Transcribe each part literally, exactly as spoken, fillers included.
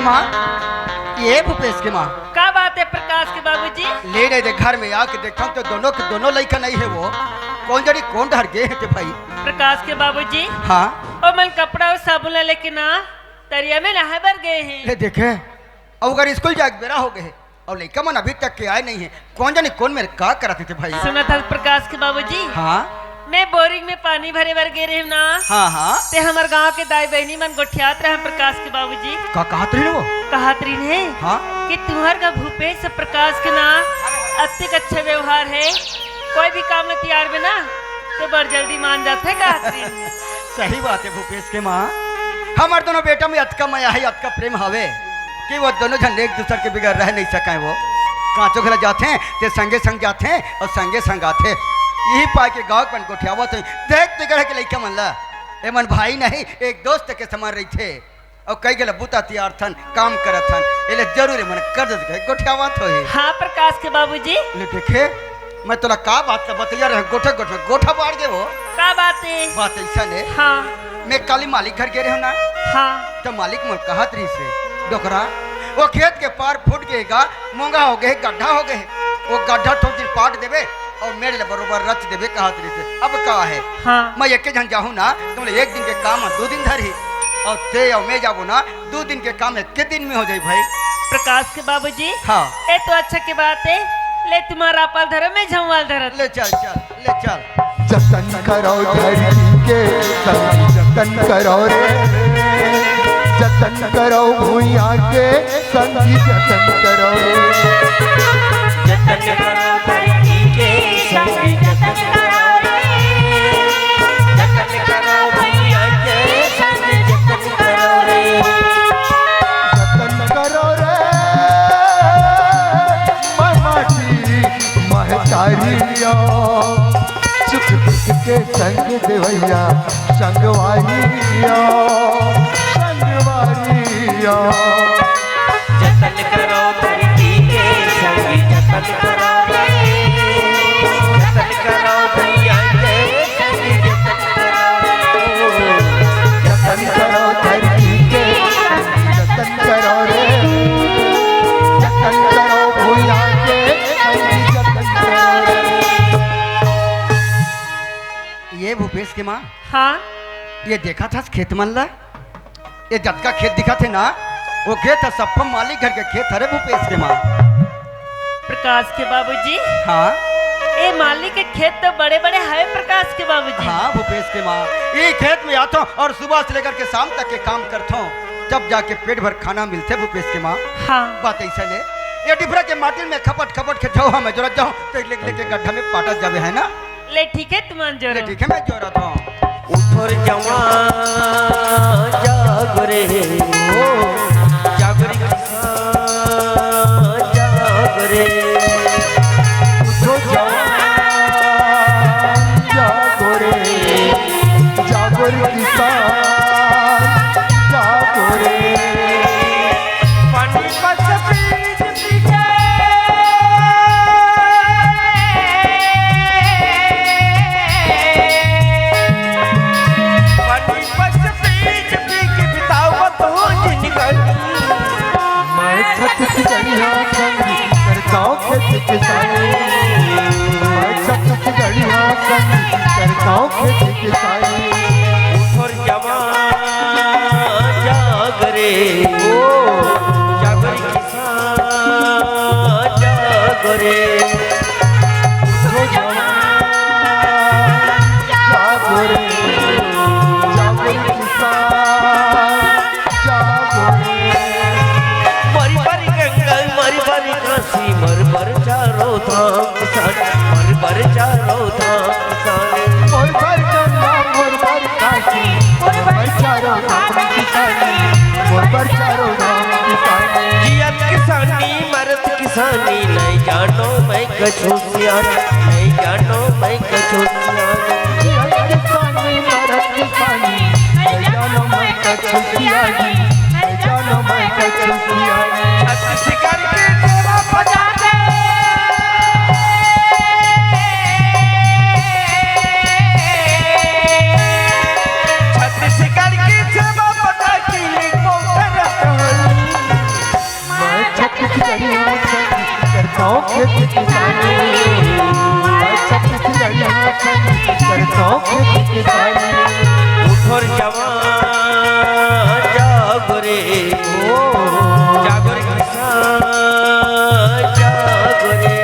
हाँ, ये भूपेश के माँ। का बात है प्रकाश के बाबूजी? ले नहीं दे, घर में आके देखा तो दोनों के दोनों लइका नहीं है वो। कौन जानी कौन डहर गे हे ते भाई। प्रकाश के बाबूजी। हाँ। ओ मन कपड़ा अउ साबुन ला लेके ना तरिया में नहाए बर गे हे। ले देखे, अउ अगर स्कूल जाए के बेरा हो गए हे अउ लइका मन अभी तक के आए नहीं है, कौन जानी कौन मेर का करत हे ते भाई। सुनत हस प्रकाश के बाबूजी? हाँ। मैं बोरिंग में पानी भरे बर गे रहेंव ना। हाँ, हाँ। ते हमर गांव के दाई बहिनी मन गोठियात रहे प्रकाश के बाबूजी। का कहत रहिन वो? कहत रहिन हे हाँ। कि तुम्हर का भूपेश से प्रकाश के ना अतिक अच्छा व्यवहार है, कोई भी काम में तियार बे ना तो बड़ जल्दी मान जाथे, कहत रहिन हे। सही बात है भूपेश के माँ, हमर दोनों बेटा में अतका मया है, अतका प्रेम हवे कि वो दोनों झन एक दूसर के बिगर रह नहीं सके। वो कांचो घला जाथे ते संगे संग जाथे अउ संगे संग आथे। यही पाय के गाँव के मन गोठियावत हे। देख ते गढ़ के लइका मन ला, ए मन भाई नहीं, एक दोस्त के समान रहिथे। अउ कई गला बुता तियारथन, काम करथन, एले जरूर ए मन कर दे के गोठियावत होही। हाँ प्रकाश के बाबूजी। ले देखे, मैं तोला का बात ला बतैया रहे, गोठा गोठा गोठा बाढ़ गे वो। का बात है? बात ऐसा ने। हाँ। मैं काली मालिक घर गे रहेंव ना। हाँ। तो मालिक मोर कहत रहिस हे, "डोकरा, वो खेत के पार फूट गे गा, मोंगा हो गए, गड्ढा हो गए, वो गड्ढा थोड़ी दिन पाट देबे अउ मेड़ ले बरोबर रच देबे," कहत रहिस हे। अब का है? हाँ। मैं एके झन जाहूँ ना, तुमने एक दिन के काम दू दिन धरही, अउ ते अउ मैं जाबो ना, दू दिन के काम एक दिन में हो जाई भाई। प्रकाश के बाबूजी। हाँ। ए तो अच्छा के बात है, ले तुम्हारा पाल धरो, मैं झंवाल धरत। ले चल, चल। ले चल। जतन करो धरती के, संगी जतन करो रे। जतन करो भुइयां के, संगी जतन करो रे। जतन करो धरती के, संगी जतन करो रे। जतन करो भुइयां के, संगी जतन करो रे। जतन करो रे, मैं माटी महतारिया, सुख दुख के संग देवैया, संगवारिया, संगवारिया। जतन करो धरती के संग, जतन करो रे, जतन करो भैया के संग, जतन करो रे। जतन करो धरती के, जतन करो रे, जतन करो भुइयां के, जतन करो रे। ये भूपेश के माँ, हाँ। ये देखत हस खेत मन ला? ये जतका खेत दिखत हे ना, वो खेत ह सप्पा मालिक घर के खेत हरे भूपेश के माँ। प्रकाश के बाबूजी। हाँ। ए मालिक के खेत तो बड़े-बड़े हवे प्रकाश के बाबूजी। हाँ भूपेश के माँ, ये खेत में आथो अउ सुबह से लेकर के शाम तक के काम करथो, जब जाके पेट भर खाना मिलथे भूपेश के माँ। हाँ। बात ऐसा ले, ये डिफरा के माटी में खपट खपट के जाओ, हमें जरूरत जाओ तो लेके लेके गड्ढा में पाटा जावे है ना। ले ठीक है, तुमन जोरो। ले ठीक है, मैं जोरत हूँ। उठो रे जवान जागो रे, ओ जागो रे किसान जागो रे। उठो जवान जागो रे, जागो रे किसान जागो रे। पानी पत पीत मैं छत्तीसगढ़िया संग करता हूँ खेती किसानी। मैं छत्तीसगढ़िया संग करता हूँ खेती किसानी। उठो रे जवान जाग रे, ओ जाग रे किसान जागो रे। उठो जवान, जागो रे, जागो रे किसान, जागो रे। मरी बारी गंगा, मरी बारी काशी, मर बर चारों धाम किसान, मर बर चारों धाम किसान। मोर बर गंगा, मोर बर काशी, मोर बर चारों धाम किसानी, मोर बर चारों धाम किसानी। जियत किसानी, मरत किसानी, नहीं जानो मैं कछु सियान, नहीं जानो मैं कछु सियान। जियत किसानी, मरत किसानी, नहीं जानो मैं कछु सियान, नहीं जानो मैं कछु सियान। छत्तीसगढ़ के सेवा बजा दे। छत्तीसगढ़ के सेवा बजा के लिखो करत हन। ओ खेती किसानी, सब कुछ लड़ी हाथ करता खेती किसानी। उठो रे जवान जागो रे, ओ। जागो रे किसान जागो रे।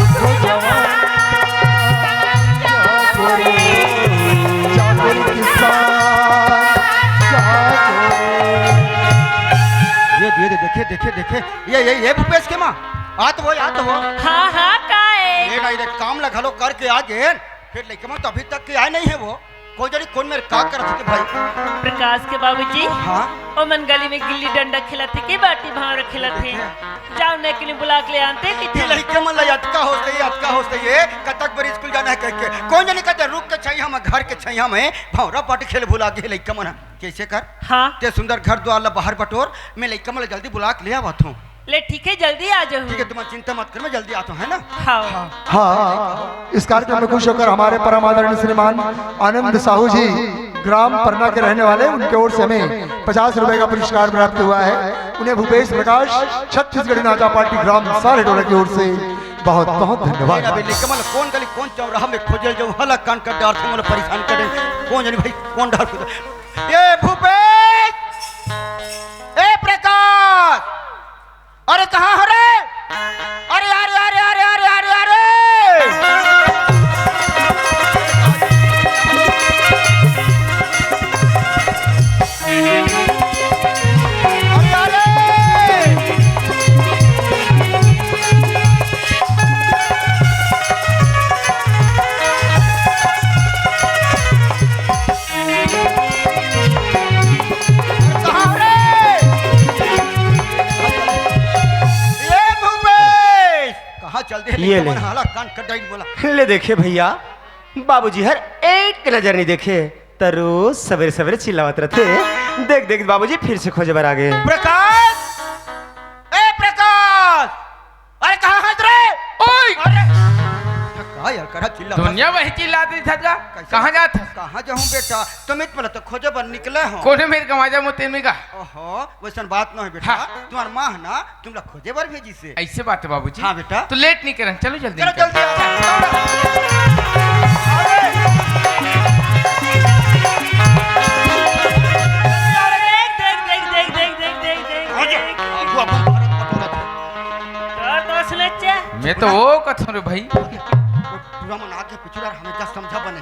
उठो जवान जागो रे, जागो रे किसान जागो रे। ये, ये दे, देखे, देखे, देखे, ये, ये, ये भूपेश के माँ, आ तो वो, आ तो वो। हाँ, हाँ, का है? ये नहीं रे, काम ला घलो करके आ गेन, फिर लइका मन तो अभी तक के आए नहीं है वो। कोई जनी कोन मेर का करत हे भाई? प्रकाश के बाबूजी, हाँ? ओ मन गली में गिल्ली डंडा खेलत हे के बाटी भांवरा खेलत हे? देखे। जाओ न, एकनी बुला के ले आनते कि ये लइका मन ला अतका होश हे, अतका होश हे, ये कतक बार स्कूल जाना है कह के। कोन जनी कहते, "रुख के छइहां में, घर के छइहां में भांवरा बाटी खेल भुला गे लइका मन।" कइसे कर? हाँ। ते सुंदर घर दुवार ला बाहर बटोर, मैं लइका मन ला जल्दी बुला के ले आवत हूँ। ले ठीक है, जल्दी आ जाओ। ठीक है, तुम चिंता मत कर, मैं जल्दी आता हूँ, है ना? हाँ। हाँ, इस कार्यक्रम में खुश होकर हमारे परम आदरणीय श्रीमान आनंद साहू जी, ग्राम परना के रहने वाले, उनके ओर से हमें पचास रुपए का पुरस्कार प्राप्त हुआ है। उन्हें भूपेश प्रकाश, छत्तीसगढ़ी नाचा पार्टी ग्राम सारेडोला की ओर से बहुत बहुत धन्यवाद। अबे लइका मन कोन गली कोन चौराहा में खोजल जाऊं, हला कान कर डार से मोला परेशान करे। कोन जनी भाई, कोन डार खोजल? ये भूपेश, ए प्रकाश, अरे कहाँ हो रे? अरे, अरे, अरे, अरे, अरे, अरे, अरे! अरे, अरे! कहाँ हो रे? ये भूपेश! कहाँ चल दे? ये ले। हाला कान कट डाइट बोला। ले देखे भैया, बाबूजी हर एक नजर नहीं देखे, त रोज सवेरे सवेरे चिल्लावत रथे। देख, देख, बाबूजी फिर से खोजे बर आ गे। प्रकाश, ए प्रकाश, अरे कहाँ हस रे? ओए! अरे, का यार, करा चिल्ला? दुनिया वही चिल्लात रही था। कैसे? कहाँ जात हस? कहाँ जाहूँ बेटा? तुम इत मला तो खोजे बर निकले हो। कोने मेरे कमा जा मोते में का? ओहो, वैसन बात न हो बेटा। हाँ। तुम्हार माँ है ना, तुमला खोजे बर भेजिस हे। ऐसे बात है बाबूजी। हाँ बेटा। तो लेट नहीं करन, चलो जल्दी चलो निकल। जल्दी आओ। देख, देख, देख, देख। आ जा, आ, तू अपन भारत बटोरत है। तो, तो सुनच्चे। मैं तो वो कथों रे भाई। वो पूरा मन आगे पिछुड़ा हमें क्या समझा बने।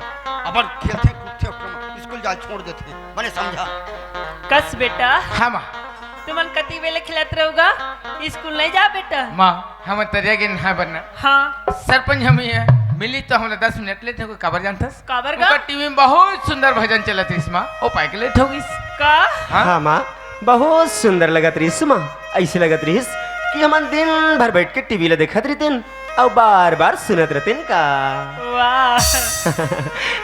अपन खेलते कूदते ओकरे मन स्कूल जाल छोड़ देते हैं। बने समझा। कस बेटा। हाँ माँ। तुमन कति बेले खेलत रहोगा? स्कूल नहीं जा बेटा? माँ, हम तरिया के नहा बनना। हाँ। सरपंच हम ही है। मिली तो हमला दस मिनट लेट हो गए, काबर जानथस? काबर गा? ओकर टीवी में बहुत सुंदर भजन चलत रहिस माँ, ओ पाए के लेट हो गइस। का? हाँ। हाँ माँ, बहुत सुंदर लगत रहिस माँ। ऐसे लगत रहिस कि हमन दिन भर बैठ के टीवी ला देखत रहितेन अउ बार-बार सुनत रहितेन का। वाह।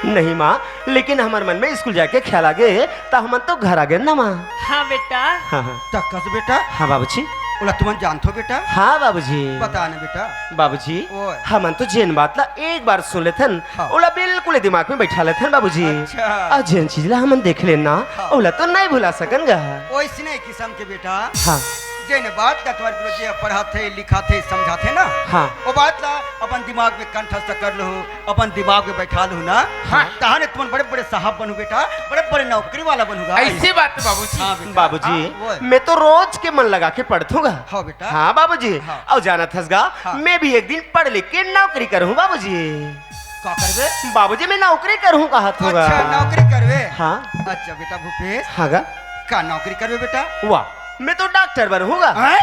नहीं माँ, लेकिन हमर मन में स्कूल जाके ख्याल आ गे, त हमन तो घर आ गेन ना माँ। हाँ बेटा। हाँ, हाँ। त कस बेटा? हाँ बाबूजी। ओला तुमन जानथो बेटा? हाँ बाबूजी। बता ना बेटा। बाबूजी, ओए। हमन तो जेन बात ला एक बार सुन लेथन, हाँ। ओला बिल्कुल दिमाग में बैठा लेथन बाबूजी। अच्छा। अउ जेन चीज ला हमन देख लेन ना, हाँ। ओला तो नहीं भुला सकन गा। ओइसने किसम के बेटा, हाँ। जेन बात ला तुम्हारे गुरुजी पढ़ाथे, लिखाथे, समझाथे ना, हाँ। ओ बात ला अपन दिमाग में कंठस्थ कर लो, अपन दिमाग में बैठा लो ना, हाँ। तहाने तुमन बड़े-बड़े साहब बनहू बेटा, बड़े-बड़े नौकरी वाला बनहू गा। ऐसे बात तो बाबूजी। हाँ बेटा। बाबूजी, हाँ, ओए। मैं तो रोज के मन लगा के पढ़थों गा। हाँ बेटा। हाँ बाबूजी, हाँ। अउ जानत हस गा, हाँ। मैं भी एक दिन पढ़ लिख के नौकरी करहूँ बाबूजी। का करबे? बाबूजी, मैं नौकरी करहूँ कहत हों गा। अच्छा, नौकरी करबे? हाँ। अच्छा बेटा भूपेश। हाँ गा। का नौकरी करबे बेटा? वाह, मैं तो डॉक्टर बनहूँ गा। हैं?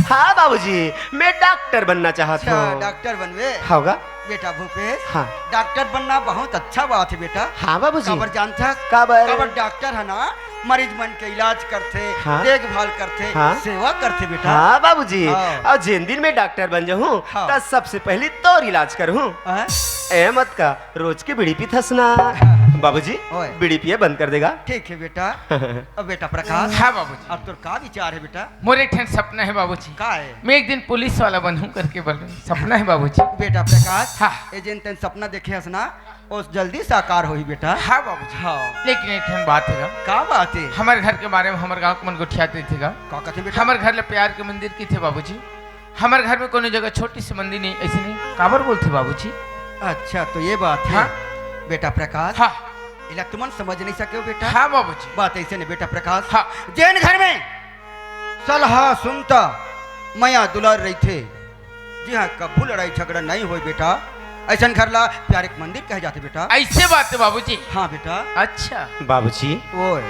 हाँ बाबूजी, मैं डॉक्टर बनना चाहत हों। अच्छा, डॉक्टर बनबे? हाँ गा। बेटा भूपेश, हाँ। डॉक्टर बनना बहुत अच्छा बात है बेटा। हाँ बाबूजी। काबर जानथस? काबर? काबर डॉक्टर है ना, मरीज मन के इलाज करथे, हाँ। देखभाल करथे, हाँ। सेवा करथे बेटा। हाँ बाबूजी, हाँ। अउ जेन दिन मैं डॉक्टर बन जाहूँ, हाँ। त सबसे पहली तोर इलाज करहूँ। हाँ। ए मत का, रोज के बीड़ी पीथस ना। बाबूजी, ओए। बीड़ी पिए बंद कर देगा। ठीक है बेटा। अब बेटा प्रकाश। हाँ बाबूजी। अब तोर का विचार है बेटा? मोर एक ठन सपना है बाबूजी। का है? मैं एक दिन पुलिस वाला बनहूँ करके बोल रहे, सपना है बाबूजी। बेटा प्रकाश, हाँ। ए जेन तेन सपना देखे हस ना, ओ जल्दी साकार होही बेटा। हाँ बाबूजी। हाँ। लेकिन एक ठन बात है ना। का बात है? हमर घर के बारे में हमर गाँव के मन गोठियात रहिथे गा। का कथे बेटा? हमर घर ले प्यार के मंदिर कथे बाबूजी। हमर घर में कोनो जगह छोटी सी मंदिर नहीं, ऐसे नहीं। काबर बोलथे बाबूजी? अच्छा, तो ये बात है। हाँ। बेटा प्रकाश, हाँ। एला तुमन समझ नहीं सके हो बेटा। हाँ बाबूजी। बात ऐसे नहीं बेटा प्रकाश। हाँ। जेन घर में सलाह सुनता, मया दुलार रहिथे, जी हाँ, कभू लड़ाई झगड़ा नहीं होय बेटा, ऐसन घर ला प्यारे के मंदिर कहे जाथे बेटा। ऐसे बात है बाबूजी। हाँ बेटा। अच्छा। बाबूजी, ओए।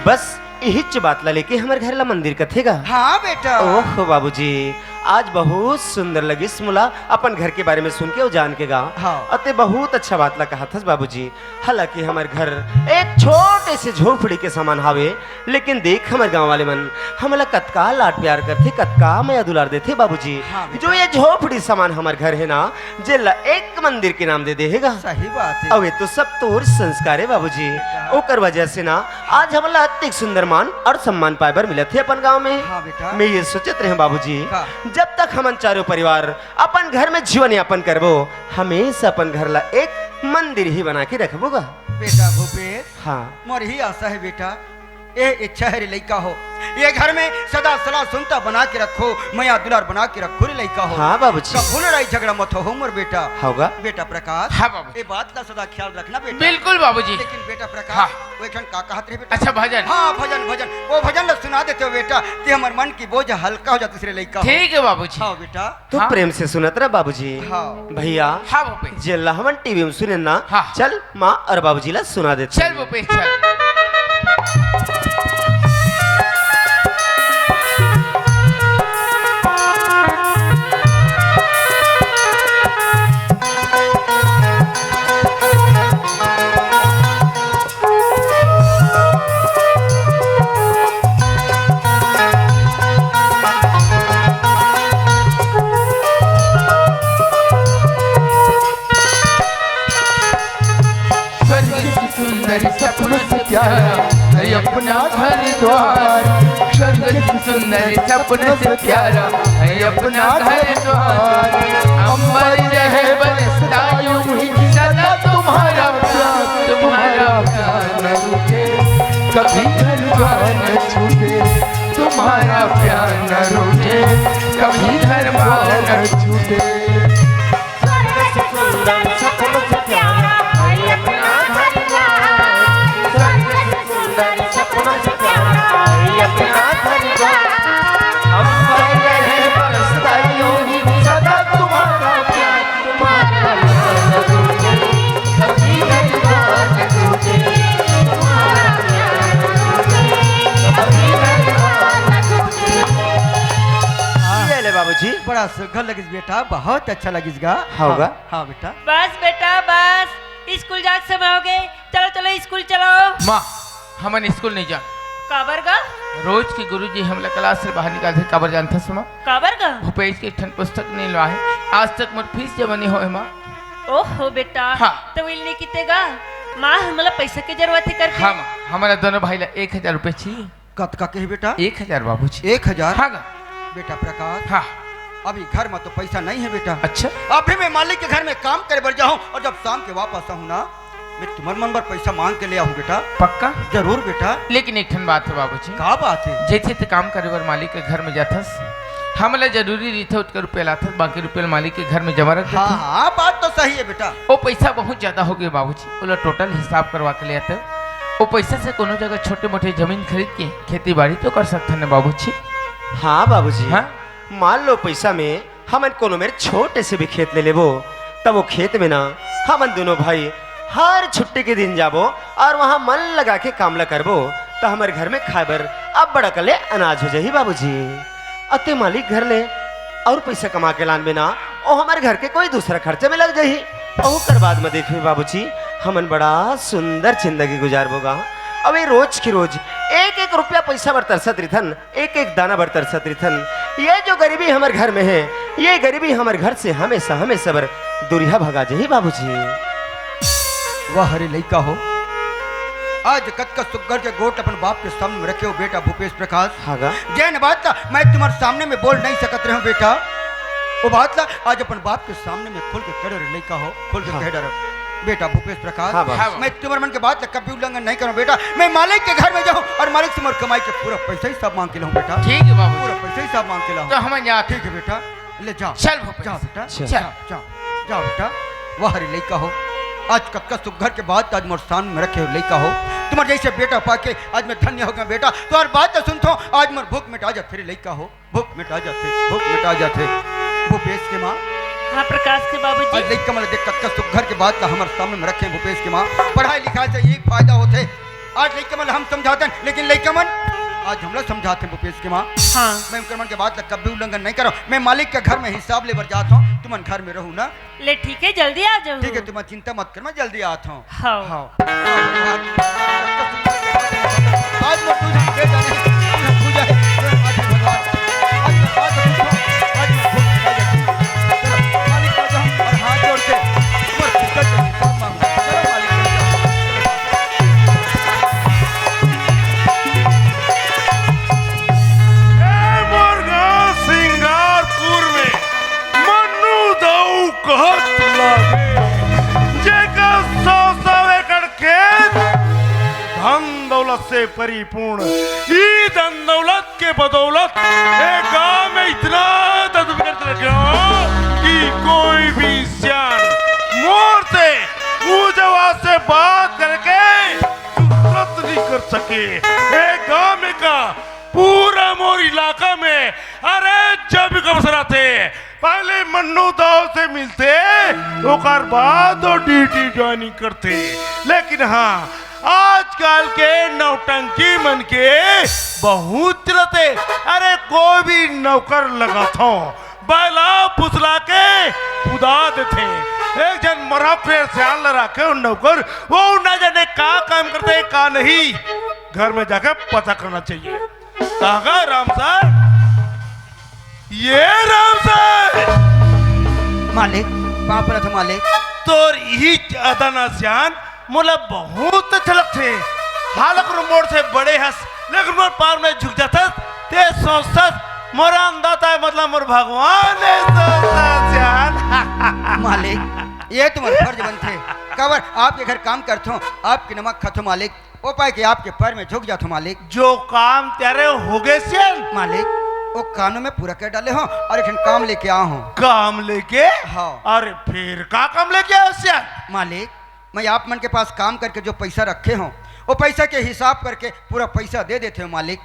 बस इहिच बात ला लेके हमर घर ला मंदिर कथे गा। हाँ बेटा। ओहो बाबूजी, आज बहुत सुंदर लगिस मोला अपन घर के बारे में सुन के अउ जान के गा। हाँ। अते बहुत अच्छा बात ला कहा थस बाबूजी। हालांकि हमर घर एक छोटे से झोपड़ी के समान हावे, लेकिन देख हमर गांव वाले मन हमला कतका लाड प्यार करथे, कतका मया दुलार देथे बाबूजी। हाँ बेटा। जो ये झोपड़ी समान हमर घर है ना, जेला एक मंदिर के नाम दे दे हे गा। सही बात है। अउ ये तो सब तोर संस्कार है बाबूजी। बेटा। ओकर वजह से ना आज हमला अतिक सुंदर मान और सम्मान पाए बर मिलत हे अपन गांव में। हाँ बेटा। मैं ये सोचत रहे बाबूजी, का? जब तक हमन चारों परिवार अपन घर में जीवन यापन करबो, हमेशा अपन घर ला एक मंदिर ही बना के रखबो गा। बेटा भूपेश, हाँ। मोर ही आशा है बेटा, ए इच्छा है रे लइका हो, ये घर में सदा सलाह सुनता बना के रखो, मया दुलार बना के रखो रे लइका हो। हाँ बाबूजी। कभू लड़ाई झगड़ा मत हो मोर बेटा। होगा। बेटा प्रकाश, हाँ बाबू। ये बात ला सदा ख्याल रखना बेटा। बिल्कुल बाबूजी। लेकिन बेटा प्रकाश, हाँ। वो एक ठन का कहत रहे बेटा? अच्छा, भजन। हाँ, भजन, भजन। वो भजन ला सुना देते हो बेटा, ते हमर मन की बोझ हल्का हो जातिस रे लइका हो। ठीक है बाबूजी। हाँ बेटा। तू हाँ। प्रेम से सुनत रह बाबूजी। हाँ। भैया, हाँ भूपेश। जेला हमन टीवी में सुने ना, हाँ। चल माँ और बाबूजी ला सुना देते चल हैं। भूपेश, चल। स्वर्ग से सुंदर सपनों से प्यारा है अपना घर द्वार। स्वर्ग से सुंदर सपनों से प्यारा है अपना घर द्वार। अंबर रहे बरसता यूं ही सदा तुम्हारा प्यार, तुम्हारा प्यार न रुके, कभी घर द्वार न छूटे। तुम्हारा प्यार न रुके, कभी घर द्वार न छूटे। स्वर्ग से सुंदर सपनों से प्यारा है अपना घर द्वार। स्वर्ग से सुंदर सपनों से प्यारा है अपना घर द्वार। हम पर रहे बरसता यूं ही सदा तुम्हारा प्यार, तुम्हारा प्यार न टूटे, कभी घर द्वार न टूटे, तुम्हारा प्यार न टूटे, कभी घर द्वार न टूटे। ये ले बाबूजी। बड़ा सुघर लगिस बेटा, बहुत अच्छा लगिस गा। हाँ गा। हाँ, हाँ बेटा। बस बेटा बस, स्कूल जाके समय हो गए, चलो चलो स्कूल चलो। माँ, हमन स्कूल नहीं जान। काबर गा? रोज के गुरुजी हमला क्लास से बाहर निकालथे, काबर जानथस माँ? काबर गा? भूपेश के एक ठन पुस्तक नहीं लाए, आज तक मोर फीस जमा नहीं होए माँ। ओहो बेटा, हाँ। तो इल नहीं किते गा? माँ, हमला पैसा के जरूरत है करके। हाँ माँ, हमारा दोनों भाई ला एक हजार रुपये चाहिए। कतका कहे बेटा? एक हजार बाबूजी। एक हजार? हाँ गा। बेटा प्रकाश, हाँ। अभी घर में तो पैसा नहीं है बेटा। अच्छा। अभी मैं मालिक के घर में काम करे बर जाहूँ और जब शाम के वापस आहूँ ना, मैं तुम्हर मन बर पैसा मांग के ले आहूँ बेटा। पक्का? जरूर बेटा। लेकिन एक ठन बात है बाबूजी। का बात है? जैसे ते काम करे बर मालिक के घर में जाथस, हमला जरूरी रहिथे ओतका रुपया लाथस, बाकी रुपया मालिक के घर में जमा रख हाँ, देथस। हाँ, बात तो सही है बेटा। वो पैसा बहुत ज्यादा हो गया बाबूजी, ओला टोटल हिसाब करवा के ले आते। वो पैसा से कोनो जगह छोटे मोटे जमीन खरीद के खेती बाड़ी तो कर सकथन ना बाबूजी। हाँ बाबूजी। हाँ? मान लो पैसा में हमन कोनो मेर छोटे से भी खेत ले लेबो, तब वो खेत में ना हमन दोनों भाई हर छुट्टी के दिन जाबो और वहाँ मन लगा के काम ला करबो, तो हमर घर में खाए बर अब्बड़ अकन ले अनाज हो जाही बाबूजी। अते मालिक घर ले और पैसा कमा के लानबे ना, ओ हमर घर के कोई दूसरा खर्चा में लग जाही। और ओकर बाद में देखबे बाबूजी, हमन बड़ा सुंदर जिंदगी गुजारबो गा। अबे रोज के रोज एक एक रुपया पैसा बर तरसत रिथन, एक एक दाना बर तरसत रिथन। ये जो गरीबी हमर घर में है, ये गरीबी हमर घर से हमेशा, हमेशा बर दूरिहा भगा जाही बाबूजी। वाह रे लइका हो, आज कतका सुग्घर के गोठ अपन बाप के सामने में रखे हो बेटा भूपेश प्रकाश। हाँ गा। जेन बात ला मैं तुम्हर सामने में बोल नहीं सकत रहे हूँ बेटा, वो बात ला आज अपन बाप के सामने में खुल के कह डरे लइका हो, खुल के हाँ। कह डरे। बेटा भूपेश प्रकाश, हाँ बाबू। हाँ बाबू। मैं तुम्हर मन के बात ला कभी उल्लंघन नहीं करूँ बेटा। मैं मालिक के घर में जाऊँ और मालिक से मोर कमाई के पूरा पैसा ही सब मांग के लाऊँ बेटा। ठीक है बाबू। पूरा पैसा ही सब मांग के लाऊँ। तो हम यहाँ ठीक है बेटा। ले जाओ। चल भूपेश। जाओ बेटा, चल। जाओ, जाओ, जाओ बेटा। वाह रे लइका हो, आज कतका सुघर के बात आज मोर सामने में रखे हो लइका हो। तुम्हारे जैसे बेटा पाके आज मैं धन्य हो गया बेटा। तुम्हारी बात तो सुनता हूँ, आज मोर भूख मिटा जाथे रे लइका हो, भूख मिटा जाथे, भूख मिटा जाथे। भूपेश के माँ। हाँ प्रकाश के बाबूजी। आज लइका मन देख कतका सुघर के बात ला हमर सामने में रखे हैं भूपेश के माँ। पढ़ाई लिखाई से एक फायदा होथे। आज लइका मन हम समझाते हैं, लेकिन लइका मन आज हमला समझाते हैं भूपेश के माँ। हाँ। मैं उनकर मन के बात ला कभी उल्लंघन नहीं करो। मैं मालिक के घर में हिसाब ले बर जात हूँ, तुमन घर में रहू ना। ले ठीक है, जल्दी आ जाओ। ठीक है, तुमन चिंता मत कर, मैं जल्दी आत हूँ। हाँ। हाँ। आज मैं तुझे दे जाने, पूजा है, आज भगवान। आज मैं बात पूछो, आज मैं भूख लगा जाती हूँ। चलो, मालिक का जाओ और हाथ जोड़ के, ऊपर पूजा के हिसाब मांगो। चलो, मालिक का जाओ। ए मोर गांव सिंगारपुर में मन्नू दाऊ कहत लागे, जेकर सौ सौ एकड़ खेत धन दौलत से परिपूर्ण। ई धन दौलत के बदौलत ए गांव में इतना ददुगर लगे हो कि कोई भी सियान मोर से ऊंच आवाज से बात करके जरूरत नहीं कर सके। ए गांव में का पूरा मोर इलाका में, अरे, जब भी कम सराते, पहले मन्नू दाव से मिलते, ओकर बाद वो ड्यूटी ज्वाइनिंग करते। लेकिन हाँ, आजकल के नौटंकी मन के बहुत चलते। अरे, कोई भी नौकर लगाथो, बैला फुसला के कुदा देथे। एक झन मरहा फेर सियान ल राखे हो नौकर, वो ना जाने का काम करते, का नहीं। घर में जाके पता करना चाहिए। काका राम सर, ये राम सर। मालिक, पाँव परत हो मालिक। तोर इही अदा ना सियान मोला बहुत अच्छा लगथे। हालक मोर से बड़े हस, लेकिन मोर पाँव में झुक जाथस, ते सोचथस मोर अन्नदाता है, मतलब मोर भगवान है, सोचथस सियान। मालिक, ये तुम्हार फर्ज बनथे। काबर आपके घर काम करथो, आपके नमक खाथो मालिक, ओ पाय के आपके पैर में झुक जाथो मालिक। जो काम तेरे होगे सियान। मालिक, ओ काम में पूरा कर डाले हो और एक ठन काम लेके आए हो। काम लेके? हाँ। अरे फिर का काम लेके आए हो सियान? मालिक, मैं आप मन के पास काम करके जो पैसा रखे हो, वो पैसा के हिसाब करके पूरा पैसा दे देते हो मालिक।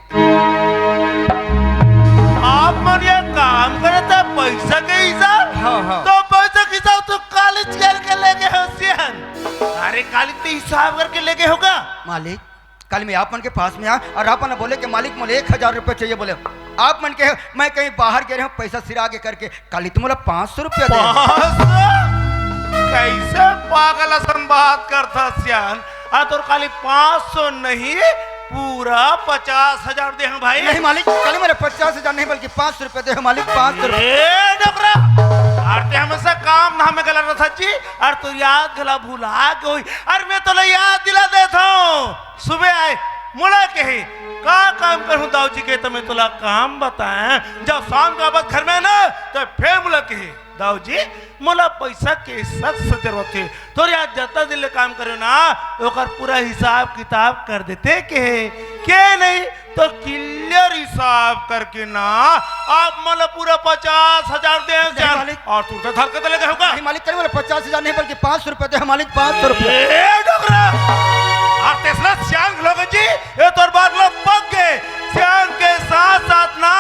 आप मन ये काम करे थे पैसा के हिसाब? हाँ, हाँ। तो पैसा के हिसाब तो कालिच करके लेके हो सियान। अरे कालिच तो हिसाब करके लेके होगा। मालिक, कल मैं आप मन के पास में आया और आप मन बोले कि मालिक, मोला एक हजार रुपये चाहिए। बोले, आप मन के, मैं कहीं बाहर गे रहे हूँ, पैसा सिरा के करके, काली तो मोला पाँच सौ रुपया दे। पाँच सौ? कैसे पागल असन बात करथा सियान? आ तोर काली पाँच सौ नहीं, पूरा पचास हजार दे हूँ भाई। नहीं मालिक, काली मोला पचास हजार नहीं, बल्कि पाँच सौ रुपया दे हूँ मालिक, पाँच सौ रुपया। ए डोकरा, अरे ते हमेशा काम धाम में गला रहता जी, अरे तोर याद गला भुला के होई, अरे मैं तोला याद दिला देता हूँ। सुबह आए, मोला कहे, "का काम करहूं दाऊ जी के, त मैं तोला काम बताएं।" जब शाम का बाद घर में ना, तो फिर मोला कहे, "दाऊ जी, मोला पैसा के सख्त से जरूरत हे। तोर यहाँ जतना दिन ले काम करे ना, ओकर पूरा हिसाब किताब कर देते," कहे। के नहीं, तो क्लियर हिसाब करके ना, आप मन ला पूरा पचास हजार दे हैं नहीं, सियान। मालिक। और तू तो धर के तो लेके होगा। नहीं, मालिक, करीब पचास हजार नहीं, बल्कि पाँच सौ रुपया दे हैं, मालिक, पाँच सौ रुपया। ए डोकरा, और तेसरा सियान लोग जी, ये तोर बात ला पक गए। सियान के साथ साथ ना,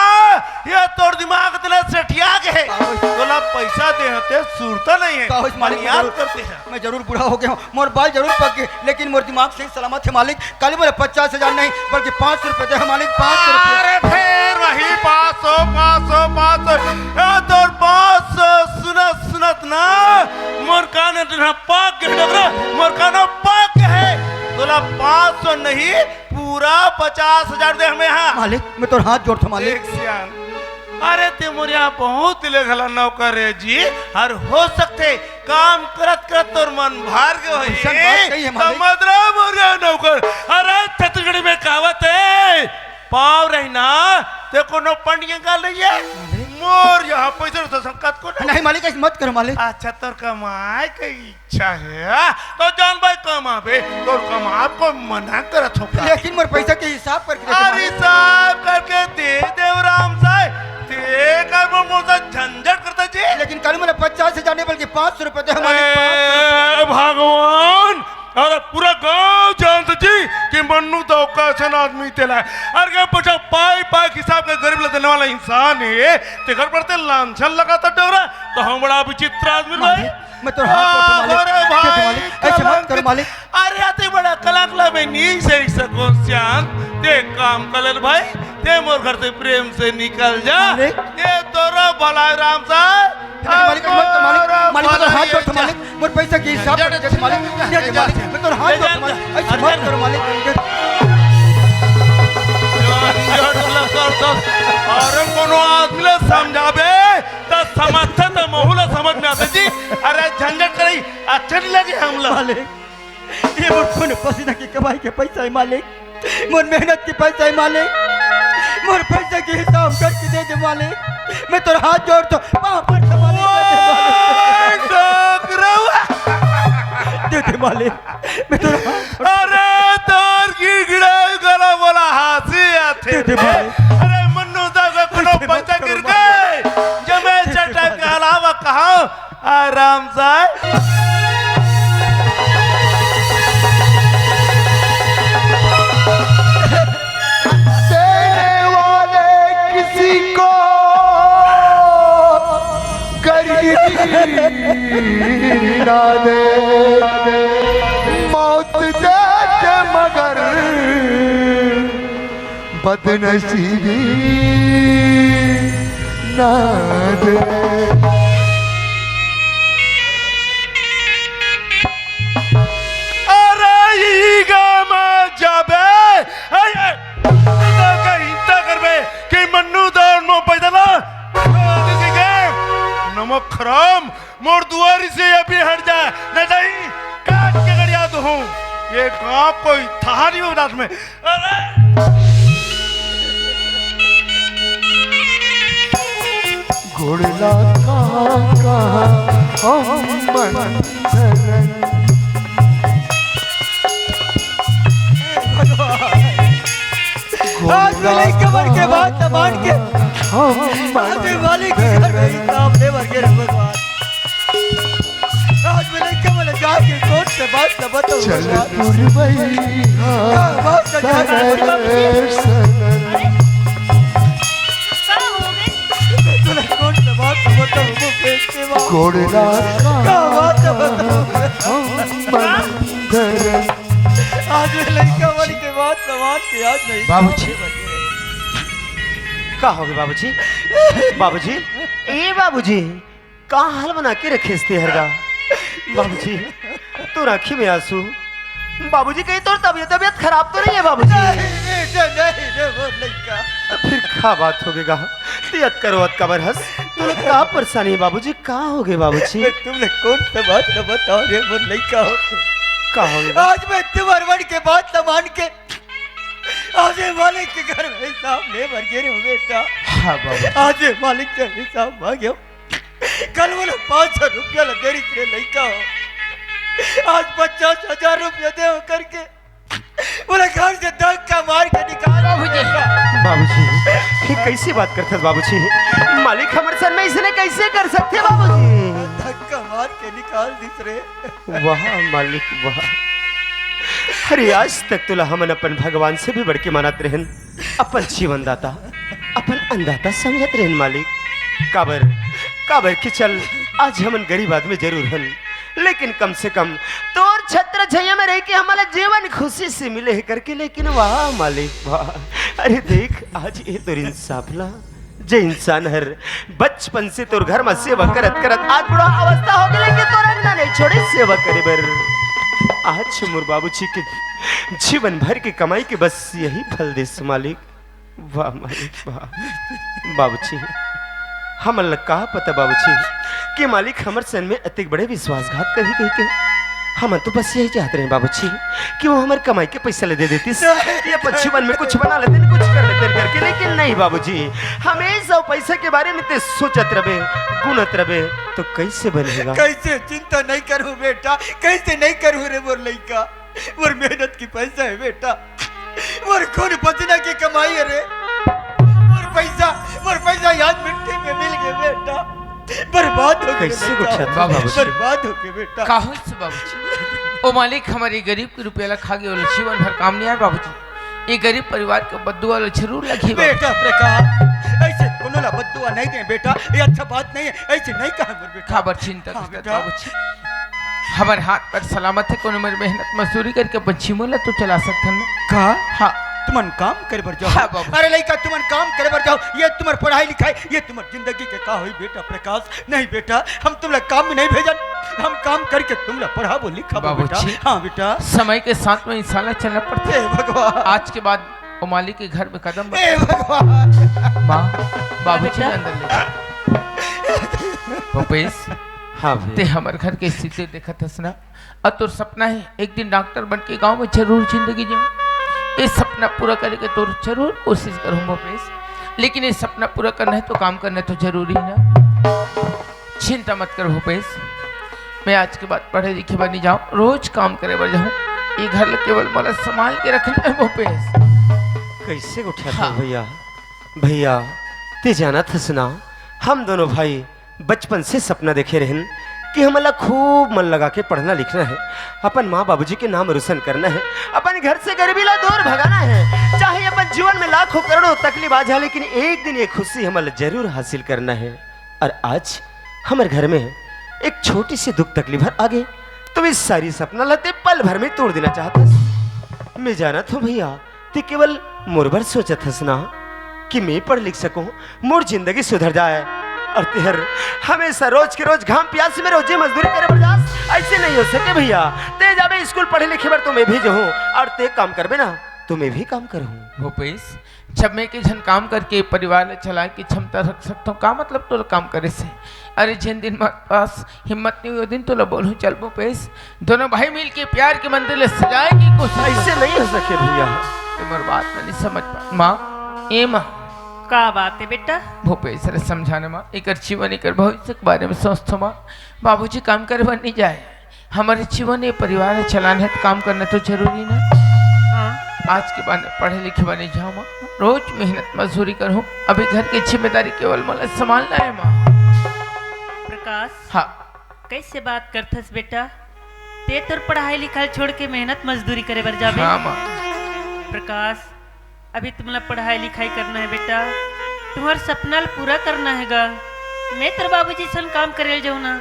ये तोर दिमाग इतना सेठिया गए। का होइस? तोला पैसा दे हते, सुरता नहीं है। का होइस, मालिक, याद जरूर करते हैं। मैं जरूर बूढ़ा हो गया हूँ, मोर बाल जरूर पक गए, लेकिन मोर दिमाग सही सलामत है मालिक। काली मोला पचास हजार नहीं, बल्कि पाँच सौ रुपया दे मालिक, पाँच सौ रुपया। अरे फिर वही पाँच सौ, पाँच सौ, पाँच सौ। ए, तोर पाँच सौ सुनत सुनत ना मोर कान टना पक गए डोकरा, मोर कान पक गए। तोला पाँच सौ नहीं, पूरा पचास हजार दे हमें, हाँ। मालिक, मैं तोर हाथ जोड़थो मालिक। देख सियान, अरे ते मोर यहाँ बहुत ले घला नौकर है जी, हर हो सकते काम करत करत तोर मन भर गए होही। ऐसन बात नहीं है, मालिक। समझ रहा मोर यहाँ नौकर। अरे छत्तीसगढ़ी में कहावत है, पाँव रही ना, ते कोनो पंडिया का नहीं है। मालिक। मोर यहाँ पैसा तो संकट को नहीं। नहीं मालिक, ऐसे मत करो मालिक। अच्छा, तोर कमाए कहीं अच्छा है, तो जान भाई कमाबे, तोर कमाब को मना करत हो का? लेकिन मोर पैसा के हिसाब करके दे अरे मालिक। हिसाब करके दे देव राम साय, ते कर मोर मोर से झंझट कर लेकिन काली मोला पचास हजार नहीं बल्कि पाँच सौ रुपया दे, मालिक, पाँच सौ रुपया। ए भगवान, अरे पूरा गांव जानत जी कि मन्नू दाऊ कइसन आदमी तेला। अरे का पचा पाई पाई के हिसाब के गरीब ला देने वाला इंसान हे, तेकर बर ते लांछन लगाथस डौरा, तो हम बड़ा विचित्र आदमी भाई। मालिक, मैं तोर हाथ जोड़थंव मालिक, अरे भाई, दे दे मालिक, ऐसे मत कर मालिक। अरे, अते बड़ा कलंक ला मैं नहीं सही सकों सियान। ते काम कर ले भाई, ते मोर घर से प्रेम से निकल जा। मालिक। ते तोरो भला राम सा। मालिक, मालिक, मालिक, मालिक, मैं तोर हाथ जोड़थंव मालिक, मोर पैसा के हिसाब कर दे मालिक, दे दे मालिक, मैं तोर हाथ जोड़थंव मालिक, ऐसे मत कर मालिक। अरे कोनो आदमी ला समझाबे, त समझथे त महू ला समझ में आथे जी। अरे झंझट करई, अच्छा नहीं लगे हमला। मालिक, ये मोर खून पसीना की कमाई के पैसा हे मालिक, मोर मेहनत के पैसा हे मालिक, मोर पैसा के हिसाब करके दे दे मालिक, मैं तोर हाथ जोड़थंव, पाँव परथंव मालिक, दे दे मालिक। ओए, डोकरा। दे दे मालिक, मैं तोर हाथ जोड़- अरे तोर गिड़गिड़ाए गला मोला हाँसी आथे। दे दे मालिक। अरे मन्नू दाऊ के कोनो पैसा गिर गे, जमे चट्टा के अलावा कहाँ आराम से। देने वाले किसी को गरीबी ना दे, मौत दे दे मगर बदनसीबी ना दे। अरे ई गाँव में जाबे, ए, ए, तो कहीं इंता करबे कि मन्नू दाऊ मोर पैसा ला, नमक हराम, मोर दुआरी से अभी हट जा, नहीं तो काट के गड़िया दूँ। ये गाँव कोई थाह नहीं हो रात में। अरे! गोड़ लाग कहाँ, कहाँ हम मन धरन। आज गोड़ लाग कमर के बात मान के हम मन आज मालिक के घर में धरन। हिसाब ले भर के रे भगवान। आज मैं लइका मन जाके कोर्ट से बात न बताऊं चल भगवान। पुरवैया का बात न जाके सनन, सनन। का हो गए? तोला कोर्ट से बात न बताऊं, वो बेइज्जती बात। गोड़ लाग का बात न बताऊं। हम मंदिर। आज मैं लइका मन के बात न मान के आज नहीं बाबूजी। का हो गए बाबूजी? बाबूजी, ए बाबूजी। का हाल बना के रखे हस ते हर गा? बाबूजी, तोर आँखी में आंसू। बाबूजी, कहीं तोर तबीयत, तबीयत खराब तो नहीं है बाबूजी? नहीं बेटा, नहीं रे मोर लइका। फिर का बात हो गे गा? ते अतका रोवत काबर हस? तोला का परेशानी है बाबूजी? का हो गे बाबूजी? मैं तुमने कौन सा बात न बताओ रे मोर लइका हो? का हो गे? आज मैं तुम्हार मन के बात न मान के आज ये मालिक के घर में हिसाब ले भर गे रे बेटा। हाँ बाबूजी। आज ये मालिक के हिसाब मांग्यो। कल बोले पाँच सौ रुपया ला दे रही तेरे लइका हो, आज पचास हजार रुपया दे हो करके बोले घर से धक्का मार के निकाल। बाबूजी। बाबूजी, ये कैसी बात करथस बाबूजी? मालिक हमर सन में इसने कैसे कर सकथे बाबूजी? धक्का मार के निकाल दिस रे। वाह मालिक वाह। अरे आज तक तोला हमन अपन भगवान से भी बढ़ के मानत रहन, अपन जीवनदाता, अपन अन्नदाता समझत रहन मालिक। काबर, काबर कि चल आज हमन गरीब आदमी जरूर हन, लेकिन कम से कम तोर छत्र छाया में रह के हमला जीवन खुशी से मिले हे करके। लेकिन वाह मालिक वाह, अरे देख आज ये तोर इंसाफ ला। जे इंसान हर बचपन से तोर घर म सेवा करत करत आज बुढ़ा अवस्था हो गे, लेकिन तोर अंगना नहीं छोड़े सेवा करे बर। आज मोर बाबूजी के जीवन भर के कमाई के बस यही फल देस मालिक। वाह मालिक वाह। बाबूजी, हमन ल का पता बाबूजी कि मालिक हमर सन में अतेक बड़े विश्वासघात करही कहिके। हमन तो बस यही चाहत रहे बाबूजी कि वो हमर कमाई के पैसा ले दे देतिस, कि अपन जीवन में कुछ बना लेते, कुछ कर लेते करके। लेकिन नहीं बाबूजी, हमेशा वो पैसा के बारे में ते सोचत रबे, गुनत रबे, तो कैसे बनेगा? कैसे चिंता नहीं करूं बेटा, कैसे नहीं करूं रे मोर लइका? मोर मेहनत की पैसा है बेटा, मोर खून पसीना की कमाई है रे। मोर पैसा, मोर पैसा याद मिट्टी में मिल गए बेटा। पर बर्बाद हो गए कैसे बेटा। गोठियाथस बाबूजी? बर्बाद हो गए बेटा। का होइस बाबूजी? ओ मालिक, हमर ये गरीब के रुपया ला खा गए, ओला जीवन भर काम नहीं आए बाबूजी। ये गरीब परिवार के बद्दुआ ला जरूर लगही बाबूजी। बेटा प्रकाश, ऐसे कोनो ला बद्दुआ नहीं दे बेटा, ये अच्छा बात नहीं है, ऐसे नहीं कहा कर बेटा। काबर चिंता हाँ करत बेटा। बाबूजी? हमर हाथ पैर सलामत हे, कोनो मेर मेहनत मजदूरी करके अपन जीवन ला तो चला सकथन ना। का? हाँ। तुमन काम करे बर जाओ। हाँ बाबू। अरे लइका, तुमन काम करे बर जाओ, ये तुम्हर पढ़ाई लिखाई, ये तुम्हर जिंदगी के का होई बेटा प्रकाश? नहीं बेटा, हम तुमला काम में नहीं भेजन, हम काम करके तुमला पढ़ाबो लिखाबो बेटा। बाबूजी। हाँ बेटा। समय के साथ में इंसान ला चलना पड़थे। हे भगवान। आज के बाद ओ मालिक के घर में कदम हे भगवान। माँ, बाबूजी बेटा। अंदर ले जा। भूपेश, हाँ भैया। ते हमर घर के स्थिति देखत हस ना, अउ तोर सपना हे एक दिन डॉक्टर बन के गाँव में जरूर जिंदगी जीऊँ। ये सपना पूरा करे के तोर जरूर कोशिश करूँ भूपेश, लेकिन ये सपना पूरा करना हे तो काम करना तो जरूरी हे ना। चिंता मत कर भूपेश, मैं आज के बाद पढ़े लिखे बर नहीं जाऊँ, रोज काम करे बर जाऊँ। ये घर ल केवल मोला संभाल के रखना हे भूपेश। कैसे गोठियाथस हाँ। भैया? भैया, ते जानत हस ना, हम दोनों भाई बचपन से सपना देखे रहेन कि हमन ला खूब मन लगा के पढ़ना लिखना हे, अपन माँ बाबूजी के नाम रोशन करना हे, अपन घर से गरीबी ला दूर भगाना हे, चाहे अपन जीवन में लाखों करोड़ों तकलीफ आ जाए, लेकिन एक दिन ये खुशी हमन ला जरूर हासिल करना हे। और आज हमर घर में एक छोटी सी दुख तकलीफ हर आ गए, तो ये सारी सपना ला ते पल भर में तोड़ देना चाहत हस। मैं जानत हूँ भैया, ते केवल मोर बर सोचत हस ना कि मैं पढ़ लिख सकूं, मोर जिंदगी सुधर जाए। और तेहर हमेशा रोज के रोज घाम प्यास में रोजी मजदूरी करे बर जास। ऐसे नहीं हो सके भैया, ते जाबे स्कूल पढ़े लिखे बर तो मैं भी जाहूं, और ते काम करबे ना तो मैं भी काम करहूं। भूपेश, जब मैं एक झन काम करके परिवार ल चलाए के क्षमता रख सकथों, का मतलब तोर काम करे से? अरे, जिन दिन मोर पास हिम्मत नहीं हुई, ओ दिन तोला बोलूं, चल भूपेश, दोनों भाई मिल के प्यार के मंदिर ल सजाए के कोशिश ऐसे कर। नहीं हो सके भैया। ये मोर बात ल नहीं समझ पा। माँ, ए माँ। का बात हे बेटा? भूपेश ल समझाना माँ, एकर जीवन, एकर भविष्य के बारे में सोचथों माँ। बाबूजी काम करे बर नहीं जाए, हमर जीवन, ये परिवार ल चलाना हे तो काम करना तो जरूरी ना। हाँ। आज के बाद पढ़े लिखे बर नहीं जाहूँ माँ, रोज मेहनत मजदूरी करहूँ। अभी घर के जिम्मेदारी केवल मोला संभालना हे माँ। प्रकाश। हाँ। कैसे बात करथस बेटा? ते तोर पढ़ाई लिखाई छोड़ के मेहनत मजदूरी करे बर जाबे? हाँ माँ। प्रकाश, अभी तुमला पढ़ाई लिखाई करना हे बेटा, तुम्हर सपना ल पूरा करना हे गा। मैं तोर बाबूजी सन काम करे ल जाहूं ना,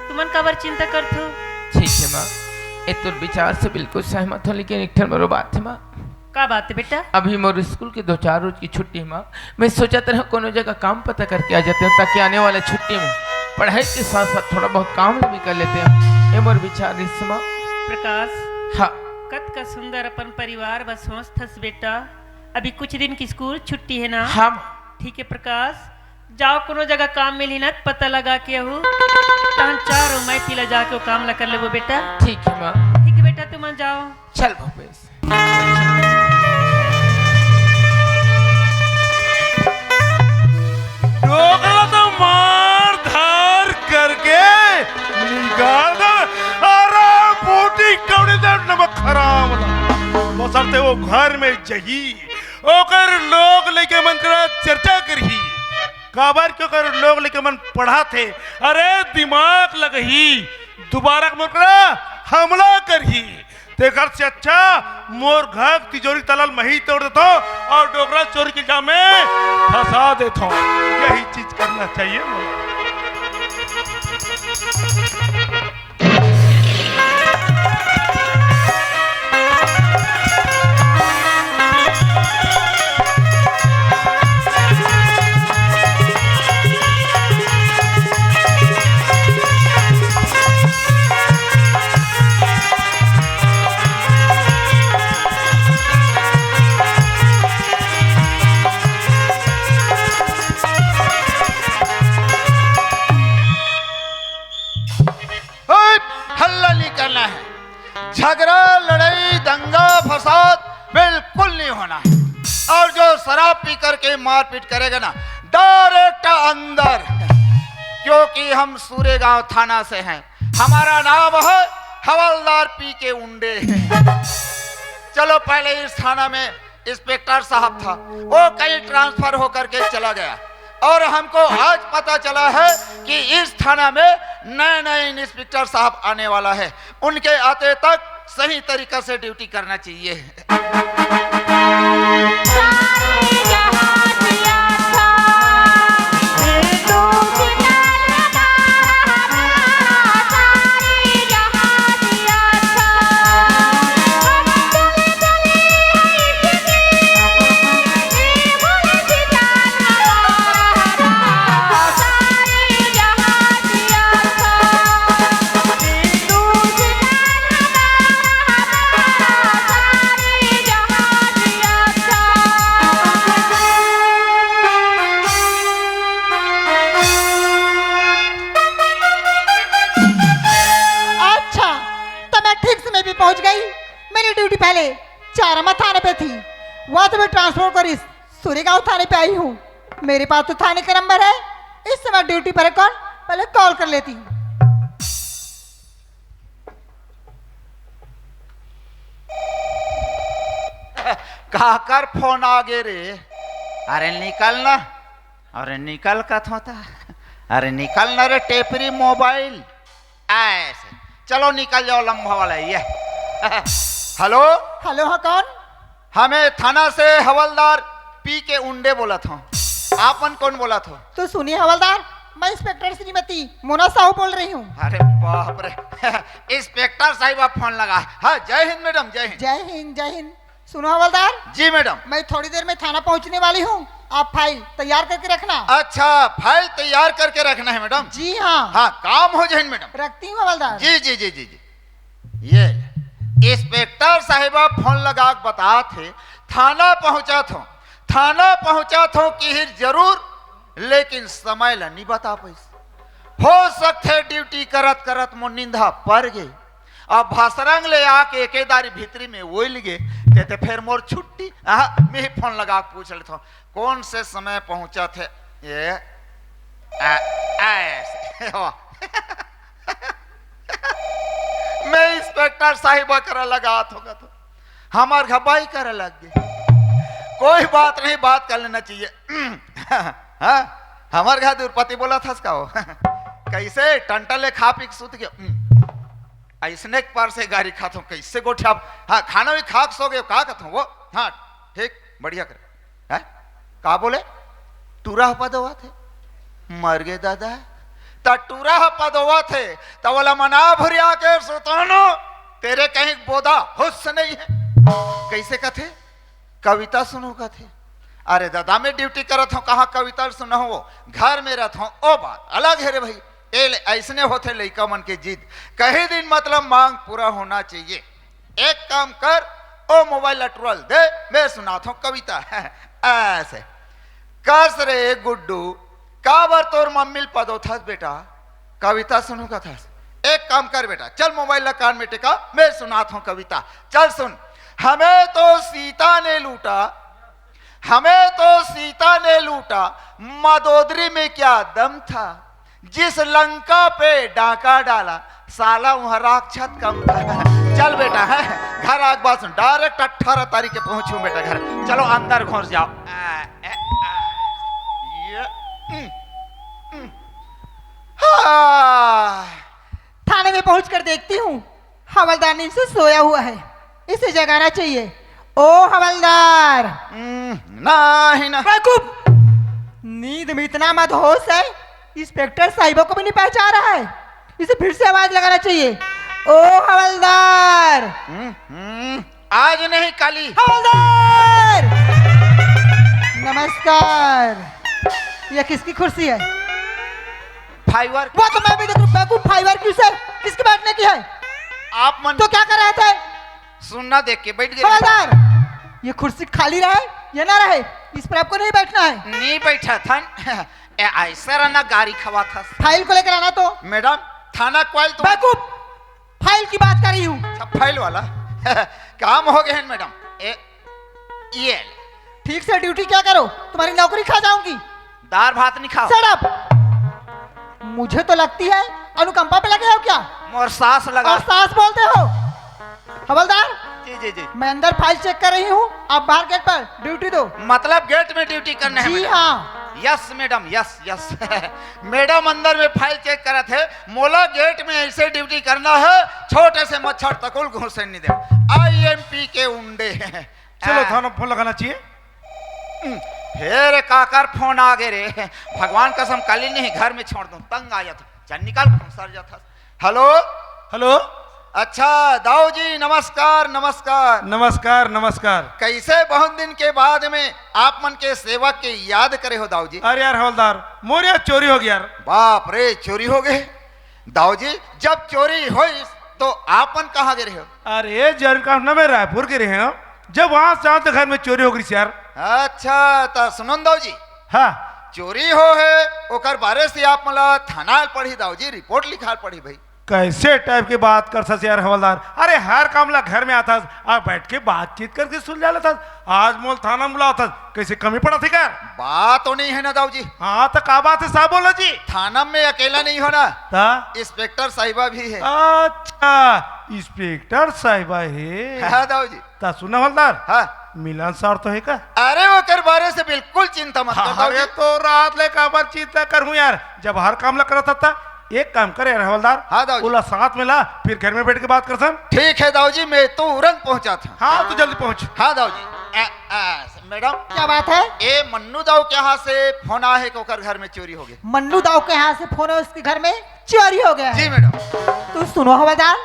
तुमन काबर चिंता करथो? ठीक हे माँ, ए तोर विचार से बिल्कुल सहमत हों, लेकिन एक ठन मोरो बात हे माँ। का बात हे बेटा? अभी मोर स्कूल के दो चार रोज की छुट्टी हे माँ, मैं सोचत रहेंव कोनो जगह काम पता करके आ जातेंव, ताकि आने वाला छुट्टी में पढ़ाई के साथ साथ थोड़ा बहुत काम भी कर लेतेंव। ए मोर विचार रिहिस माँ। प्रकाश। हाँ। कतका सुंदर अपन परिवार बर सोचथस बेटा। अभी कुछ दिन की स्कूल छुट्टी हे ना? हाँ माँ। ठीक हे प्रकाश, जाओ कोनो जगह काम मिलही ना, पता लगा के आहू, तहन चारों मैं पिला जाके वो काम ला कर लेबो बेटा। ठीक हे माँ। ठीक हे बेटा, तुमन जाओ। चल भूपेश। डोकरा तो मार धार करके निकाल दे। अरे बूटी कौड़ी दे नमक हराम ला। बसरते वो घर में जही, ओकर लोग लइके मन करा चर्चा करही। काबर के ओकर लोग लइके मन पढ़ाथे। अरे दिमाग लगही, दोबारा के मोर करा हमला करही। तेकर से अच्छा मोर घर तिजोरी ताला ल मही तोड़ देथों और डोकरा चोरी के इल्जाम में फंसा देथों। यही चीज करना चाहिए मोला। ओए, हल्ला नहीं करना है। झगड़ा, लड़ाई, दंगा, फसाद बिल्कुल नहीं होना है। और जो शराब पी करके मारपीट करेगा ना, डायरेक्ट अंदर, क्योंकि हम सूरेगांव थाना से हैं। हमारा नाम है हवलदार पी के उंडे। चलो, पहले इस थाना में इंस्पेक्टर साहब था, वो कहीं ट्रांसफर होकर के चला गया। और हमको आज पता चला है कि इस थाना में नए नए इंस्पेक्टर साहब आने वाला है। उनके आते तक सही तरीका से ड्यूटी करना चाहिए। अच्छा, तो मैं ठीक समय पे पहुंच गई। मेरी ड्यूटी पहले चारामा थाने पे थी, वहां से मैं ट्रांसफर करिस सूर्यगांव थाने पे आई हूँ। मेरे पास तो थाने का नंबर है, इस समय ड्यूटी पर है कौन, पहले कॉल कर लेती हूँ। काकर फोन आ गे रे? अरे निकल ना, अरे निकल कथों ता, अरे निकल ना रे टेपरी मोबाइल। ऐसे चलो निकल जाओ, लंबा वाला ये। हेलो। हेलो, हाँ कौन? हमें थाना से हवलदार पी के उंडे बोलत हों। आपन कौन बोलत हो? तो सुनिए हवलदार, मैं इंस्पेक्टर श्रीमती मोना साहू बोल रही हूँ। अरे बाप रे, इंस्पेक्टर साहिबा फोन लगा। हाँ, जय हिंद मैडम, जय हिंद। जय हिंद, जय हिंद। सुनो हवलदार। जी मैडम। मैं थोड़ी देर में थाना पहुंचने वाली हूँ, आप फाइल तैयार करके रखना। अच्छा, फाइल तैयार करके रखना है मैडम। जी हाँ। हाँ, काम हो जाए मैडम। रखती हूँ हवलदार। जी जी जी जी जी। ये ले, इंस्पेक्टर साहिबा फोन लगा के बतात हे, थाना पहुंचत हों, थाना पहुंचत हों किहिस जरूर, लेकिन समय ला नी बता पाइस। हो सकथे ड्यूटी करत करत मोर निंदा पर गे, अब भसरंग ले आके एके दारी भीतरी में ओइल गे, ते ते फेर मोर छुट्टी। आहा, मैं फोन लगा के पूछ लेथों, कौन से समय पहुंचत हे ये? आ, आ, ऐसे। वाह। मैं इंस्पेक्टर साहिबा करा लगात हों तो हमार घबाई करा लग गे। कोई बात नहीं, बात कर लेना चाहिए। हाँ, हमार घर दुरपति बोलत हस का हो? कैसे टंटा ले खा पी के सुत गयो? ऐसने एक पर से गारी खात हों, कैसे गोठिया? हाँ, खाना भी खा के सो गयो, का कथों वो? हाँ, ठीक, बढ़िया कर। हैं? का बोले? टूरा ह पदोवत हे। मर गे दादा। त टूरा ह पदोवत हे, त ओला मना भुरिया के सुतानो, तेरे कहीं बोदा होश नहीं है। कैसे कथे? कविता सुनहूं कथे। अरे दादा, मैं ड्यूटी करत हों, कहाँ कविता सुनहूं? वो घर में रहत हों, ओ बात अलग है रे भाई। ए ले, ऐसने होथे लइका मन के जिद। कहीं दिन मतलब मांग पूरा होना चाहिए। एक काम कर, ओ मोबाइल ला टुरा ल दे, मैं सुनात हों कविता। ऐसे। कस रे गुड्डू, काबर तोर मम्मी ल पदोथस बेटा? कविता सुनहूं कथस। एक काम कर बेटा, चल मोबाइल ला कान में टेका, मैं सुनात हों कविता। चल सुन। हमें तो सीता ने लूटा, हमें तो सीता ने लूटा, मदोदरी में क्या दम था, जिस लंका पे डाका डाला, साला वहां राक्षस कम था। चल बेटा, है घर आग बात सुन, डायरेक्ट अठारह तारीख के पहुंचूं बेटा घर। चलो अंदर घुस जाओ। आ, ए, आ, ये, उम, उम। हाँ। थाने में पहुंचकर देखती हूँ, हवलदार नींद से सोया हुआ है, इसे जगाना चाहिए। ओ हवलदार। हम्म, नहीं ना। बेवकूफ, नींद में इतना मदहोश है, इंस्पेक्टर साहिबा को भी नहीं पहचान रहा है। इसे फिर से आवाज लगाना चाहिए। ओ हवलदार। हम्म, हम्म, आज नहीं काली। हवलदार। नमस्कार। यह किसकी कुर्सी है? फाइबर। वो तो मैं भी देख रहा हूँ, बेवकूफ, फाइबर की उसे किसके बैठने की है? आप मन तो क्या कर रहे थे? सुनना देख के बैठ गए। हवलदार, ये कुर्सी खाली रहे या ना रहे, इस पर आपको नहीं बैठना है। नहीं बैठा था। ए, ऐसा रहना गारी खवा था। फाइल को लेकर आना तो। मैडम, थाना क्वाइल तो। बेवकूफ, फाइल की बात कर रही हूँ। अच्छा, फाइल वाला। काम हो गए हैं मैडम। ए, ये ले। ठीक से ड्यूटी क्या करो, तुम्हारी नौकरी खा जाऊंगी। दार भात नहीं खाओ। Shut up! मुझे तो लगती है अनुकंपा पे लगे हो क्या? मोर सास लगा। और सास बोलते हो? हवलदार, जी, जी, जी। मैं अंदर फाइल चेक कर रही हूँ, आप बाहर गेट पर ड्यूटी दो। मतलब गेट में ड्यूटी करना है जी मैडम? हाँ। Yes madam, yes, yes. Madam अंदर में फाइल चेक करत हे। मोला गेट में ऐसे ड्यूटी करना हे, छोटे से मच्छर तकुल घुसे नहीं दे। आईएमपी के उंडे। चलो, हाँ। थाना फोन लगाना चाहिए। हम्म, फेर काकर फोन आ गे रे? भगवान कसम, काली नहीं घर में छोड़ दूं, तंग आ जात। चल निकल, घुसर जात। हेलो। हेलो। अच्छा दाऊ जी, नमस्कार, नमस्कार। नमस्कार, नमस्कार। कैसे बहुत दिन के बाद में आप मन के सेवक के याद करे हो दाऊ जी? अरे यार हवलदार, मोर यार चोरी हो गया यार। बाप रे, चोरी हो गए? दाऊ जी, जब चोरी होइस तो आप मन कहाँ गे रहे हो? अरे जरूर काम ना, मैं रायपुर गे रहे हंव, जब वहां से आंव तो घर में चोरी हो गई यार। अच्छा, तो सुनो न दाऊ जी। हाँ। चोरी हो हे, ओकर बारे से आप मन ला थाना आल पड़ही दाऊ जी, रिपोर्ट लिखाल पड़ही भाई। कैसे टाइप के बात करथस यार हवलदार? अरे हर काम ला घर में आथस, अब बैठ के बातचीत करके सुलझा लेथस। आज मोला थाना में बुलाथस, कैसे कमी पड़त हे का? बात तो नहीं है ना दाऊ जी। हाँ तो का बात है साहब, बोलो जी। थाना में अकेला नहीं हो ना, ता? इंस्पेक्टर साहिबा भी है। अच्छा, इंस्पेक्टर साहिबा है। हाँ दाऊ जी। ता सुन हवलदार, हाँ। मिलनसार तो है का? अरे ओकर बारे से बिल्कुल चिंता मत कर दाऊ अरे जी। तो रात ले काबर चिंता करहूँ यार, जब हर काम ला करत हस ता। एक काम करे यार हवलदार, हाँ दाऊ जी। ओला साथ में ला, फिर घर में बैठ के बात करथन। ठीक है दाऊ जी, मैं तुरंत पहुंचात हंव। हाँ तो जल्दी पहुंच। हाँ दाऊ जी। अ, अ, मैडम। क्या बात है? ए मन्नू दाऊ के यहाँ से फोन आए है कि ओकर घर में चोरी हो गई। मन्नू दाऊ के यहाँ से फोन है, उसके घर में चोरी हो गया है। जी मैडम। तो सुनो हवलदार,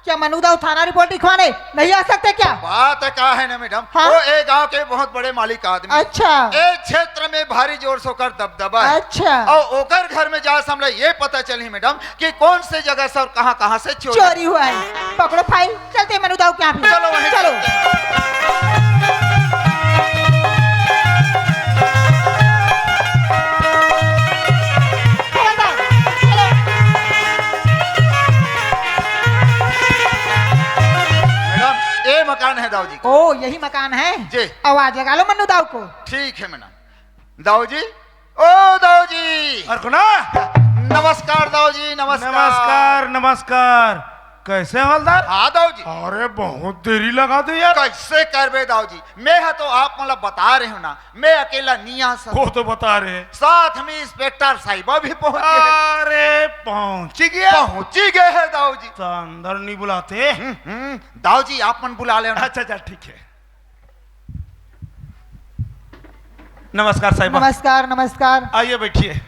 क्या मन्नू दाऊ थाना रिपोर्ट लिखवाने नहीं आ सकते क्या? बात का है ना मैडम, हाँ? वो ए गांव के बहुत बड़े मालिक आदमी। अच्छा। ए क्षेत्र में भारी जोर से ओकर दबदबा है। अच्छा। और ओकर घर में जाए से हमला ये पता चली मैडम कि कौन से जगह से और कहाँ कहाँ से चोरी चोरी हुआ है। पकड़ो फाइल, चलते हैं मन्नू दाऊ के यहाँ भी। चलो वहीं चलो। चलते हैं। हवलदार, चलो। मैडम, ये मकान है दाऊ जी। ओ, यही मकान है? जी। आवाज लगा लो मन्नू दाऊ को। ठीक है मैडम। दाऊ जी, ओ दाऊ जी। और सुना? नमस्कार दाऊ जी, नमस्कार। नमस्कार, नमस्कार। कैसे हवलदार? हाँ दाऊ जी। अरे बहुत देरी लगा दे यार। कैसे करबे दाऊ जी, मैं हा तो आप मन ला बता रहे हूँ ना, मैं अकेला नहीं आ सकता। वो तो बता रहे हैं। साथ में इंस्पेक्टर साहिबा भी पहुंच गए हैं। अरे पहुंच ही गया। पहुंच ही गए हैं दाऊ जी। तो अंदर नहीं बुलाते? हम्म, हम्म, दाऊ जी आप मन बुला लेना। अच्छा, अच्छा, ठीक है। नमस्कार साहिबा। नमस्कार, नमस्कार। आइए बैठिए।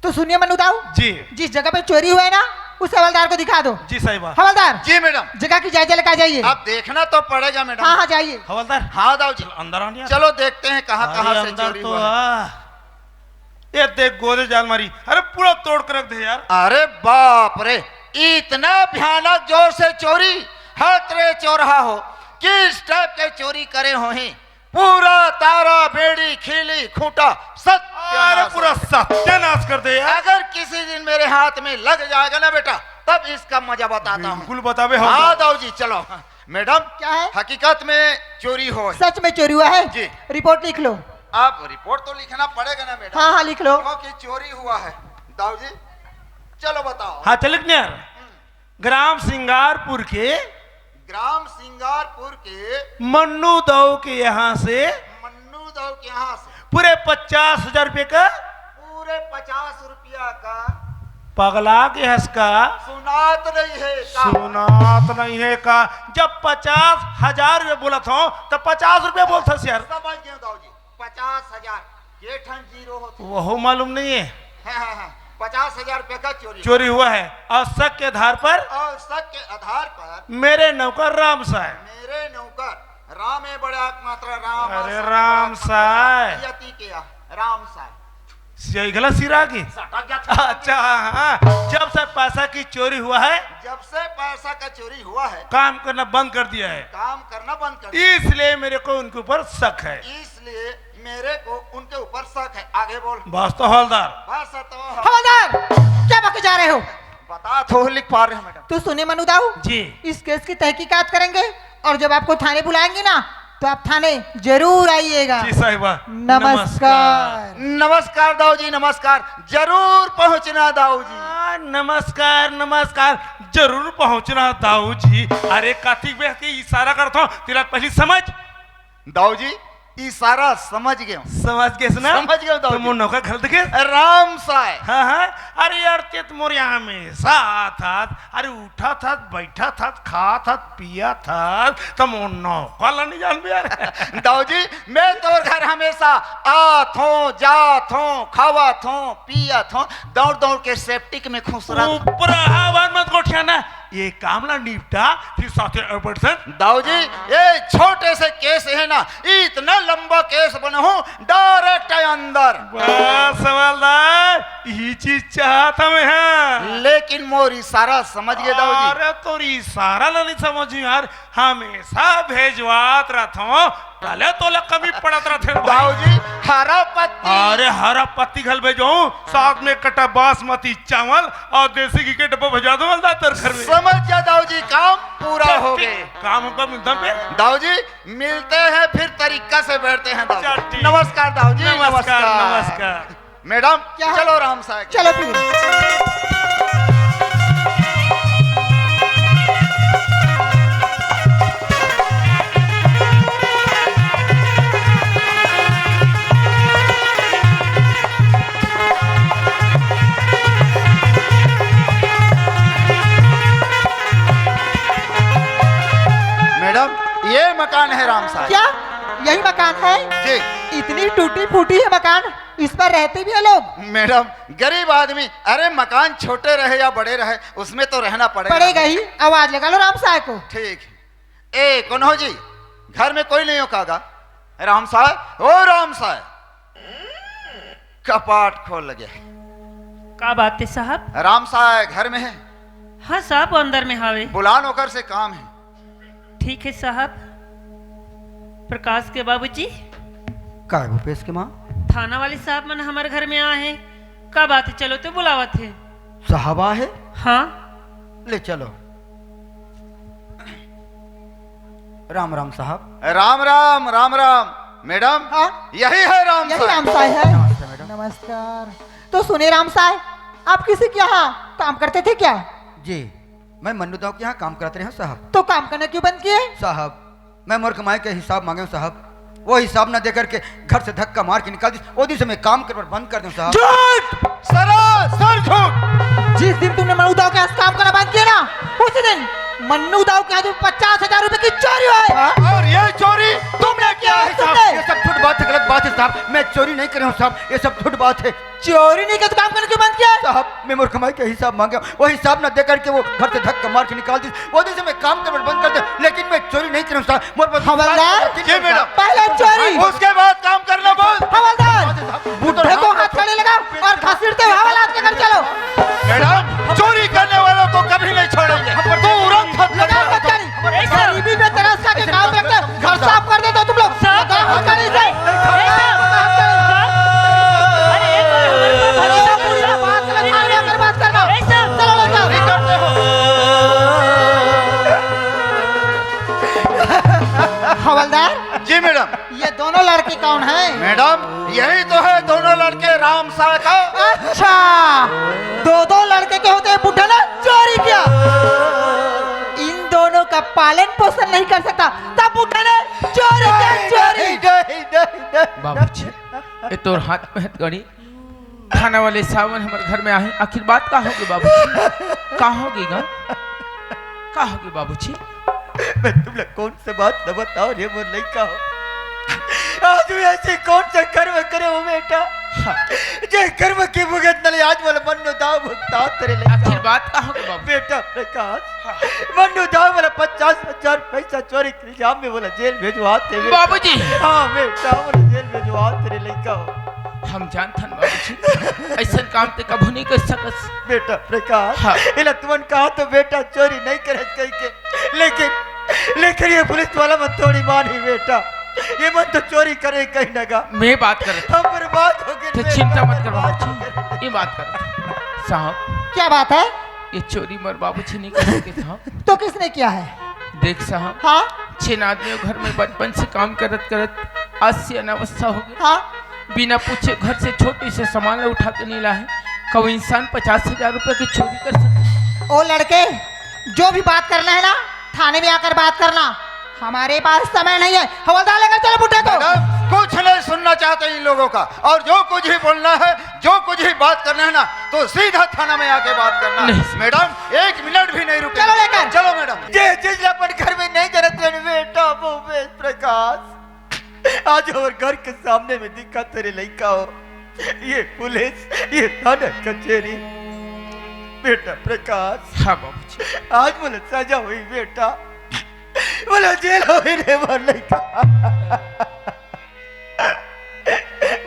तो सुनिए मन्नू दाऊ, जी। जिस जगह पे चोरी हुआ है ना, उस हवलदार को दिखा दो। जी साहिबा। हवलदार, जी मैडम। जगह की जायजा लेकर आ जाइए। अब देखना तो पड़ेगा मैडम। हाँ, हाँ, जाइए। हवलदार। हाँ दाऊ जी। चलो अंदर आने यार। चलो देखते हैं कहाँ, अरे कहाँ से अंदर चोरी तो हुआ है। आ। ये देख गोदरेज अलमारी, अरे पूरा तोड़ के रख दे यार। अरे बाप रे, इतना भयानक जोर से चोरी, हत रे चोरहा हो, किस टाइप के चोरी करे होही? पूरा तारा, बेड़ी, खीली, खूंटा, सत्यानाश अरे पूरा हो गया। सत्यानाश कर दे यार। अगर किसी दिन मेरे हाथ में लग जाएगा ना बेटा, तब इसका मजा बताता हूँ। बिल्कुल बताबे हो। हाँ दाऊ जी, चलो। मैडम, क्या है? हकीकत में चोरी हो है। सच में चोरी हुआ है? जी। रिपोर्ट लिख लो। अब रिपोर्ट तो लिखना पड़ेगा ना मैडम? हाँ, हाँ, लिख लो। क्योंकि चोरी हुआ है। दाऊ जी, चलो बताओ। हाँ, चलिक ने यार। ग्राम सिंगारपुर के ग्राम सिंगारपुर के मन्नू दाऊ के यहाँ से मन्नू दाऊ के यहाँ से पूरे पचास हजार रुपये का पूरे पचास रुपया का पगला के हंस का सुनात नहीं है का? सुनात नहीं है का? जब पचास हजार रुपये बोलत हो तो पचास रुपये बोलत हस यार। समझ गए दाऊ जी, पचास हजार के ठन जीरो होते। वहू मालूम नहीं है। हाँ, हाँ, हाँ, पचास हजार रुपये का चोरी चोरी हुआ है और शक के आधार पर और शक के आधार पर मेरे नौकर राम साय मेरे नौकर राम है बड़ा एकमात्र राम अरे और राम बड़ा साय। यति के राम साय। सियाही गला सिरा की? सटक गया था। अच्छा, हाँ, हाँ। जब से पैसा की चोरी हुआ है, जब से पैसा का चोरी हुआ है, काम करना बंद कर दिया है। काम करना बंद कर दिया। इसलिए मेरे को उनके ऊपर शक है। इसलिए मेरे को उनके ऊपर शक है। आगे बोल। बस तो हवलदार। बस तो हवलदार, क्या बके जा रहे हो? बता तो लिख पा रहे हैं मैडम। तो सुनिए मन्नू दाऊ, जी। इस केस की तहकीकात करेंगे और जब आपको थाने बुलाएंगे ना, तो आप थाने जरूर आइएगा। जी साहिबा। नमस्कार। नमस्कार दाऊ जी, नमस्कार। जरूर पहुंचना दाऊ जी। हाँ, नमस्कार, नमस्कार। जरूर पहुंचना दाऊ जी। अरे कतिक बेर के इशारा करत हो, तेला पहली समझ। दाऊ जी, इशारा समझ गेंव। समझ गेस ना? समझ गेंव दाऊ जी। मोर नौका घल देखे? राम साय। हाँ, हाँ। अरे यार, ते तो मोर यहाँ हमेशा आत हस। अरे उठत हस, बइठत हस, खात हस, पियत हस, त मोर नौका ला नइ जानबे यार। दाऊ जी, मैं तोर घर हमेशा आत हों, जात हों, खावत हों, पियत हों, दौड़ दौड़ के सेप्टिक में खुसरत। ऊपर आवाज मत गोठिया ना। ये काम ला निपटा, फिर साथे अबड़सन। दाऊ जी, ये छोटे से केस हे ना, इतना लंबा केस बनाहूं, direct अंदर। बस हवलदार, यही चीज चाहत हंव मैं। लेकिन मोर इशारा समझ गे दाऊ जी। अरे तोर इशारा ला नइ समझेंव यार, हमेशा भेजवात रथंव, तले तोला कमी पड़त रथे भाई। दाऊ जी, हरा पत्ती। अरे हरा पत्ती घल भेजहूं, साथ में कटा बासमती चावल अउ देसी घी के डब्बा भेजवा दूं हवलदार तोर घर में। समझ जा दाऊ जी, काम पूरा हो गे। काम हमका मिलता पे। दाऊ जी, मिलते हैं फिर तरीका से बैठते हैं दाऊ जी। चल ठीक। नमस्कार दाऊ जी, नमस्कार, नमस्कार। नमस्कार। मैडम, क्या है? चलो राम साय। चलो फिर। मैडम, ये मकान है राम साय। क्या? यही मकान है? जी। इतनी टूटी फूटी है मकान, इस पर रहते भी हैं लोग? मैडम, गरीब आदमी, अरे मकान छोटे रहे या बड़े रहे, उसमें तो रहना पड़ेगा। पड़ेगा ही। आवाज लगा लो राम साय को। ठीक। ए, कौन हो जी? घर में कोई नहीं हो कागा? राम साय, ओ राम साय, कपाट खोल लगे। का बात है साहब? राम साय घर में है? हाँ साहब, वो अंदर में हावे। बुला नौकर से काम है। ठीक है साहब। प्रकाश के बाबूजी। का है भूपेश के माँ? थाना वाले साहब मन हमर घर में आए हैं। का बात है, चलो तो बुलावत है। साहब आए हैं? हाँ। ले चलो। राम राम साहब। राम राम, राम राम। मैडम, हाँ? यही है राम यही साय। राम साय है। नमस्ते मैडम। नमस्कार। तो सुने राम साय, आप किसी के यहाँ काम करते थे क्या? जी, मैं मन्नू दाऊ के यहाँ काम करत रहेंव साहब। तो काम करना क्यों बंद किए? साहब, मैं मोर कमाई के हिसाब मांगेंव साहब, वो हिसाब न दे करके घर से धक्का मार के निकाल दिस। वो दिन से मैं काम करना बंद कर देंव साहब। झूठ! सरासर झूठ! जिस दिन तुमने मन्नू दाऊ के यहाँ काम करना बंद किया ना, उसी दिन मन्नू दाऊ के यहाँ जो पचास हजार रुपए की चोरी हुई है। हाँ? और ये चोरी तुमने किया है साहब। तुमने। ये सब झूठ बात है, गलत बात है साहब। मैं चोरी नहीं करे हूँ साहब, ये सब झूठ बात है। चोरी नहीं किया तो काम करना क्यों बंद किया? साहब, मैं मोर कमाई के हिसाब मांगेंव, वो हिसाब न दे करके वो घर से धक्का मार के निकाल दिस। वो दिन से मैं काम करना बंद कर देंव, लेकिन मैं चोरी नहीं करे हूँ साहब। मोर बस हवलदार, जी मैडम। पहले चोरी। उसके बाद काम करना बंद। हवलदार, बुढ़े को हथकड़ी लगाओ और घसीटते हुए हवालात लेकर चलो। मैडम, चोरी करने वालों को कभी नहीं छोड़ेंगे। तुरंत हथकड़ी लगाओ। गरीबी में तरस खा के काम करते, घर साफ कर देते हो तुम लोग। साफ गाँव हथकड़ी से। अरे, एक बार हमारे ऊपर भरोसा पूरा। बात करना, बात करना। चलो, चलो। हवलदार। जी मैडम। ये दोनों लड़के कौन हैं? मैडम, यही तो है दोनों लड़के राम साय का। अच्छा, दो दो लड़के के होते बुढ़ा ने चोरी किया। इन दोनों का पालन पोषण नहीं कर सकता, तब बुढ़ा ने चोरी किया, चोरी। नहीं, नहीं, नहीं, नहीं। बाबूजी, ये तोर हाथ में हथकड़ी। थाना वाले साहब हमर घर में आहे, आखिर बात का होगे बाबूजी? का होगे गा? का होगे बाबूजी? मैं तुम लोग कौन से बात न बताओ रे मोर लइका हो। आज मैं ऐसे कौन सा कर्म करे हो बेटा? हाँ। जे कर्म के भुगत नले आज वाला मन्नू दाऊ भुगता तेरे लइका। आखिर बात का होगे बाबू? बेटा प्रकाश, हाँ। मन्नू दाऊ वाला पचास हजार पैसा चोरी इल्जाम में बोला जेल भेजवा तेरे। बाबूजी। हाँ बेटा, बोला जेल भेजवा तेरे लइका हो। हम जानथन बाबूजी, ऐसन काम ते कभू नहीं कर सकस। बेटा प्रकाश, हाँ। एला तुमन कहा तो बेटा चोरी नहीं करत कही के, लेकिन, लेकिन ये पुलिस वाला मन थोड़ी मानी बेटा, ये मन तो चोरी करे कहीं ना गा। मैं बात करत। हम बर्बाद हो गए तो बेटा, चिंता मत कर बर्बाद हो बाबूजी, गए। ये बात कर साहब। क्या बात है? ये चोरी मोर बाबूजी नहीं कर सके साहब। तो किसने किया है? देख साहब, हाँ? छह आदमी घर में बचपन से काम करत करत आज से अनावस्था हो गई। हाँ? बिना पूछे घर से छोटी से सामान ला उठा के नहीं लाए। कब इंसान पचास हजार रुपए की चोरी कर सकता? ओ लड़के, जो भी बात करना है ना, थाने में आकर बात करना, हमारे पास समय नहीं है। हवलदार लेकर चलो बुढ़े को। मैडम, कुछ नहीं सुनना चाहते इन लोगों का। और जो कुछ ही बोलना है, जो कुछ ही बात करना है ना, तो सीधा थाना में आके बात करना। नहीं। मैडम, एक मिनट भी नहीं रुके। चलो लेकर। चलो मैडम। ये चीज अपन घर में नहीं करते हैं बेटा, वो बेटा प्रकाश। आज हमर घर के सामने में दिखा तेरे लइका हो, ये पुलिस, ये थाना कचेरी। बेटा प्रकाश, हाँ बाबूजी। आज मोला सजा होही बेटा, मोला जेल होही रे मोर लइका।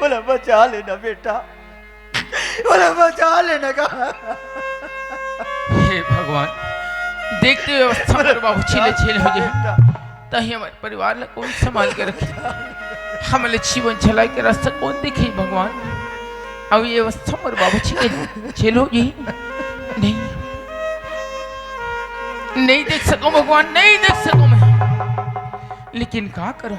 मोला बचा लेना बेटा, मोला बचा लेना का। हे भगवान, देखते हुए अवस्था मोर बाबूजी ले जेल हो जाए, बेटा। तही हमर परिवार ला कोन संभाल के रखही? हमन ला जीवन चलाए के रास्ता कोन दिखाही भगवान? अब ये अवस्था मोर बाबूजी के जेल हो जाही। नहीं, नहीं देख सकूं भगवान, नहीं देख सकूं मैं। लेकिन का करूं,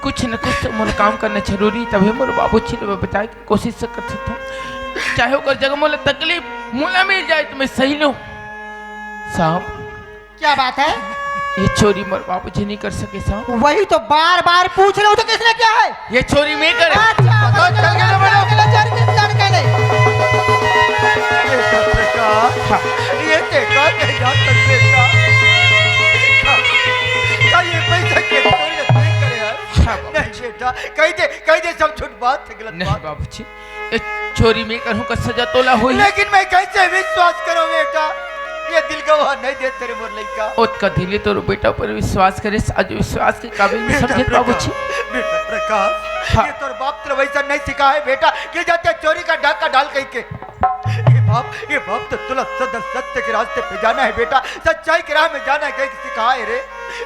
कुछ न कुछ तो मोला काम करना जरूरी, तभे मोर बाबूजी ला बताए के कोशिश तो कर सकथंव। चाहे ओकर जगह मोला तकलीफ मोला मिल जाए तो मैं सही लूं। साहब, क्या बात है? ये चोरी मोर बाबूजी नहीं कर सके साहब। वही तो बार बार पूछ रहे हो, तो किसने किया है? ये चोरी मैं करे। अच्छा, पता चल गया ना मैडम। चल गया, चल गया, चल गया। ये सब बेटा, हाँ। ये देखा नहीं जा सकते का? का ये पैसा के चोरी नहीं करे यार? हाँ बाबूजी। नहीं बेटा, कह दे, कह दे सब झूठ बात है, गलत नहीं बात। बाबूजी, ये चोरी मैं करहूं का सजा तोला होही। लेकिन मैं कैसे विश्वास करूं बेटा, ये दिल गवाह नहीं देते रे मोर लइका। ओतका दिन ले तोर बेटा पर विश्वास करे, आज विश्वास के काबिल नहीं बेटा समझे प्रकाश, बाबूजी। बेटा प्रकाश, हाँ। ये तोर बाप तेरे वैसा नहीं सिखाए बेटा कि जाते चोरी का डाका डाल कह के। ये बाप, ये बाप तो तुला सदा सत्य के रास्ते पे जाना है बेटा, सच्चाई के राह में जाना है कह के सिखाए रे।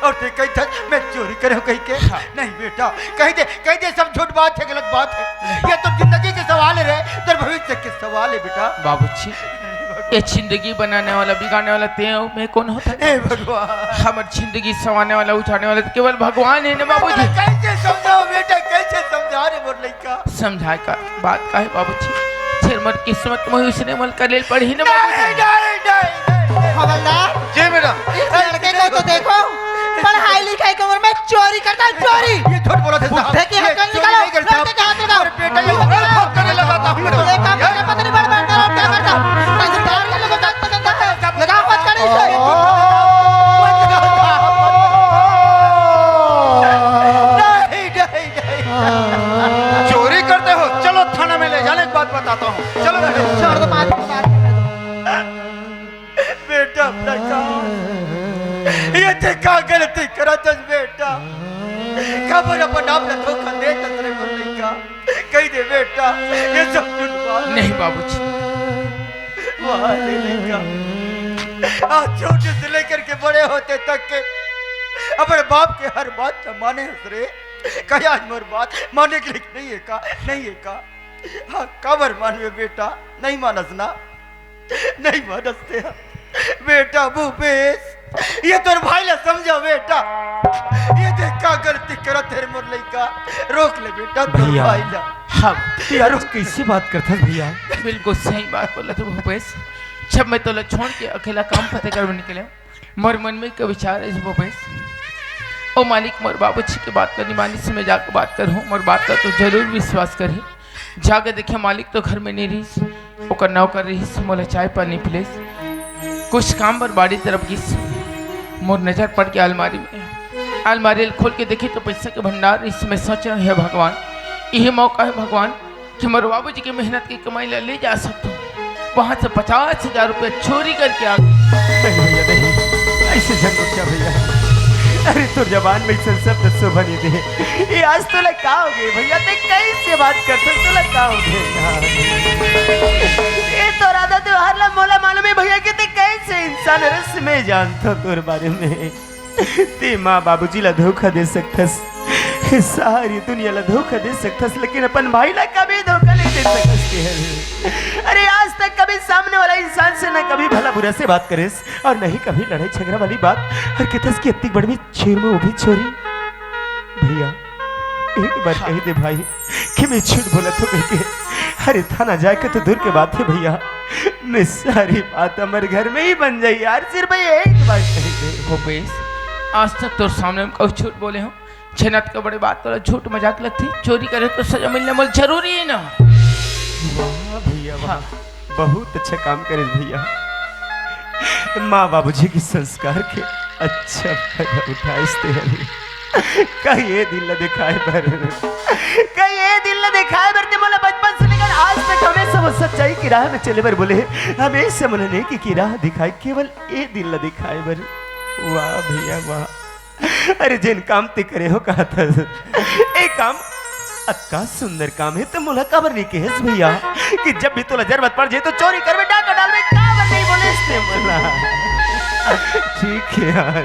और तैं कहिथस मैं चोरी करे हंव कहिके। हाँ। नहीं बेटा, कह दे, कह दे सब झूठ बात है, गलत बात है। ये तो जिंदगी के सवाल है रे, तोर भविष्य के सवाल है बेटा। बाबूजी, ये जिंदगी बनाने वाला, बिगाड़ने वाला तैं अउ मैं कोन होथन? हे भगवान। हमर जिंदगी संवारने वाला, उजाड़ने वाला तो केवल भगवान है ना बाबूजी। कैसे समझाओं बेटा, कैसे समझाओं रे मोर लइका? समझाए का बात का है बाबूजी? फेर मोर किस्मत में उसने मल करे ल पड़ही ना बाबूजी। नहीं, नहीं, नहीं, नहीं। हवलदार, जी मैडम। इस लड़के को तो देखो, पढ़ाई लिखाई की उम्र में चोरी करता है, चोरी। ये झूठ बोलत हे साहब। देखिए, ये हाथ चोरी निकालो, नहीं करता। लड़के के हाथ निकालो। अरे बेटा, ये निकालो। ठोक करने लगा था। ये काम करने पता नहीं बड़ बड़ क्या करता। तहसीलदार के लोग तक तक तक लगाओ, मत करो इसे। नहीं, नहीं, नहीं। चोरी करते हो, चलो थाना में ले जाने की बात बताता हूँ। चलो मैडम। छोड़ दो, मार दो, मार दो। बेटा प्रकाश, ये तैं का गलती करत हस बेटा? काबर अपन आप ला धोखा देत हस रे मोर लइका? कह दे बेटा, ये सब झूठ बात। नहीं बाबूजी। वाह रे लइका, आज छोटे से लेकर के बड़े होते तक के अपने बाप के हर बात तो माने हस रे। कहे आज मोर बात माने के लिए नहीं है का? नहीं है का? हाँ, काबर मानबे बेटा, नहीं मानस ना? नहीं मानस तैं। बेटा भूपेश, ये तोर भाई ला समझा बेटा। ये देख का गलती करत हे रे मोर लइका। रोक ले बेटा तोर भैया। भाई ला। हाँ। यार, कैसी बात करत हस भैया? बिल्कुल सही बात बोलत हस भूपेश। जब मैं तोला छोड़ के अकेला काम पते करबे निकले, मोर मन में एक विचार है भूपेश। ओ मालिक, मोर बाबूजी के बात ला नहीं मानिस, मैं जाके बात करहूँ, मोर बात ला तो जरूर विश्वास करही। जाके देखे मालिक तो घर में नहीं रहिस, ओकर नौकर रहिस, मोला चाय पानी पिलेस। कुछ काम बर बाड़ी तरफ गिस, मोर नजर पड़ के अलमारी में, अलमारी ल खोल के देखी तो पैसा के भंडार रहिस। मैं सोचे, हे भगवान, यही मौका है भगवान, कि मोर बाबूजी के मेहनत के कमाई ला ले जा सकथों। वहां से पचास हजार रुपया चोरी करके आ गए। नहीं भैया, नहीं, ऐसे झन रुक जा भैया। अरे, तोर जबान में ऐसे शब्द शोभा नहीं दे। ये आज तोला का हो गए भैया? तैं कैसे बात करत हस? तोला का हो गए? ये तोर आदत व्यवहार ला मोला मालूम है भैया कि तैं कैसे इंसान हरस, मैं जानत हूँ तोर बारे में। तैं माँ बाबूजी ला धोखा दे सकथस, सारी दुनिया ला धोखा दे सकथस, लेकिन अपन भाई ला कभी धोखा नहीं दे सकथस। अरे, आज तक कभी सामने वाला इंसान से ना कभी भला बुरा से बात करेस और नहीं कभी लड़ाई झगड़ा वाली बात। और कहथस कि इतनी बड़ भी चोर में वो भी चोरी। भैया, एक बार हाँ। कह दे भाई, कि मैं झूठ बोलत हूँ कह के। अरे, थाना जाए के तो दूर के बात है भैया, मैं सारी बात हमर घर में ही बन जाही यार। सिर्फ भैया एक बार कह दे। भूपेश, आज तक तोर सामने हम कभी झूठ बोले हंव? छेनत के बड़े बात तोला झूठ मजाक लगथे, चोरी करे तो सजा मिलना मोला जरूरी है ना। वाह भैया वाह, हाँ। बहुत अच्छा काम करे भैया। माँ बाबूजी के संस्कार के अच्छा फायदा उठाइस ते हरे। कहीं ये दिन ला दिखाए बर, कहीं ये दिन ला दिखाए बर ते मोला बचपन से लेकर आज तक हमेशा वो सच्चाई की राह में चले बर बोले, हमेशा मोला नेकी की राह दिखाए, केवल ये दिन ला दिखाए बर। वाह भैया वाह। अरे जेन काम ते करे हो कहा था, ए काम अतका सुंदर काम है तो मोला काबर नहीं कहेस भैया कि जब भी तोला जरूरत पड़ जाए तो चोरी करबे, डाका डालबे, काबर नहीं बोलेस ते मोला? ठीक है यार,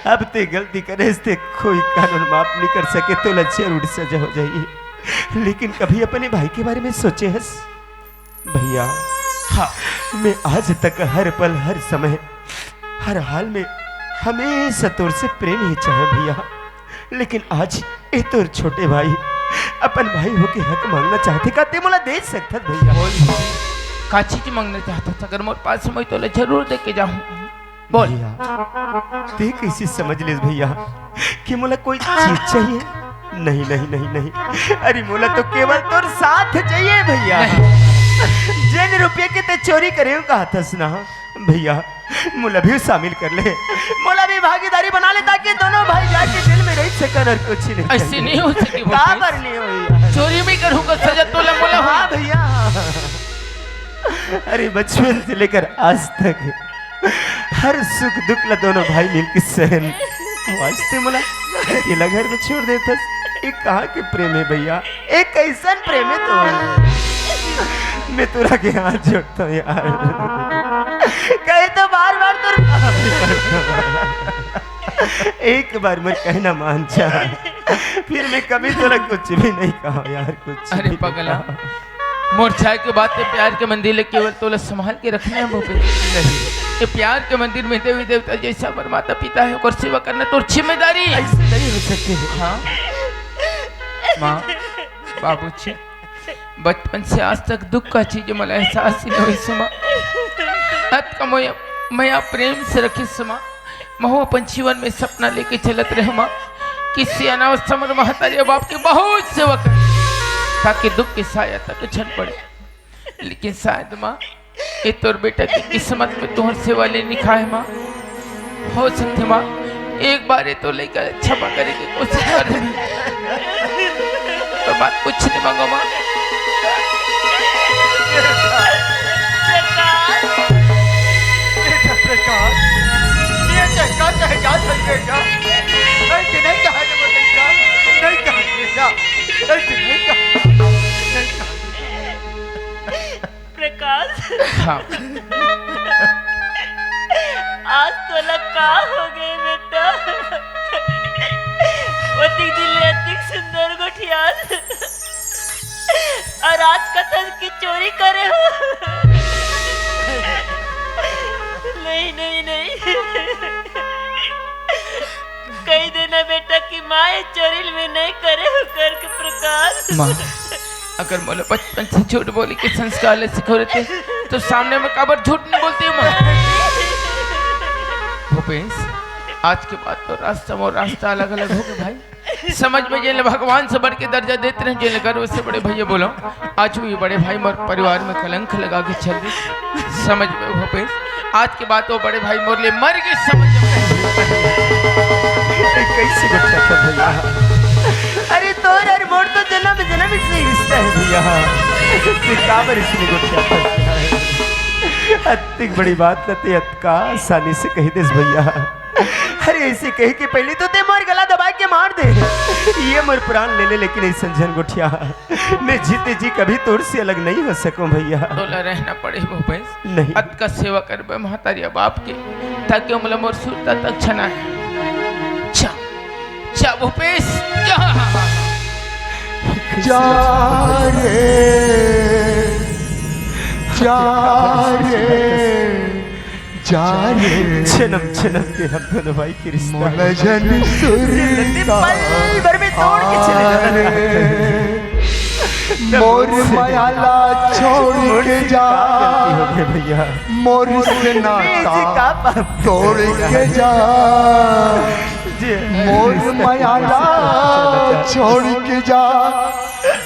अब ते गलती करेस ते कोई कानून माफ नहीं कर सके, तोला जरूर सजा हो जाही। लेकिन कभी अपने भाई के बारे में सोचे हस? भैया, हाँ। मैं आज तक हर पल, हर समय, हर हाल में हमेशा तोर से प्रेम ही चाहे भैया, लेकिन आज ए तोर छोटे भाई अपन भाई होके हक मांगना चाहथे का, ते मोला दे सकथस भैया? बोल, का चीज मांगना चाहथस? अगर मोर पास समय तोला जरूर दे के जाहूं। बोल। भैया, ते कैसे समझ लेस भैया कि मोला कोई चीज चाहिए? नहीं, नहीं, नहीं, नहीं। अरे मोला तो केवल तोर साथ चाहिए भैया। नहीं। जेन रुपये के ते चोरी करे हो कहा थस ना भैया, मोला भी शामिल कर ले, मोला भी भागीदारी बना ले, ताकि दोनों भाई जाके जेल में रह सकन और कुछ नहीं ऐसे चाहिए। नहीं हो सके वो काबर चीज। नहीं हो यार? चोरी में करूंगा सजा तोला मोला हाँ हो। भैया। अरे बचपन से लेकर आज तक हर सुख दुख ला दोनों भाई मिलके सहन। आज ते मोला अकेला घर में छोड़ देथस। ये कहाँ के प्रेम है भैया? ये कैसन प्रेम है तो? मैं तोरा के हाथ जोड़ता हूँ यार। कहे तो बार बार तो एक बार मोर कहना मान जा, फिर मैं कभी तोला कुछ भी नहीं कहा यार, कुछ अरे भी नहीं पगला, कहा। मोर जाए के बाद ते प्यार के मंदिर ले केवल तोला संभाल के रखना है भूपेश। नहीं। ये प्यार के मंदिर में देवी देवता जैसा हमारे माता पिता है, ओकर सेवा करना तोर जिम्मेदारी है। ऐसे नहीं हो सकते। हाँ माँ, बाबूजी, बचपन से आज तक दुख का चीज मला एहसास ही नहीं हुई माँ। अतका मोया, मया प्रेम से रखिस माँ। महू अपन जीवन में सपना लेके चलत रहे माँ, कि सियाना अवस्था में महतारी बाप की बहुत सेवा कर, ताकि दुख की साया तक झन पड़े। लेकिन शायद माँ, ये तोर बेटा की किस्मत में तुहर सेवा ले लिखा है माँ। हो सकथे माँ, एक बार ये तो लइका क्षमा करे के कोशिश कर दे। तो बात कुछ नहीं मांगो माँ। बेटा प्रकाश, ये चक्का कहे जा सकते क्या? ऐसे नहीं कहा जाता बेटा, नहीं कहा बेटा, ऐसे नहीं कहा, नहीं कहा। प्रकाश। हाँ। आज तोला का हो गए बेटा? ओतिक दिन ले अतिक सुंदर गोठियात। और आज कथस की चोरी करे हो। नहीं, नहीं, नहीं। कही देना बेटा कि माँ ये चोरी में नहीं करे हो करके प्रकाश। माँ, अगर मोला बचपन से झूठ बोले के संस्कार ले सिखो रहते, तो सामने में काबर झूठ नहीं बोलती हूँ माँ। भूपेश, आज के बाद तो रास्ता मोर रास्ता अलग-अलग हो गए भाई। समझ में जेन ला भगवान से बढ़ के दर्जा देते रहे, जेन ला गर्व से बड़े भैया बोलो, आज भी बड़े भाई मोर परिवार में कलंक लगा के चल रही। समझ में भूपेश, आज के बाद वो बड़े भाई मोर ले मर गए, समझ में। ये कैसे बच्चा था भैया? अरे तोर अरे मोर तो जन्म जन्म से रिश्ता है भैया। ते काबर इसने गोठिया था? अतिक बड़ी बात ला ते अतका आसानी से कही देस भैया। अरे ऐसे कहे के पहले तो ते मोर गला दबा के मार दे, ये मोर प्राण ले ले, लेकिन ऐसन झन गोठिया। मैं जीते जी कभी तोर से अलग नहीं हो सकूं भैया। तोला रहना पड़े भूपेश। नहीं। अतका सेवा करबे महतारिया बाप के, ताकि हमला मोर सुरता तक छना है। जा, जा भूपेश, जा। जा रे, जा रे, जा रे। जन्म जन्म के हम दोनों भाई के रिश्ता मोला है। जन सुरता पल भर में तोड़ के चले जाना। रे। मोर मया ला छोड़ के जा। गलती हो गई भैया। मोर से नाता तोड़ के जा। मोर मया ला छोड़ के जा,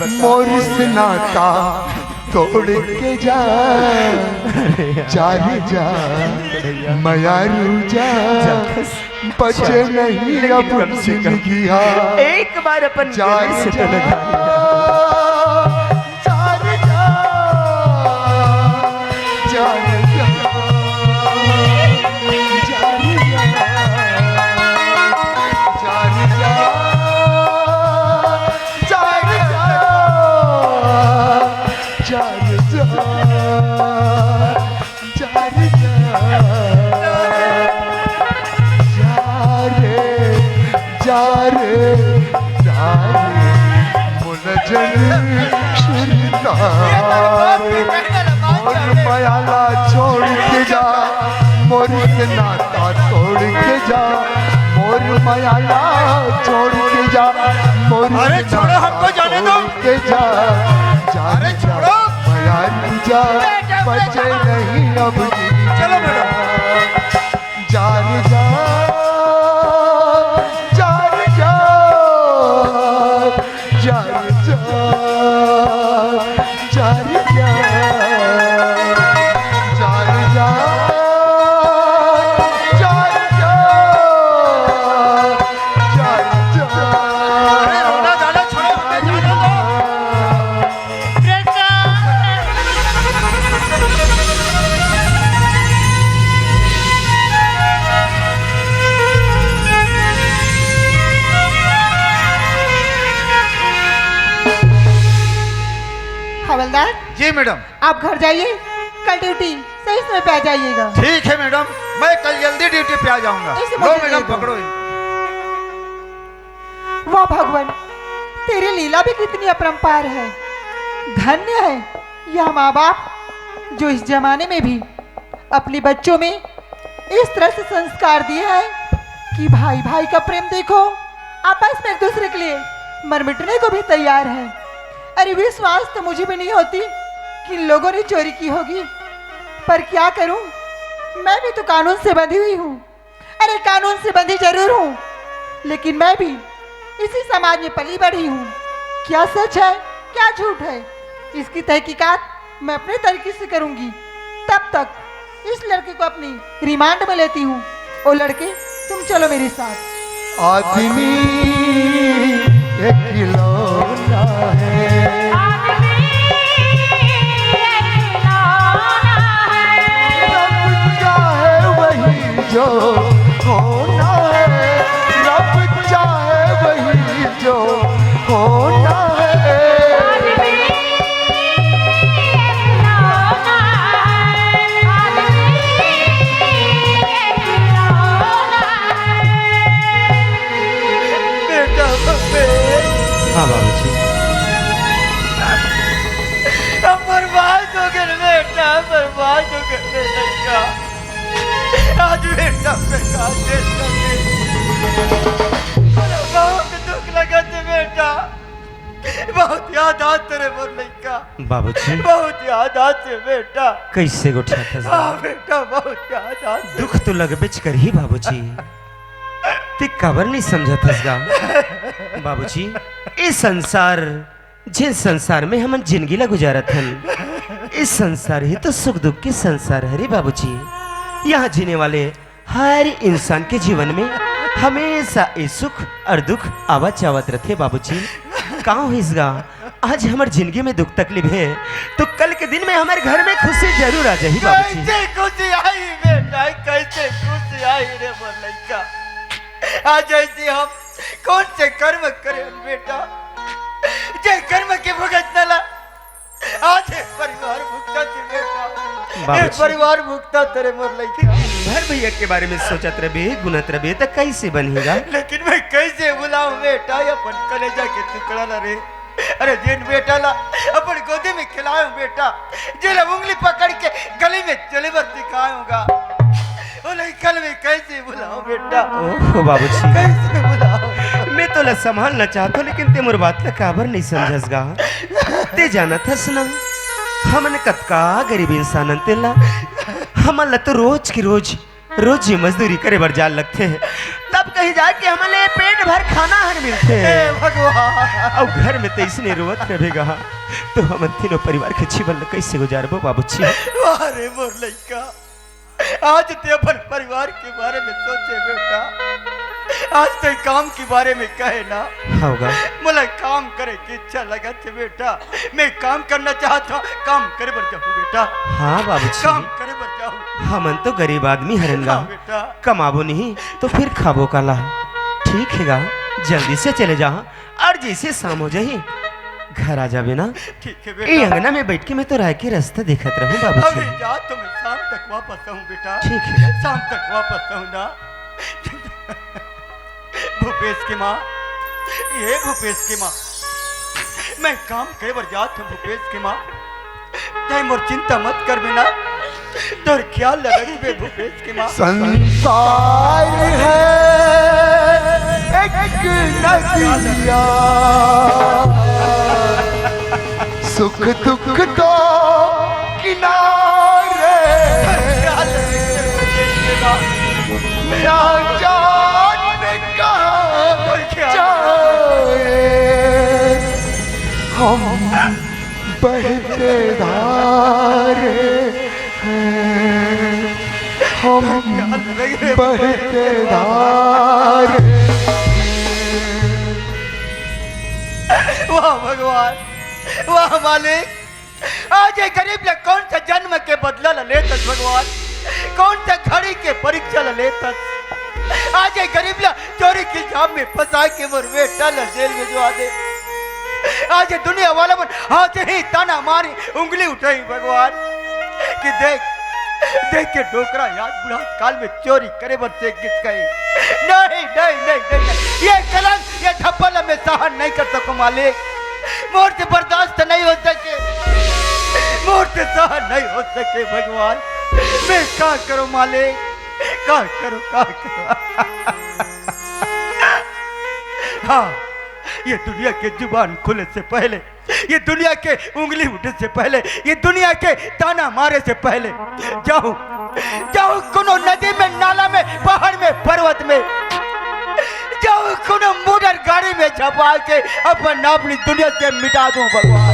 मोर से नाता तोड़ के जा, जा रे जा, मयारू जा, बचे नहीं अब जिंदगी हा। एक बार अपन जा रे जा, जा रे जा, जा रे जा, जा रे जा, जा रे जा, जा रे जा, जा रे जा, जा रे जा, जा रे, जा रे, जा रे, मोला जन छुड़ता रे। मोर मया ला छोड़ के जा, मोर से नाता तोड़ के जा, मोर मया ला छोड़ के जा, मोर अरे से छोड़ो, नाता हमको जाने दो। तोड़ के जा, जा अरे रे जा, छोड़ो। मयारू जा, बचे नहीं अब चलो मैडम। जा रे जा, जा रे जा, जा रे जा, जा रे जा, जा रे जा, जा रे जा, जा रे जा। अरे रोना गाना छोड़ो, हमें जाने दो। हवलदार, जी मैडम। आप घर जाइए, कल ड्यूटी सही समय पे आ जाइएगा। ठीक है मैडम, मैं कल जल्दी ड्यूटी पे आ जाऊंगा। इसे लो मुझे दे मैडम, दो। पकड़ो इनको। वाह भगवान, तेरी लीला भी कितनी अपरंपार है। धन्य है यह माँ बाप जो इस जमाने में भी अपने बच्चों में इस तरह से संस्कार दिए हैं कि भाई भाई का प्रेम देखो, आपस में एक दूसरे के लिए मर मिटने को भी तैयार है। अरे विश्वास तो मुझे भी नहीं होती कि इन लोगों ने चोरी की होगी, पर क्या करूं, मैं भी तो कानून से बंधी हुई हूँ। अरे कानून से बंधी जरूर हूँ, लेकिन मैं भी इसी समाज में पली बढ़ी हूँ। क्या सच है, क्या झूठ है, इसकी तहकीकात मैं अपने तरीके से करूंगी। तब तक इस लड़के को अपनी रिमांड में लेती हूँ। ओ लड़के, तुम चलो मेरे साथ। आदमी एक खिलौना है। आदमी एक खिलौना है। रब चाहे वही जो होना है। रब चाहे वही जो होना है। आदमी एक खिलौना है। आदमी एक खिलौना है। बेटा, बे- हाँ बाबूजी। हम बर्बाद हो गए बेटा, बर्बाद हो गए बेटा। आज बेटा प्रकाश जैसा बहुत दुख लगा थे बेटा, बहुत याद आते रे मोर लइका। बाबूजी। बहुत याद आते बेटा। कैसे गोठियात हस? हाँ बेटा, बहुत याद आते। दुख तो लगबेच करही बाबूजी, ते काबर नहीं समझत हस गा? बाबूजी, ये संसार, जिन संसार में हमन जिंदगी ला गुजारत हन, इस संसार ही तो सुख दुख के संसार हरे बाबूजी। यहाँ जीने वाले हर इंसान के जीवन में हमेशा ये सुख और दुख आवत जावत रथे बाबूजी। का होइस गा, आज हमर जिंदगी में दुख तकलीफ है, तो कल के दिन में हमर घर में खुशी जरूर आ जाही बाबूजी। कैसे खुशी आई बेटा, कैसे खुशी आई रे मोर लइका। आज ऐसे हम कौन से कर्म करे हन बेटा, जे कर्म के भुगतना ला आज एक परिवार भुगता थे बेटा। बाबूजी। एक परिवार भुगता तेरे मोर लइका। हर भैया के बारे में सोचत रबे, गुनत रबे, त कैसे बनेगा? लेकिन मैं कैसे भुलाऊं बेटा, ये अपन कलेजा के टुकड़ा ला रे। अरे जिन बेटा ला अपन गोदी में खिलायो बेटा, जेला उंगली पकड़ के गली में चले बर सिखायो गा। ओ लइका ला मैं कैसे भुलाऊं बेटा? ओहो बाबूजी। कैसे भुलाऊं? मैं तोला संभालना चाहत हों, लेकिन ते मोर बात ला काबर नहीं समझस गा? ते जानत हस ना, हमन कतका गरीब इंसान हन तेला। हमन ला तो रोज के रोज, रोज ये मजदूरी करे बर जाए लगथे। तब कहीं जाके हमन ला पेट भर खाना हर मिलथे। हे भगवान। अउ घर में तइसने रोवत रहे गा, त हमन तीनों परिवार के जीवन ला कइसे गुजारबो बाबूजी? वाह रे मोर लइका, आज ते अपन परिवार के बारे में सोचे बेटा, आज ते काम के बारे में कहे ना। हव गा। मोला काम करे के इच्छा लगत हे बेटा, मैं काम करना चाहत हंव, काम करे बर जाहूं बेटा। हाँ बाबूजी। काम करे बर जाहूं। हमन तो गरीब आदमी हरन गा। हाँ बेटा। कमाबो नहीं तो फिर खाबो काला? ठीक हे गा, जल्दी से चले जा अउ जइसे शाम हो जाही घर आ जाबे ना। ठीक हे ए बेटा। अंगना में बइठ के मैं तोर आए के रस्ता देखत रहूं बाबूजी। अबे जा तो मैं शाम तक वापस आहूं बेटा। ठीक हे। शाम तक वापस आहूं ना। भूपेश के माँ, ए भूपेश के माँ, मैं काम करे बर जात हंव भूपेश के माँ, ते मोर चिंता मत करबे ना, तोर ख्याल ला रखबे भूपेश के माँ। संसार हे एक नदिया, सुख दुख दो किनारे, ना जाने कहाँ जाए हम बहते धारे हैं, हम बहते धारे हैं। वाह भगवान, वाह मालिक, आज ये गरीब ला कौन सा जन्म के बदला ला लेत हस भगवान, कौन सा घड़ी के परीक्षा ला लेत हस। आज ये गरीब ला चोरी के इल्जाम में फंसा के मोर बेटा ला जेल भिजवा दे। आज ये दुनिया वाला मन हाथ ही ताना मारी, उंगली उठाई भगवान कि देख, देख के डोकरा आज बुढ़ात काल में चोरी करे बर से गिस गए। नहीं, नहीं, नहीं, नहीं, नहीं। ये कलंक, ये धब्बा ला मैं सहन नहीं कर सकूं मालिक। मोर से बर्दाश्त नहीं हो सके, मोर से सहन नहीं हो सके भगवान। मैं का करूं मालिक, का करूं, का करूं? हाँ, ये दुनिया के जुबान खुले से पहले, ये दुनिया के उंगली उठे से पहले, ये दुनिया के ताना मारे से पहले जाहूं, जाहूं कोनो नदी में, नाला में, पहाड़ में, पर्वत में, जाहूं कोनो मोटर गाड़ी में झपा के अपन नाम अपनी दुनिया से मिटा दूं भगवान,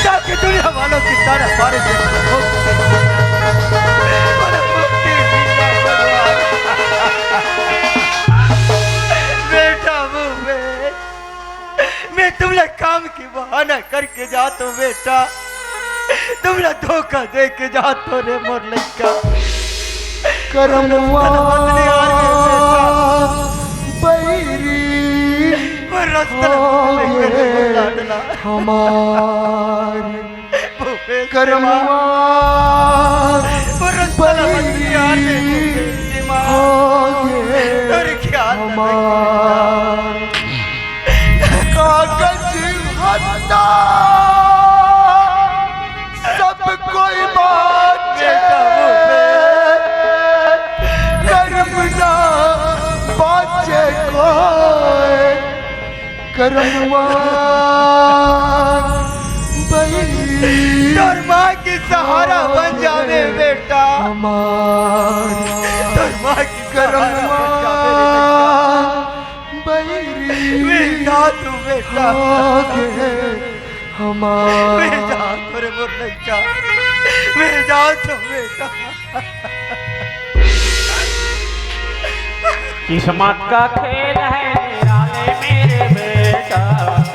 ताकि दुनिया वालों की ताना मारे से मुक्ति मिल जाए भगवान। बेटा, वो मैं मैं तुमला काम के बहाना करके जात हंव बेटा, तुमला धोखा दे के जात हंव रे मोर लइका। करमवा बइरी मोर रस्ता ला होगे हमार। भूपेश के माँ। करमवा वो रस्ता ला बइरी बंद यार रे, भूपेश के माँ। होगे तोर ख्याल ला हमार। कागज हत्ता सब कोई बाँचे, बेटा वो कर्म ना बाँचे कोई। करमवा बइरी तोर माँ के सहारा बन जावे बेटा। हमार तोर माँ के सहारा बन जावे रे बेटा। करमवा बइरी बेटा तू बेटा। होगे हमार। मैं जात हंव रे मोर लइका, मैं जात हंव बेटा। किस्मत का खेल है निराले मेरे बेटा,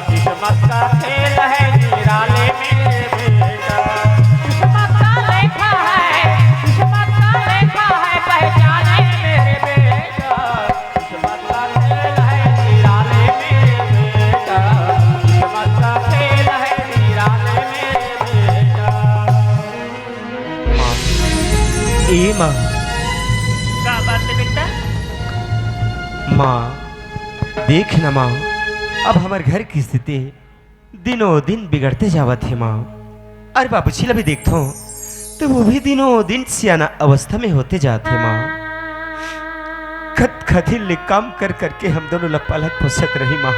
किस्मत का खेल है निराले मेरे बेटा। किस्मत का लेखा है, किस्मत का लेखा है, पहचाने मेरे बेटा। किस्मत का खेल है निराले मेरे बेटा, किस्मत का खेल है निराले मेरे बेटा। माँ, ए माँ। का बात है बेटा? माँ, देख ना माँ, अब हमर घर के स्थिति दिनों दिन बिगड़ते जावत हे माँ। अरे बाबूजी ला भी देखथों, त वो भी दिनों दिन सियाना अवस्था में होते जात हे माँ। खत खथिन ले काम कर करके हम दोनों ला पालत पोसत रही माँ।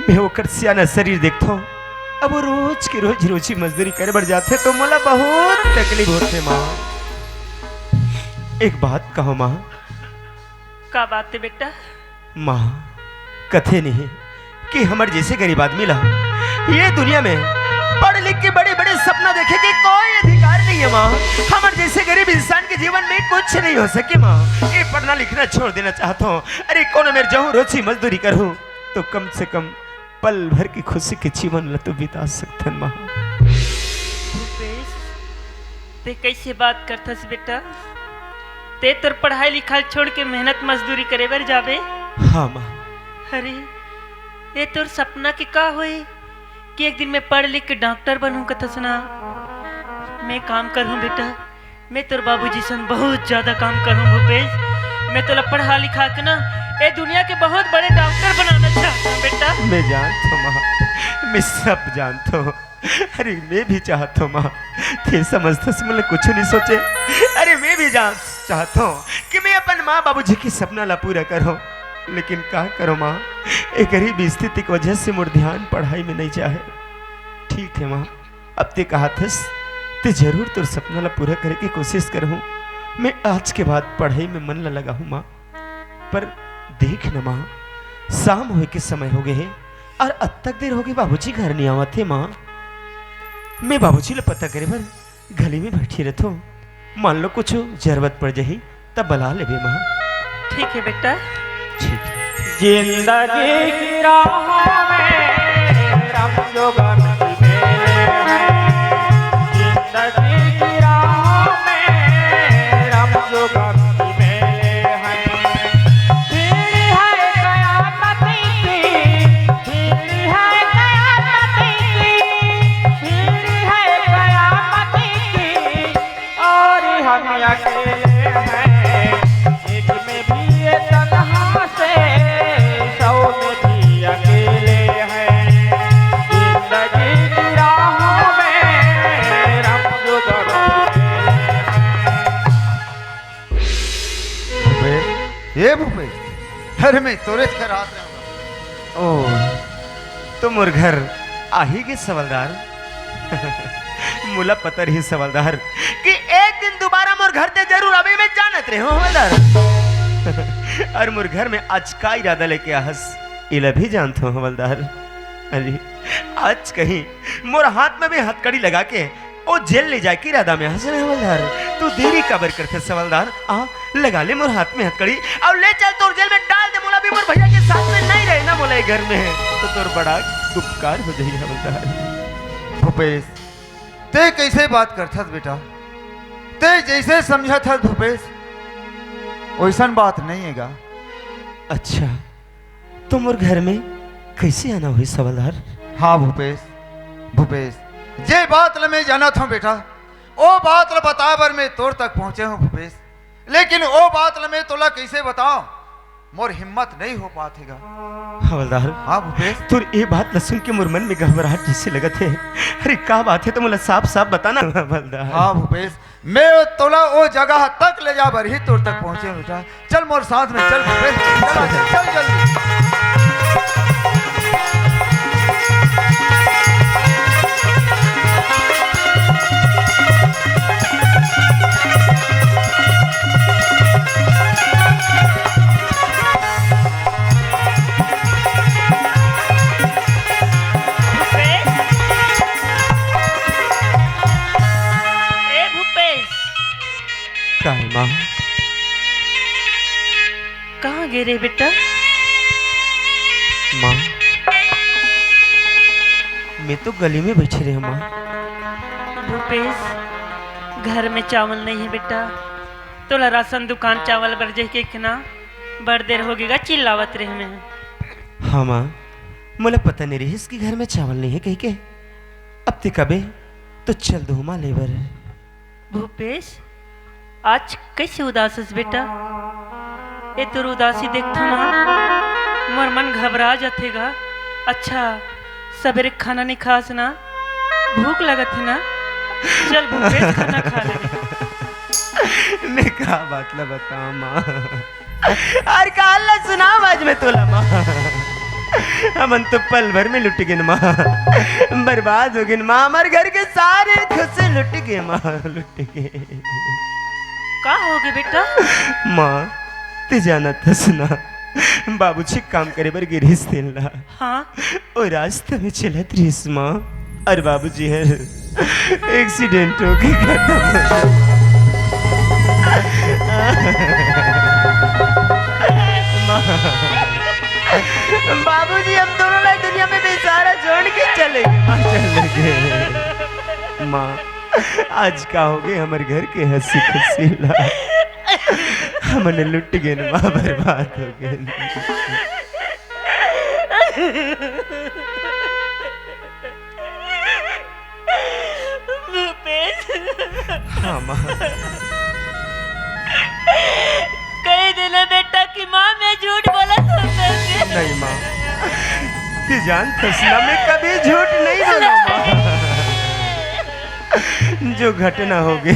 मैं ओकर सियाना शरीर देखथों, अब वो रोज के रोज रोजी मजदूरी करे बर जाथे, त मोला बहुत तकलीफ होथे माँ। एक बात कहों माँ, का बात हे बेटा? माँ, कथे नहीं कि हमर जइसे गरीब आदमी ला ये दुनिया में पढ़ लिख के बड़े-बड़े सपना देखे के कोई अधिकार नहीं हे माँ। हमर जइसे गरीब इंसान के जीवन में कुछ नहीं हो सके माँ। ये पढ़ना लिखना छोड़ देना चाहत हूँ। अरे कोनो मेर जाहूँ रोजी मजदूरी करहूँ तो कम से कम पल भर के खुशी के जीवन ला तो बिता सकथन माँ। भूपेश, ते कइसे बात करथस बेटा? ते तोर पढ़ाई लिखाई छोड़ के मेहनत मजदूरी करे बर जाबे? हाँ माँ। अरे, ये तोर सपना के का होय कि एक दिन मैं पढ़ लिख के डॉक्टर बनहूँ कथस ना? मैं काम करहूँ बेटा, मैं तोर बाबूजी सन बहुत ज्यादा काम करहूँ भूपेश। मैं तोला पढ़ा लिखा के ना ए दुनिया के बहुत बड़े डॉक्टर बनाना चाहता हूँ बेटा। मैं जानत हूँ माँ, मैं सब जानत हूँ। अरे मैं भी चाहत हूँ माँ, ते समझथस मोला कुछ नहीं सोचे। अरे मैं भी जान चाहत हूँ कि मैं अपन माँ बाबूजी के सपना ला पूरा करहूँ, लेकिन का करो माँ, ए गरीब स्थिति के वजह से मोर ध्यान पढ़ाई में नहीं जाए। ठीक है माँ, अब ते कहत हस, ते जरूर तोर सपना ला पूरा करे के कोशिश करहूँ। मैं आज के बाद पढ़ाई में मन ला लगाहूँ माँ। पर देख न माँ, शाम होए के समय हो गए हे और अतक देर हो गए बाबूजी घर नहीं आवत हे माँ। मैं बाबूजी ला पता करे बर गली में बैठी रहथों। मान लो कुछ जरूरत पड़ जाही तब बला लेबे माँ। ठीक है बेटा। ठीक। जिंदगी की राहों में रमजो गम की मेले हैं। जिंदगी की राहों में रमजो गम की मेले हैं। भीड़ है कयामत की, भीड़ है कयामत की, भीड़ है कयामत की। और हम अकेले हैं, एक में भी ये तन्हा से, सौ में भी अकेले हैं। जिंदगी की राहों में रमजो गम। भूपेश, ये भूपेश, अरे मैं तोरे घर आत रहा। ओ, तो मोर घर आही गे हवलदार। मोला पता रहिस हवलदार कि एक दिन दोबारा मोर घर ते जरूर आबे, मैं जानत रहे हवलदार। और मोर घर में आज का इरादा लेके आहस, इला भी जानत हवलदार। अरे, आज कहीं मोर हाथ में भी हथकड़ी लगा के ओ जेल ले जाए के इरादा में हस रे हवलदार। तू देरी काबर करथस हवलदार? आ, लगा ले मोर हाथ में हथकड़ी अउ ले चल तोर जेल में डाल दे। मोला भी मोर भैया के साथ में नहीं रहे ना, मोला ये घर में है तो तोर बड़ा उपकार हो जाही हवलदार। भूपेश, ते कैसे बात करथस बेटा? ते जैसे समझत हस भूपेश, वैसन बात नहीं है गा। अच्छा, तो मोर घर में कैसे आना होइस हवलदार? हाँ भूपेश, भूपेश, जे बात ल मैं जानत हूँ बेटा, ओ बात ल बताए बर मैं तोर तक पहुँचे हूँ भूपेश, लेकिन ओ बात ल मैं तोला कैसे बताऊँ, मोर हिम्मत नहीं हो पात हे गा। हवलदार, हाँ भूपेश। तोर ए बात ल सुन के मोर मन में घबराहट जैसे लगत हे। अरे का बात हे, तो मोला साफ साफ बता ना हवलदार। हाँ भूपेश, मैं तोला ओ जगह तक ले जा बर ही तोर तक पहुँचे हूँ बेटा। चल मोर साथ में चल, चल, चल, चल जल्दी। भूपेश, ए भूपेश, का हे माँ? कहाँ गे रहे बेटा? माँ, मैं तो गली में बैठे रहे माँ। भूपेश, घर में चावल नहीं है बेटा, तोला राशन दुकान चावल बर जाके के ना, बड़ देर हो गएगा चिल्लावत रहे मैं। हाँ माँ, मोला पता नहीं रहिस कि घर में चावल नहीं है कह के। अब ते कबे तो चल दो माँ लेबर। भूपेश, आज कैसे उदास हस बेटा? ए तोर उदासी देखथों ना, मोर मन घबरा जाथे गा। अच्छा, सबेरे खाना नहीं खास ना, भूख लगत हे ना? चल भूपेश, खाना खा ले। मैं का बात ला बताऊं माँ? अरे काल ला सुनाव आज मैं तोला माँ। हमन तो पल भर में लुट गेन माँ, बर्बाद हो गेन माँ, हमर घर के सारे खुशी लुट गे माँ, लुट गे। का हो गे बेटा? माँ, ते जानत हस ना, बाबूजी काम करे बर गे रिहिस तेन ला। हाँ। ओ रास्ता में चलत रिहिस माँ, अउ बाबूजी हर एक्सीडेंट होके खतम हो गे। माँ, बाबूजी हम दोनों ला दुनिया में बेचारा छोड़ के चले गे माँ, चले गे माँ। आज का हो गे हमर घर के हँसी खुशी ला? हमन लुट गेन माँ, बर्बाद हो गेन। भूपेश। हाँ माँ। कहि देना बेटा कि माँ मैं झूठ बोलत हँव। नहीं माँ, ते जानत हस ना, मैं कभी झूठ नहीं बोलँव माँ। जो घटना हो गे,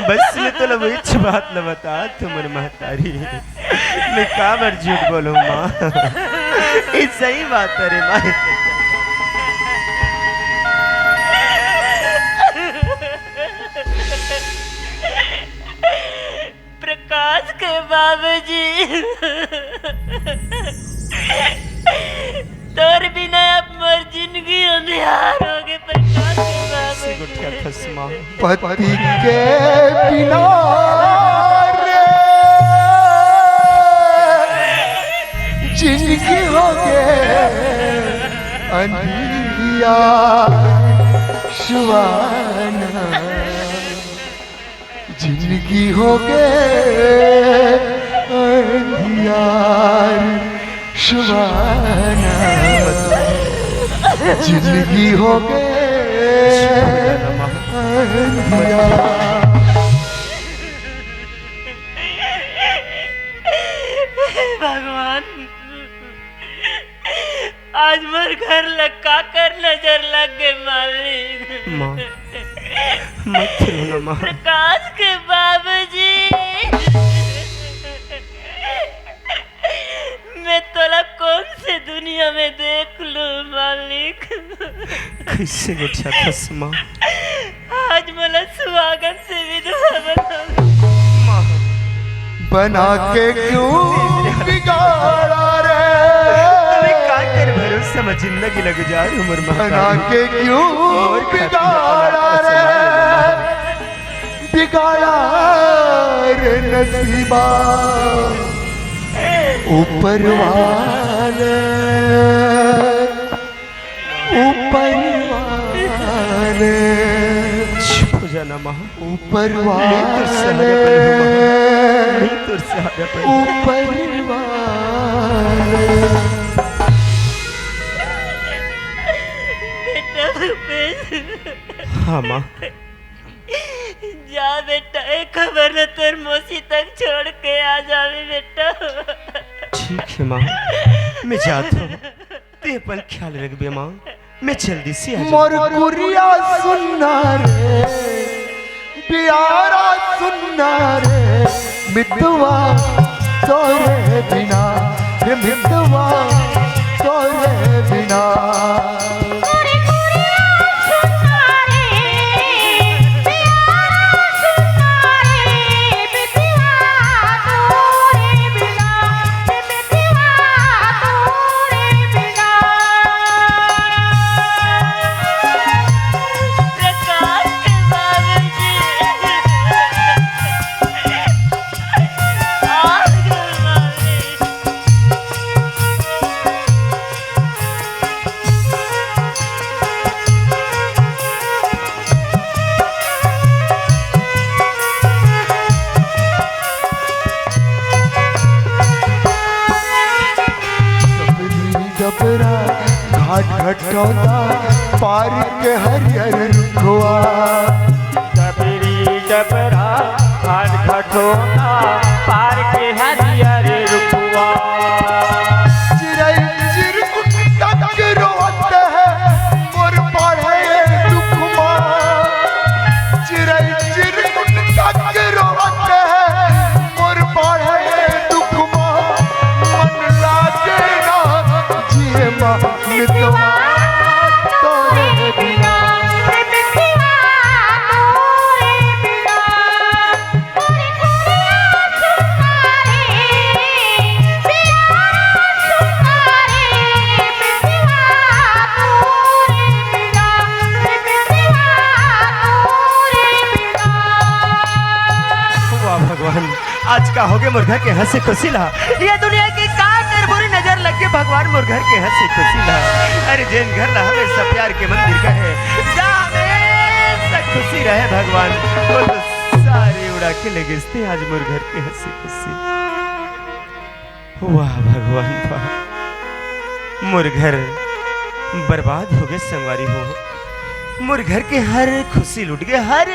बस मैं तोला वहीच बात ला बतात हँव मोर महतारी। मैं काबर झूठ बोलँव माँ? ये सही बात हे रे माँ। प्रकाश के बाबूजी, तोर बिना अब मोर जिंदगी अंधियार हो गे प्रकाश के बाबूजी। पति के बिना रे जिंदगी हो गे अंधियार सुहाना। जिंदगी हो गे अंधियार सुहाना। जिंदगी हो गे अंधियार। भगवान, आज मोर घर ला काकर नजर लग गे मालिक। माँ, मत रो ना माँ। प्रकाश के बाबूजी, मैं तोला कौन से दुनिया में देख लूं मालिक। कैसे गोठियाथस माँ? आज मोला सुहागन से विधवा बना। बना के क्यों बिगाड़ा रे? अबे का कर भरोसा में जिंदगी लग जा रे उम्र में। बना के क्यों बिगाड़ा रे? बिगाड़ा रे नसीबा ऊपर वाले। ऊपर वाले। चुप हो जाना माँ। ऊपर वाले। नहीं तो सहारा बन हूँ माँ। नहीं तो सहारा बन। ऊपर वाले। बेटा भूपेश। हाँ माँ। जा बेटा, एक खबर न तोर मौसी तक छोड़ के आ जावे बेटा। ठीक है माँ, मैं जाता हूँ। ते अपन ख्याल रखबे माँ, मैं जल्दी से आ जाऊँ। मोर कुरिया सुन्ना रे, प्यारा सुन्ना रे, मितवा तोरे बिना, रे मितवा तोरे बिना। डबरा घाट घटौंदा पार के हरियर रुखवा। डबरी डबरा घाट घटौंदा पार के हरियर रुखवा। चिरई चिरकुट तक रोवत हे मोर पढ़े दुखवा। चिरई चिरकुट तक रोवत हे मोर पढ़े दुखवा। मन लागे ना जिए मा मितवा तोरे बिना। रे मितवा तोरे बिना। तोरे तोरे आँसू मारे, का होगे मोर घर के हंसी खुशी ला? ये दुनिया के का कर बुरी नजर लग के भगवान मोर घर के हंसी खुशी ला? अरे जेन घर ला हमेशा प्यार के मंदिर कहे, जा हमेशा खुशी रहे भगवान, वो तो सारी उड़ा के ले गिस ते आज मोर घर के हंसी खुशी। वाह भगवान वाह, मोर घर बर्बाद होगे संगवारी हो, मोर घर के हर खुशी लुट गे, हर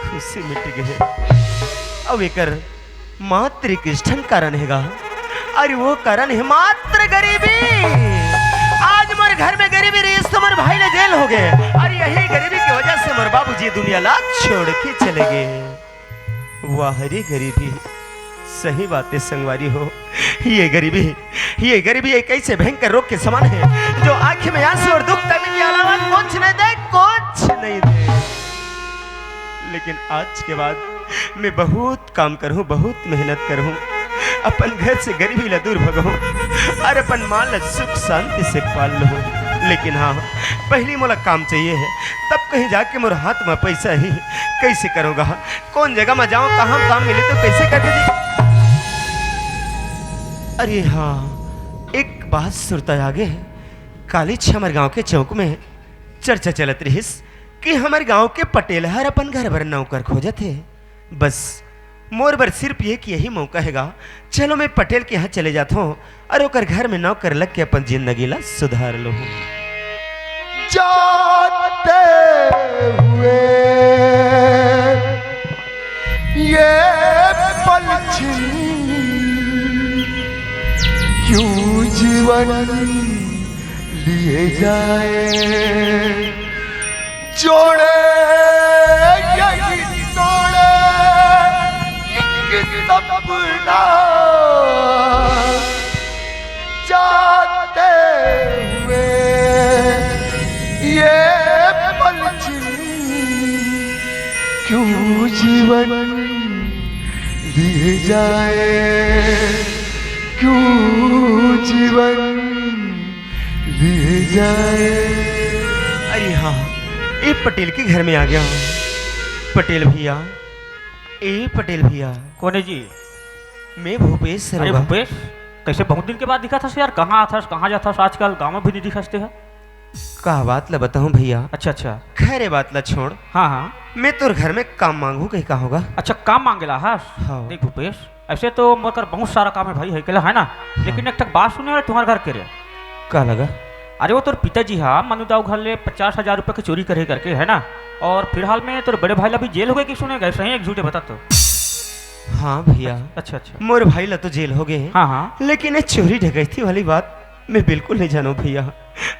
खुशी मिट गे। अउ एकर मात्र एक ठन कारण हे गा, अरे वो कारण हे मात्र गरीबी। आज मोर घर में गरीबी रहिस तो मोर भाई ला जेल होगे, अरे यही गरीबी के वजह से मोर बाबूजी दुनिया ला छोड़ के चले गे। वाह रे गरीबी, सही बात हे संगवारी हो, ये गरीबी, ये गरीबी एक ऐसे भयंकर रोग के समान हे जो आंखी में आंसू अउ दुख तक के अलावा कुछ नहीं दे, कुछ नहीं दे। लेकिन आज के बाद मैं बहुत काम करहूँ, बहुत मेहनत करहूँ, अपन घर से गरीबी ला दूर भगहूँ अउ अपन माँ ला सुख शांति से पाल लूँ। लेकिन हाँ, पहिली मोला काम चाहिए हे, तब कहीं जाके मोर हाथ में पैसा ही। कैसे करहूँ गा? कोन जगह म जावं, कहाँ काम मिलही त कइसे करके जी? अरे हाँ, एक बात सुरता आगे। कालीच हमर गांव के चौक में चर्चा चलत रहिस कि हमर गांव के पटेल हर अपन घर बर नौकर खोजत हे। बस मोर बर सिर्फ एक यही मौका हे गा। चलो मैं पटेल के यहाँ चले जात हूँ अउ ओकर घर में नौकर लग के अपन जिंदगी ला सुधार लूँ। जाते हुए ये पल छिन क्यों जीवन लिए जाए, जोड़े यही तोड़े एक सपना, जाते हुए ये पल छिन क्यों जीवन लिए जाए, क्यों जीवन लिए जाए। अरे हाँ, ए पटेल के घर में आ गया हूँ। पटेल भैया, ए पटेल भैया। कोन हे जी? मैं भूपेश अरे सरोगा। भूपेश, कइसे बहुत दिन के बाद दिखत हस यार? कहाँ आथस, कहाँ जाथस आजकल? गाँव में भी नहीं दिखस ते ह। का बात ला बताऊं भैया? अच्छा, अच्छा। खैर, ए बात ला छोड़। हाँ, हाँ। मैं तोर घर में काम मांगू कहीं का होगा? अच्छा, काम मांगे ला हस? हाँ। देख भूपेश, ऐसे तो मोर कर बहुत सारा काम हे भाई, हे केला हे ना? हाँ। लेकिन एक ठक बात सुने वाले तुम्हारे घर के रे। का लगा? अरे वो तोर पिताजी हा मनु दाऊ घर ले पचास हजार रुपया के चोरी करे करके हे ना, अउ फिलहाल में तोर बड़े भाई ला भी जेल होगे कि सुने गा, सही एक झूठे बता तो। हाँ भैया। अच्छा, अच्छा। मोर भाई ला तो जेल होगे हे। हाँ, हाँ। लेकिन ये चोरी डकैती वाली बात मैं बिल्कुल नहीं जानों भैया।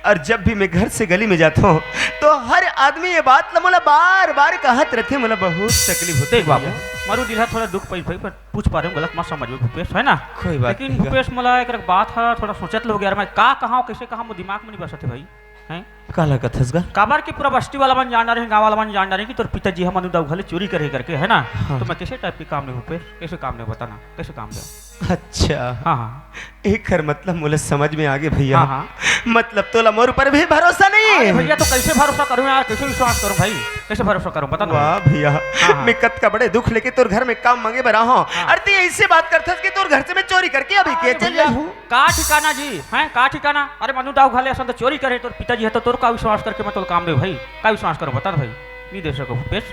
अउ जब भी मैं घर से गली में जाता हूँ तो हर आदमी ये बात ला मोला बार बार कहत रथे, मोला बहुत तकलीफ होथे देख बाबू, भैया। मरु दिल हा थोड़ा दुख पाइस भाई, पर पूछ पारे हूँ, गलत मत समझबे भूपेश, हे ना? कोई बात लेकिन नहीं। भूपेश, मोला एक बात हा थोड़ा सोचत ले होगे यार, मैं का कहां, कइसे कहां, मोर दिमाग में नहीं बसत हे भाई। हैं? काला कथस गा? काबर कि पूरा बस्ती वाला मन जान डारे हे, गांव वाला मन जान डारे हे कि तोर पिताजी हा मनु दाऊ घर ले चोरी करे करके, हे ना? हाँ। तो मैं कइसे टाइप के काम लेहूं भूपेश, कइसे काम लेहूं बता ना, कइसे काम लेहूं? अच्छा। हाँ, हाँ। एकर मतलब मोला समझ में आगे भैया। हाँ, हाँ। मतलब तोला मोर ऊपर भी भरोसा नहीं? अरे भैया, तो कइसे भरोसा करूं यार, कइसे विश्वास करूं भाई, कइसे भरोसा करूं, बता ना। वाह भैया, हाँ, हाँ। मैं कतका बड़े दुख लेके तोर घर में काम मांगे बर आया हूं, हाँ। अउ तैं अइसे बात करथस कि तोर घर से मैं चोरी करके अभी अरे के चल भैया, जाहूं। का ठिकाना जी, हैं, का ठिकाना? अरे मनु दाऊ घर ले असन तो चोरी करे तोर पिताजी हा, तो तोर का विश्वास करके मैं तोला काम देहूं भाई, का विश्वास करूं, बता ना भाई, नहीं दे सकंव भूपेश,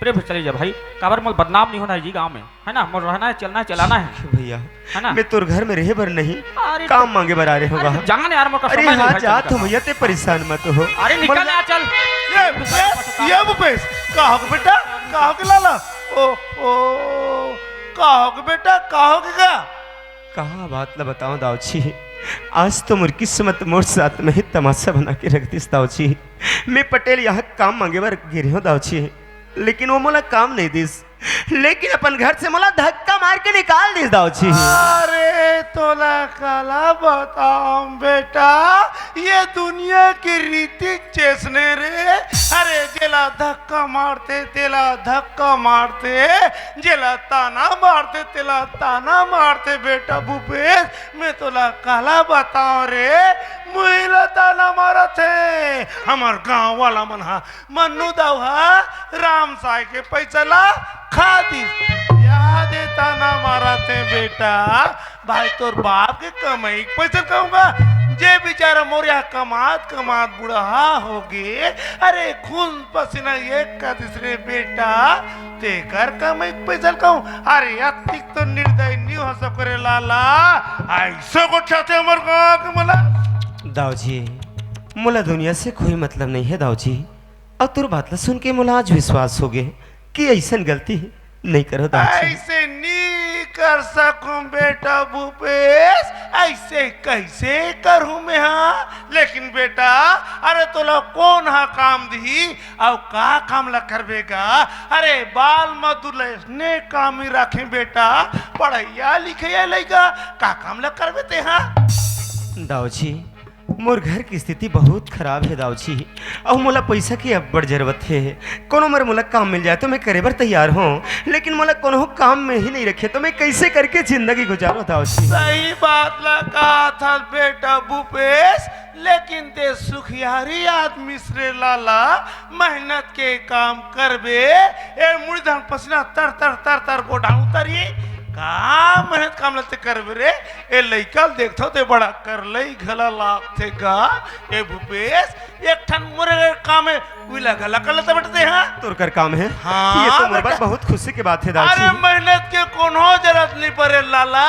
प्रेम से चले जा भाई, काबर मोला बदनाम नहीं होना हे जी गांव में। हे ना, मोर रहना हे, चलना हे, चलाना हे। भैया, हे ना? मैं तोर घर में रहे बर नहीं, अरे काम मांगे बर आ रहे हों गा। अरे जान यार, मोर का अरे समय नहीं हाँ, भाई, जात हूँ भैया, तैं परेशान मत हो। अरे निकल यार, चल। ये भूपेश, ये भूपेश, का होगे बेटा, का होगे लाला? ओ, ओ, का होगे बेटा, का होगे गा? का बात ला बतावं दाऊ जी, आज तो मोर किस्मत मोर साथ में ही तमाशा बना के रख दिस दाऊ जी। मैं पटेल यहाँ काम मांगे बर गे रहेंव दाऊ जी, लेकिन वो मोला काम नहीं दिस। लेकिन अपन घर से मोला धक्का मार के निकाल दिस दाऊ जी। अरे तोला काला बतावं बेटा, ये दुनिया के रीति जइसने रे। अरे जेला धक्का मारथे तेला धक्का मारथे, जेला ताना मारथे तेला ताना मारथे बेटा भूपेश। मैं तोला काला बतावं रे, मुही ला ताना मारत हे। हमर गांव वाला मन हा मन्नू दाऊ हा राम साय के पैसा ला खा दिस। याद ते ताना मारत हे बेटा, भाई तोर बाप के कमाई के पैसा ल कहूंगा, जे बेचारा मोर यहाँ कमात कमात बुढ़हा हो गे, अरे खून पसीना एक कर दिस रे बेटा, तेकर कमाई के पैसा ल कहूं, अरे अतिक तो निर्दयी नी हो सको रे लाला, ऐसे गोठियाथे हमर गांव के मोला। दाऊ जी, मोला दुनिया से कोई मतलब नहीं है दाऊ जी, अउ तोर बात ला सुन के मोला आज विश्वास हो गे कि अइसन गलती नहीं करो दाऊ जी। ऐसे नी कर सकूं बेटा भूपेश, ऐसे कैसे करूं मैं? हाँ, लेकिन बेटा, अरे तोला कौन हा काम दिही, अउ का काम ला करबे गा? अरे बाल मजदूर ला इसने काम ही राखे बेटा, पढ़ैया लिखैया लइका, का काम ला करबे ते? हाँ दाऊ जी, मोर घर के स्थिति बहुत खराब हे दाऊ जी, अउ मोला पइसा के अब्बड़ जरूरत हे। कोनो मेर मोला काम मिल जाए तो मैं करे बर तैयार हों, लेकिन मोला कोनो काम में ही नहीं रखे तो मैं कइसे करके जिंदगी गुजारों दाऊ जी? सही बात ला कहा था बेटा भूपेश, लेकिन ते सुखियारी आदमी रे लाला, मेहनत के काम करबे, ए मुड़ी धन पसीना तर तर तर तर गोडाउन उतरी, का मेहनत काम ला ते करबे रे? ए लइका ल देखथव ते बड़ा करलई घला लागथे गा। ए भूपेश, एक ठन मोरे काम हे, उही ला घला कर लेते बेटा ते, हाँ? तोर कर काम हे? हाँ, ये तो मोर बर बेटा। बहुत खुशी के बात हे दाऊ जी। अरे मेहनत के कोनो जरूरत नहीं परे लाला,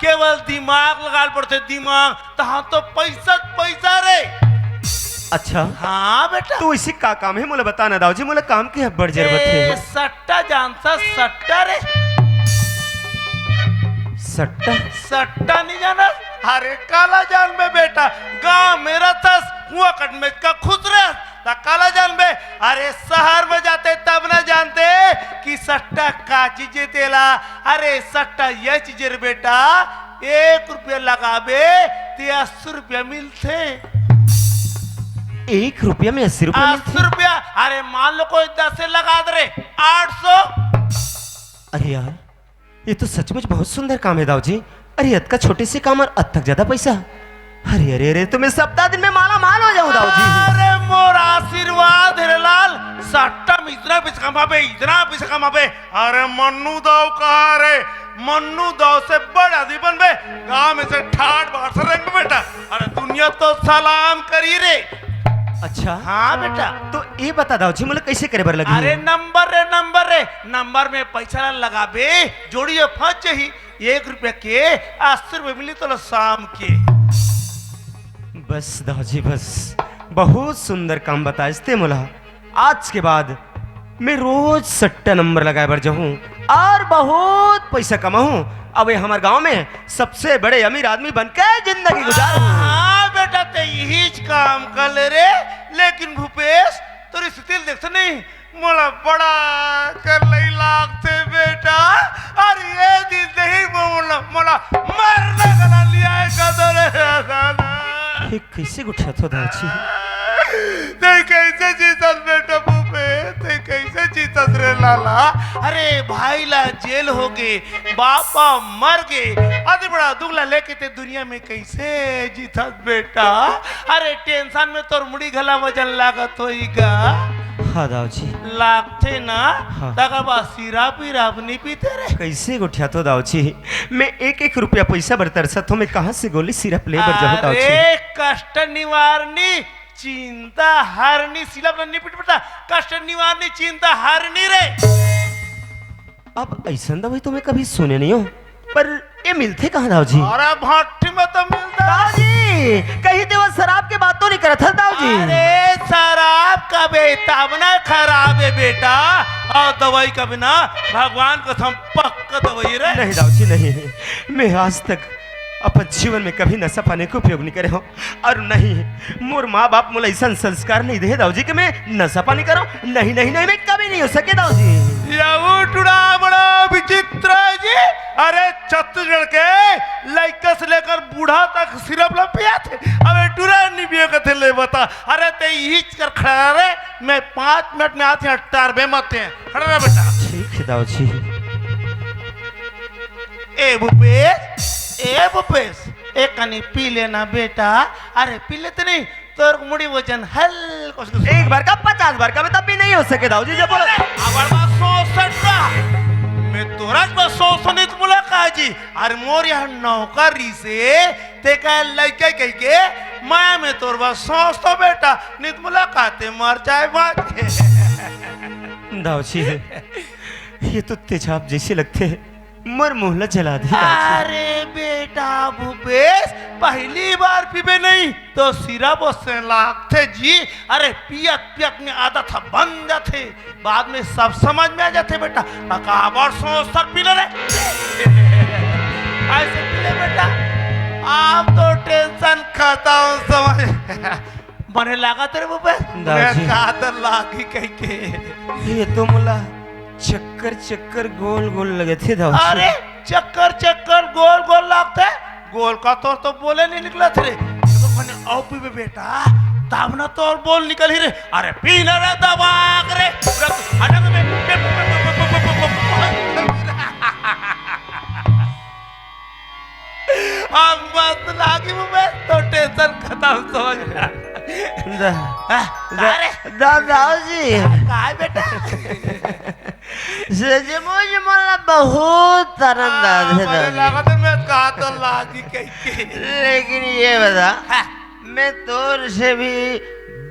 केवल दिमाग लगा ल पड़थे, दिमाग। तहाँ तो पैसा पैसा रे। अच्छा। हाँ बेटा। तो इसे का काम हे मोला बता ना दाऊ जी, मोला काम के अब्बड़ जरूरत हे। सट्टा जानता, सट्टा रे। सट्टा? सट्टा नहीं जाना? अरे काला जानबे बेटा, गांव में रहथस, हुआ कट में का खुश रह, ता काला जानबे? अरे शहर में जाते तब ना जानते कि सट्टा का चीज हे तेला। अरे सट्टा ये चीज हे रे बेटा, एक रुपया लगाबे ते अस्सी रुपया मिलथे। एक रुपया में अस्सी रुपया मिलथे? अस्सी रुपया। अरे मान लो कोई दस से लगा दे रे, आठ सौ। अरे यार, ये तो सचमुच बहुत सुंदर काम हे दाऊ जी। अरे अतका छोटे से काम अउ अतक ज्यादा पैसा। अरे अरे अरे, तो मैं सप्ताह दिन में माला माल हो जाऊं दाऊ जी। अरे मोर आशीर्वाद हे रे लाल, सट्टा में इतना पैसा कमाबे, इतना पैसा कमाबे। अरे मन्नू दाऊ कहा रे, मन्नू दाऊ से बड़ा आदमी बनबे, गांव में से ठाट बाहर से रेंगबे बेटा। अरे दुनिया तो सलाम करी रे। अच्छा। हाँ बेटा। तो ये बता दाऊ जी, मोला कैसे करे बर लगही? अरे नंबर रे, नंबर रे, नंबर में पैसा ला लगाबे, जोड़िया फंस जही, एक रुपया के अस्सी रुपया मिली तोला शाम के। बस दाऊ जी बस, बहुत सुंदर काम बताइस ते मोला। आज के बाद मैं रोज सट्टा नंबर लगाए बर जाहूं अउ बहुत पैसा कमाहूं। अब ये हमर गांव में सबसे बड़े अमीर आदमी बन के जिंदगी गुजारूं। हाँ बेटा, ते यहीच काम कर ले रे। लेकिन भूपेश, तोर स्थिति ल देखत नहीं, मोला बड़ा करलई लागथे बेटा। अरे ये दिन नहीं मोला, मोला मरना गला लिया है कदर दादा। हे, कैसे गुठियाथो दाऊ जी? ते कैसे जीतस बेटा भूपे? ते कैसे जीतस रे लाला? अरे भाई ला जेल हो गे, बापा मर गे, अति बड़ा दुख ला लेके ते दुनिया में कैसे जीतस बेटा? अरे टेंशन में तोर मुड़ी घला वजन लागत होई गा। हाँ दाऊ जी। लागथे ना? हाँ। तकर बाद सिरप विरप नी पीते रे। कैसे गोठियाथो दाऊ जी? मैं एक एक रुपया पैसा बर तरसत हों, मैं कहाँ से गोली सिरप ले बर जाहूँ दाऊ जी? अरे कष्ट निवारणी चिंता हरणी, सिरप नी पीते बेटा, कष्ट निवारणी चिंता हरणी रे। अब अइसन दवाई तो मैं कभी सुने नहीं हों, पर ये मिलथे कहाँ दाऊ जी? अरे भट्टी में तो मिलथे। दाऊ जी, कहीं ते वो शराब के बात तो नहीं करत हस दाऊ जी? अरे शराब कबे तब ना खराब हे बेटा, अउ दवाई कबे ना, भगवान कसम पक्का दवाई रे। नहीं दाऊ जी नहीं, मैं आज तक अपन जीवन में कभी नशा पानी के उपयोग नहीं करे हों। अउ नहीं, मोर माँ बाप मोला अइसन संस्कार नहीं दे दाऊ जी कि मैं नशा पानी करों। नहीं, नहीं, नहीं, मैं कभी नहीं हो सके दाऊ जी। ये टुरा बड़ा विचित्र हे जी। अरे छत्तीसगढ़ के लइका से लेकर बूढ़ा तक सिरप ला पियाथे। अबे टुरा नहीं पियो कथे ले बता। अरे ते यही कर खड़ा रे, मैं पाँच मिनट में आथे, टारबे मत हे। खड़ा रह बेटा। ठीक हे दाऊ जी। ए भूपेश, ए भूपेश, एक कनी पी लेना बेटा। अरे पी लेते नहीं, तोर मुड़ी वजन हल्का से एक बार का पचास बार का भी तब भी नहीं हो सके दाऊ जी, जब बोलो। अबर बार सौ सट्टा, मैं तोरा एक बार सौ सौ मोर यहाँ नौकर रिसे, ते कहे लइका कहिके, मैं में तोर बर सोचतो बेटा, नित मुलाकाते मर जाए बाँच के। दाऊ जी, ये तो तेजाब जैसे लगथे, मोर मुंह ला जला दे दाऊ जी। अरे बेटा भूपेश, पहली बार पीबे नहीं तो सिरा बोसे लागथे जी। अरे पियत पियत में आदत ह बन जाथे, बाद में सब समझ में आ जाथे बेटा। त काबर सोच सर पी ले रे, ऐसे पी ले बेटा, आप तो टेंशन खत्म समझ। बने लागत रे भूपेश, दाऊ जी। मैं कहा तो लागी कहिके। ये तो मोला चक्कर चक्कर गोल गोल लगथे दाऊ जी। अरे चक्कर चक्कर गोल गोल लागथे, गोल का तोर तो बोले नहीं निकलत रे। तो मने औ पीबे बेटा, तब ना तोर बोल निकलही रे। अरे पी ना रे दबा के रे। पूरा हटा दे बे। अब मस्त लागी वो बे, तो टेंशन खत्म समझ में। दा, हाँ, दा, अरे। दा, दाऊ जी। काय बेटा? सचमुच मोला बहुत आनंद हाँ, आथे मने दाऊ जी। लागत है मैं कहा तो लागी कहिके। लेकिन ये बता, हाँ। मैं तोर से भी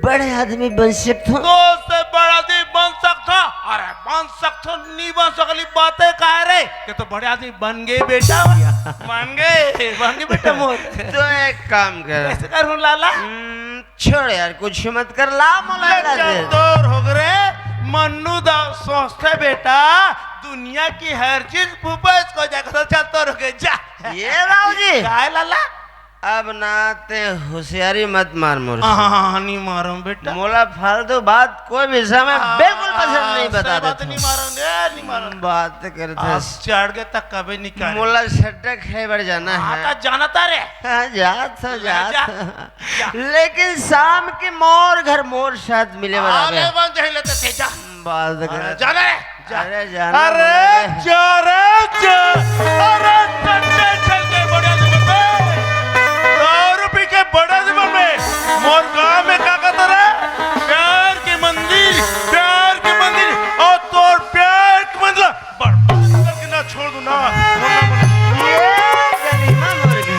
बड़े आदमी बन सकथों। तोर से बड़ा आदमी बन सकथों? अरे बन सकथों, नहीं बन सकली बातें काहे रे? ये तो बड़े आदमी बन गए बेटा। बन गए, बन गए बेटा मोर। तो एक काम कर। कैसे करूं लाला? हम्म, छोड़ यार, कुछ मत कर, ला मोला मैं ला दे। चतुर हो गए, मन्नू दा सोचते बेटा, दुनिया की हर चीज भूपेश को जाकर चतुर हो गए, जा। ये दाऊ जी। काय लाला? अब ना ते होशियारी मत मार मोर से। हाँ, हाँ, हाँ, नहीं मारूं बेटा। मोला फालतू बात कोई भी समय हाँ, बिल्कुल पसंद नहीं, सही बता बात देता नहीं हूँ। मारूं, ए, नहीं मारूं। बात करत अब हस। चढ़ के तक कभी निकाल। मोला सट्टा खाए बर जाना हाँ, है। का जाना तारे? हाँ, जात था, ले जात जा, था। जा। लेकिन शाम के मोर घर मोर साथ मिले हाँ, बराबर। ले बन जाए लेते थे, जा। बात अरे कर। जाना रे, जा। अरे जाना अरे बोले। जा रे, जा। अरे सट्टे चल के बड़े जीवन में, दारू पी के बड़े जीवन में, मोर गांव में का कहता रे? प्यार के मंदिर, प्यार के मंदिर, और तोर प्यार के मंदिर बर्बाद करके ना छोड़ दूं ना। बोलना, बोलना। ये गरीबा मोर घर।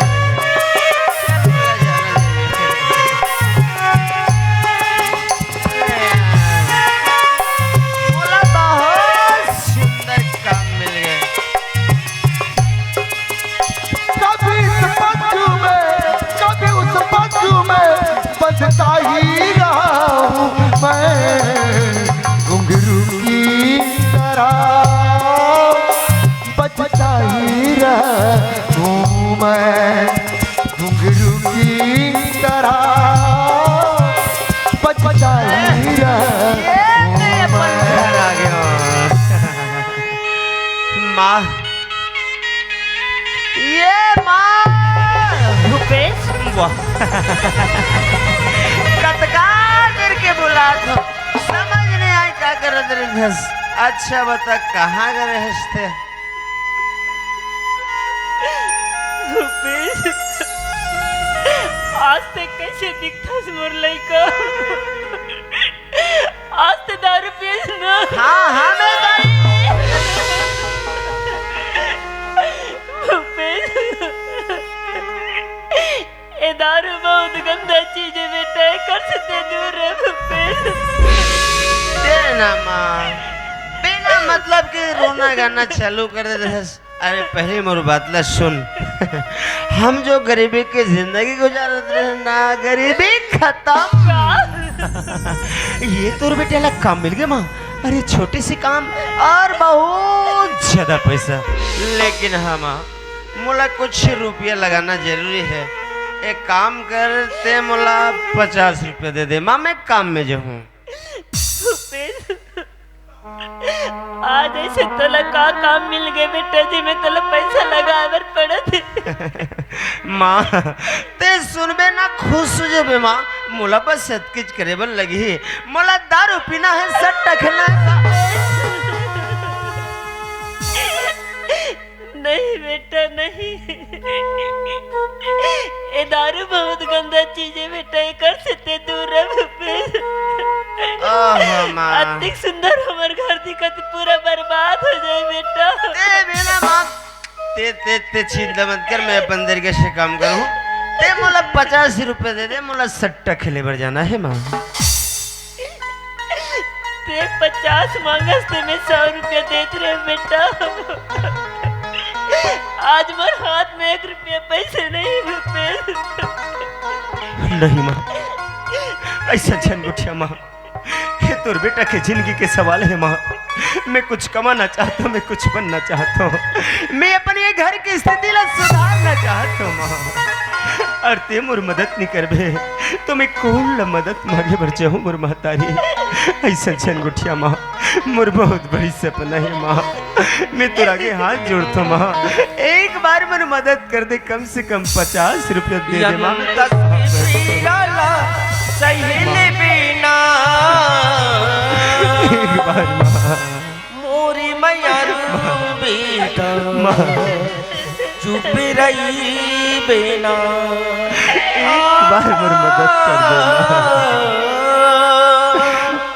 मोला बहुत सुंदर काम मिल गए। कभी इस मंजू में, कभी उस मंजू में, बजता ही रहा हूँ मैं घुंघरू की तरह, बजता ही रहा हूँ मैं। घुंघरू की तरह बजता ही रहूं। ये मैं अपन घर आ गया हूँ। माँ, ये माँ। भूपेश। वाह। कतका देर के बुलात हूँ, समझ नहीं आए का करत रहिथस। अच्छा बता, कहाँ गए रहस ते? भूपेश, आज ते कैसे दिखथस मोर लइका? आज ते दारू पियस ना? हाँ, हाँ, मैं दारू भूपेश, ए दारू बहुत गंदा चीज है बेटा, एकर से ते दूर रह भूपेश। दे ना माँ, बिना मतलब के रोना गाना चालू कर दे रहस। अरे पहले मोर बात ला सुन। हम जो गरीबी की जिंदगी गुजारत रहे ना, गरीबी खत्म। ये तोर बेटे ला काम मिल गया माँ। अरे छोटे से काम और बहुत ज्यादा पैसा। लेकिन हाँ माँ, मोला कुछ रुपया लगाना जरूरी है। एक काम कर, ते मोला पचास रुपया दे दे माँ, मैं काम में जाहूँ। भूपेश, आज ऐसे तोला का काम मिल गए बेटा जी, मैं तोला पैसा लगाए बर पड़त हे। माँ, ते सुनबे ना, खुश हो जाबे माँ। मोला बस अतकेच करे बर लगही। मोला दारू पीना है, सट्टा खेलना है। नहीं बेटा, नहीं। ए दारू बहुत गंदा चीज है बेटा, एकर से ते दूर रह भूपेश। ओहो माँ। अतिक सुंदर हमर घर दिखत, पूरा बर्बाद हो जाए बेटा। ए बेना माँ, ते, ते, ते चिंता मत कर, मैं अपन तरीके से काम करूँ। ते मोला पचास रुपया दे दे, मोला सट्टा खेले बर जाना हे माँ। ते पचास मांगस ते मैं सौ रुपया देत रहे बेटा। आज मोर हाथ में एक रुपया पैसे नहीं भूपेश। नहीं माँ, ऐसा झन गोठिया माँ, ये तोर बेटा के जिंदगी के सवाल हे माँ। मैं कुछ कमाना चाहता हूँ, मैं कुछ बनना चाहता हूँ, मैं अपन ये घर की स्थिति ला सुधारना चाहता हूँ माँ। अउ ते मोर मदद नहीं करबे तो मैं कोन ला मदद मांगे बर जाहूँ मोर महतारी। ऐसा झन गोठिया माँ, मोर बहुत बड़ी सपना हे माँ। मैं तोर आगे हाथ जोड़थों माँ, एक बार मोर मदद कर दे, कम से कम पचास रुपया दे दे माँ। सही बिना एक बार माँ। मोरी मैया बेटा माँ। चुप रही बेना। एक बार मोर मदद कर दे माँ।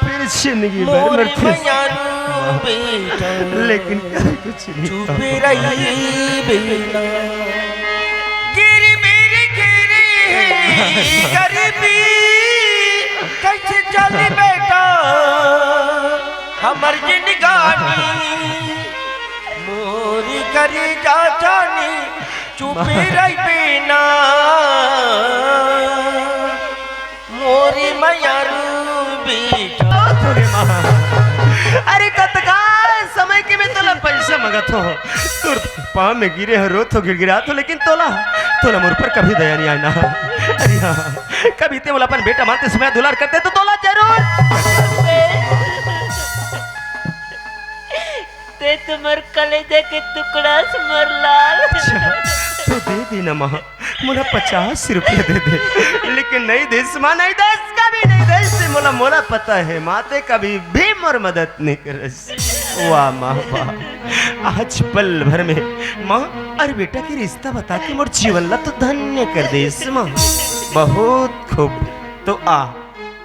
फिर जिंदगी भर मोरी मरते मैया बेटा लेकिन कर कुछ नहीं चुप पाऊँ। रही बेना। गिरी मेरी गिरी गरीबी कैसे चली बेटा हमर जिंदगानी। मोरी करी जा जानी चुप रही बेना। मोरी मैया बेटा बहुत हो गए माँ। अरे तत्काल समय के मैं तोला पैसा मंगत हो, तोर पाँव में गिरे हो, रोत हो, गिड़गिड़ात हो, लेकिन तोला, तोला मोर पर कभी दया नहीं आना। अरे हाँ, कभी ते मोला अपन बेटा मानते समय दुलार करते तो तोला जरूर। ते तो मोर कलेजा के टुकड़ा से मोर लाल। अच्छा, तो दे दे ना माँ, मोला पचास रुपया दे दे, लेकिन नहीं देस माँ, नहीं देस, कभी नहीं देस। मोला, मोला पता है माँ, ते कभी भी मोर मदद नहीं करस। वाह माँ वाह, आज पल भर में माँ अरे बेटा के रिश्ता बता के मोर जीवन ला तो धन्य कर देस माँ, बहुत खूब। तो आ,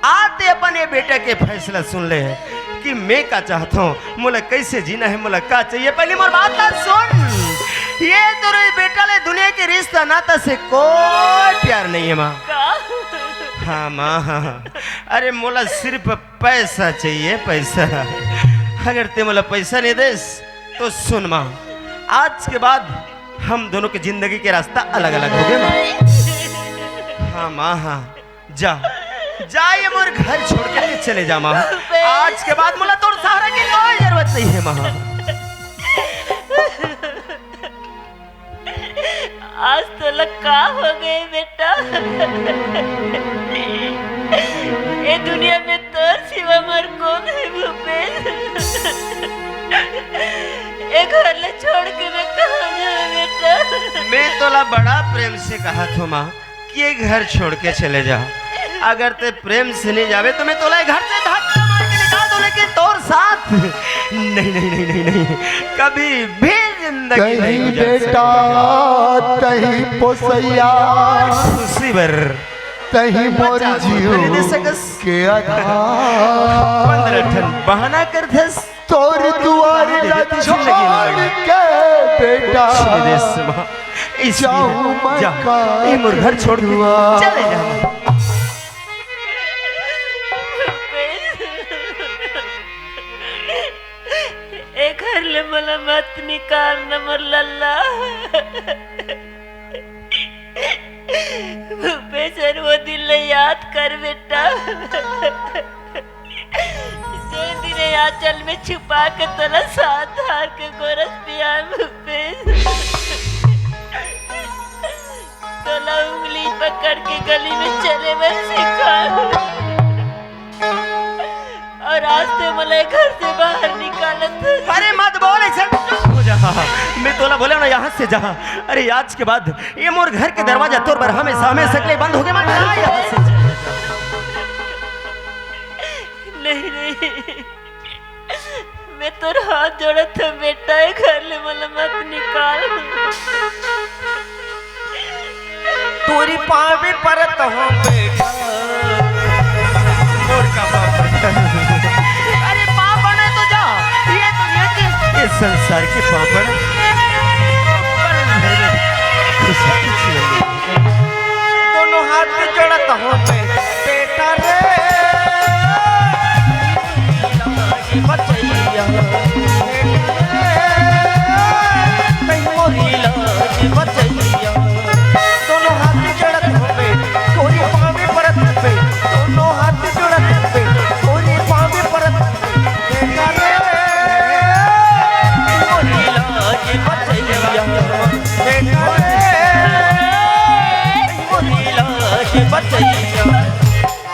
आ ते अपन ये बेटा के फैसला सुन ले कि मैं का चाहत हूँ, मोला कैसे जीना है, मोला का चाहिए, पहले मोर बात ला सुन। ये तोरे बेटा ले दुनिया के रिश्ता नाता से कोई प्यार नहीं है माँ। का? हाँ माँ, हाँ, हाँ। अरे मोला सिर्फ पैसा चाहिए, पैसा। अगर ते मोला पैसा नहीं देस तो सुन माँ, आज के बाद हम दोनों की जिंदगी के रास्ता अलग अलग हो गए माँ। हाँ माँ, हाँ, जा, जा, ये मोर घर छोड़ के चले जा माँ। आज के बाद मोला तोर सहारा की कोई जरूरत नहीं है माँ। आज तोला का हो गए बेटा? ए दुनिया में तोर सिवा मोर कोन है भूपेश? ए घर ले छोड़ के मैं कहाँ जाऊँ बेटा? मैं तोला बड़ा प्रेम से कहा थो माँ कि ये घर छोड़ के चले जा। अगर ते प्रेम से नहीं जावे तो मैं तोला ये घर से धक्का मार के निकाल दूँ, लेकिन तोर साथ नहीं, नहीं, नहीं, नहीं, नहीं, कभी भी जिंदगी नहीं कहीं गुजर बेटा, कहीं पोसैया, खुशी भर कहीं मोर पचास रुपये नहीं दे जीव सकस। के आधार। पंद्रह ठन बहाना कर धस। तोर दुआरे ला छोड़ के बेटा विदेश माँ, इसलिए जाऊं मैं जा, का ये मोर घर छोड़ के दुआ। चले जा। ए घर ले मोला मत निकाल न मोर लल्ला। भूपेश, वो दिन ले याद कर बेटा, जे दिन आंचल में छुपा के तोला साथ धार के गोरस पिया भूपेश। तोला उंगली पकड़ के गली में चले बर सिखाए। और आज ते मोला घर से बाहर निकालत है। अरे मत बोल ऐसे, चुप हो जा। मैं तोला बोले ना यहाँ से जा। अरे आज के बाद ये मोर घर के दरवाजा तोर बर हमेशा हमेशा के लिए बंद हो गए। मत जा यहाँ से। नहीं, नहीं, मैं तोर हाथ जोड़त हूँ बेटा, ये घर ले मोला मत निकाल। तोरी पावे परत हूँ बेटा। मोर का पापड़। अरे पापड़ है तो जा, ये दुनिया के, ये संसार के पापड़। बचैया, हे करे, कहीं मोरी लाज बचैया। दोनों हाथ जोड़त होबे, तोरी पाँव में परत होबे, दोनों हाथ जोड़त होबे, तोरी पाँव में परत होबे। हे करे, कहीं मोरी लाज बचैया, हे करे, कहीं मोरी लाज बचैया।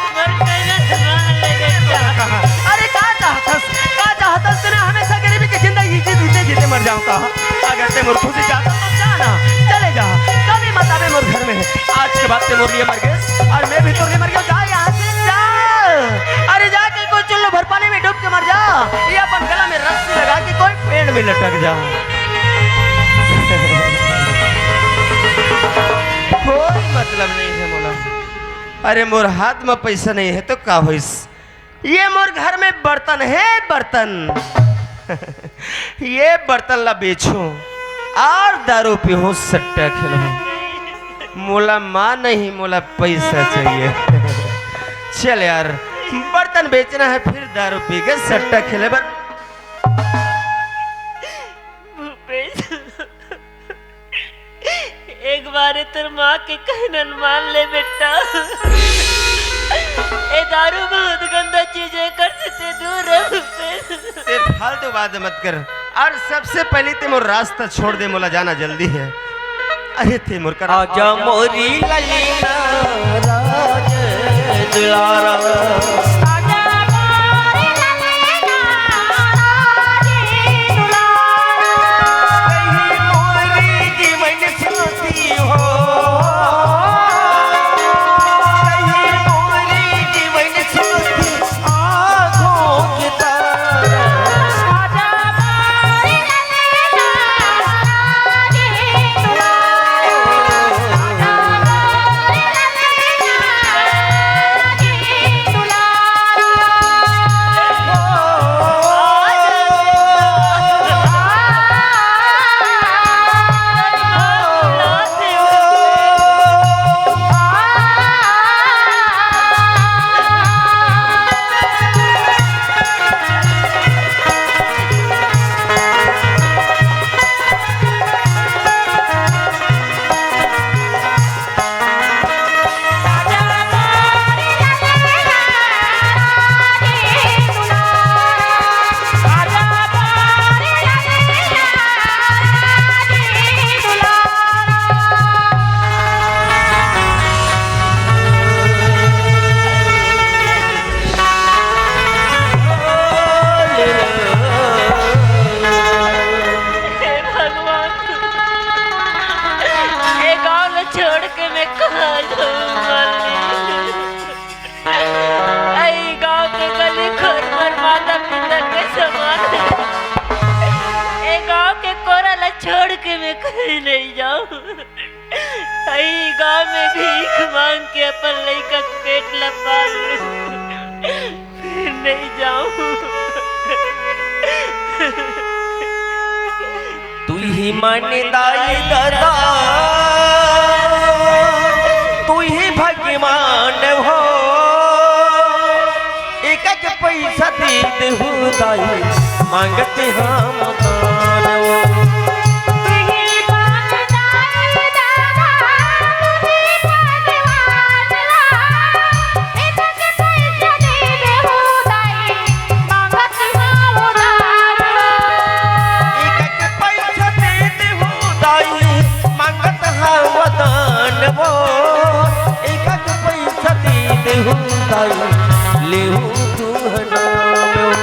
मोर कइला धुआं लगे का। अरे का चाहतस? का चाहतस? तैं हमेशा गरीबी के जिंदगी जी-, जीते जीते मर जाऊं का? अगर तैं मोर खुशी चाहत हस तो जा ना, चले जा, कभी मत आबे मोर घर में। आज के बाद तैं मोर लिए मर गेस और मैं भी तोर लिए मर गेंव। जा यहाँ से, जा। अरे जाके कोई चुल्लू भर पानी में डूब के मर जा, या अपन गला में रस्सी लगा के कोई पेड़ में लटक जा। कोई मतलब नहीं है मोला। अरे मोर हाथ में पैसा नहीं है तो का होइस? ये मोर घर में बर्तन है, बर्तन। ये बर्तन ला बेचहूं और दारू पीहूं, सट्टा खेलहूं। मोला माँ नहीं, मोला पैसा चाहिए। चल यार, बर्तन बेचना है, फिर दारू पी के सट्टा खेले बर। भूपेश, एक बार तोर माँ के कहना ल मान ले बेटा। ए दारू बहुत गंदा चीज है, एकर से तैं दूर रह भूपेश। तैं फालतू बात मत कर, और सबसे पहले तैं मोर रास्ता छोड़ दे, मोला जाना जल्दी है। अरे तैं मोर करा आजा मोरी ललना राज दुलारा। हे भगवान, ए गांव ल छोड़ के मैं कहां जाऊं मालिक? ए गांव के गली खोर मोर माता पिता के समान हे। ए गांव के कोरा ल छोड़ के मैं कहीं नहीं जाऊं। अई गांव में भीख मांग के अपन लइका के पेट ल पाल लूं, फिर नहीं जाऊं। तू ही मन दाई दादा, तू ही भगवान हो। एक एक पैसा दे देहू दाई, मांगत हम दान हो। एक एक पैसा दे देहू दाई, मांगत हम दान हो। एक एक पैसा दे देहू दाई, लेहू तू नाम हो।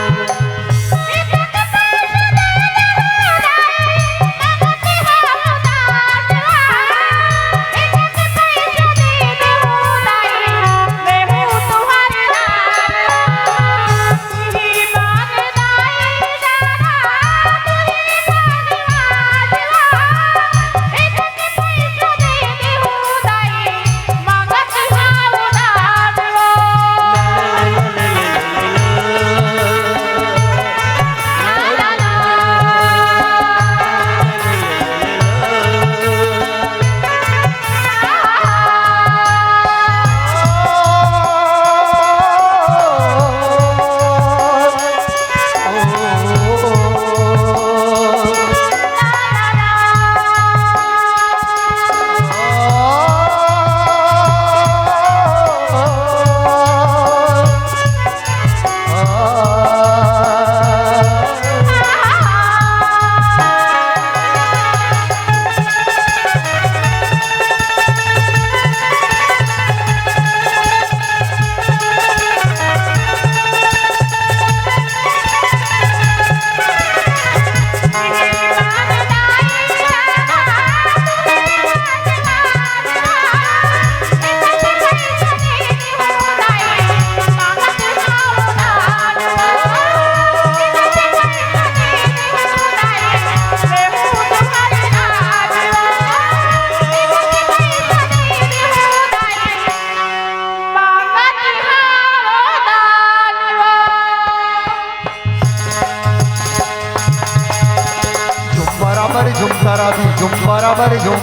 बराबर झूम, सारा भी झूम, बराबर झूम,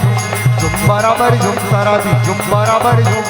झूम बराबर झूम, सारा भी झूम, बराबर झूम।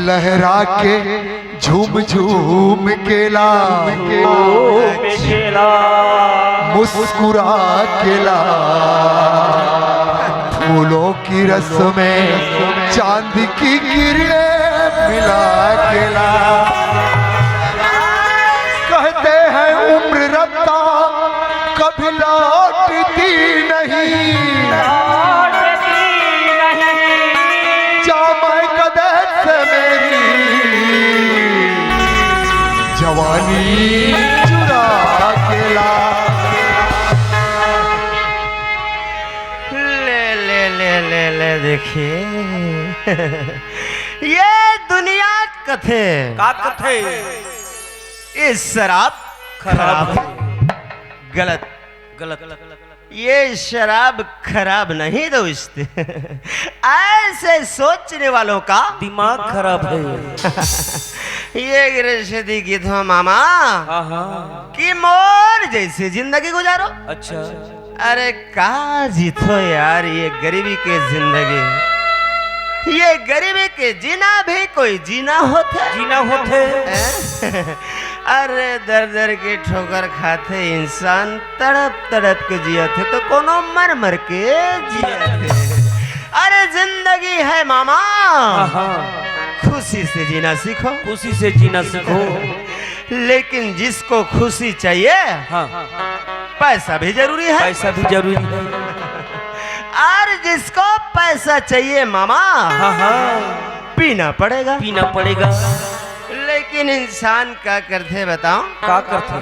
लहरा के झूम झूम के ला, मुस्कुरा के ला, फूलों की रस में चांद की किरणें मिला के ला। कहते हैं उम्र रत्ता कभी लौटती नहीं, लौटती नहीं। जा महक दे से मेरी जवानी चुरा के ला। ले, ले, ले, ले, ले, देखिए। ये दुनिया कथे। का कथे? ये शराब खराब खराब है। गलत। गलत। ये शराब खराब नहीं दोस्त। ऐसे सोचने वालों का दिमाग खराब है। ये गृहस्थी की तो मामा हाँ, हाँ। कि मोर जैसी जिंदगी गुजारो। अच्छा। अरे का जीथो यार, ये गरीबी के जिंदगी, ये गरीबी के जीना भी कोई जीना होथे? जीना होथे। हैं? अरे दर दर के ठोकर खाथे इंसान, तड़प तड़प के जियत हे तो कोनो मर मर के जियत हे। अरे जिंदगी है मामा, हाँ, हाँ। खुशी से जीना सीखो। खुशी से जीना सीखो। लेकिन जिसको खुशी चाहिए, हाँ। पैसा भी जरूरी है। पैसा भी जरूरी है। और जिसको पैसा चाहिए मामा, हाँ, हाँ। पीना पड़ेगा। पीना पड़ेगा। लेकिन इंसान का करथे बताओ? का करथे?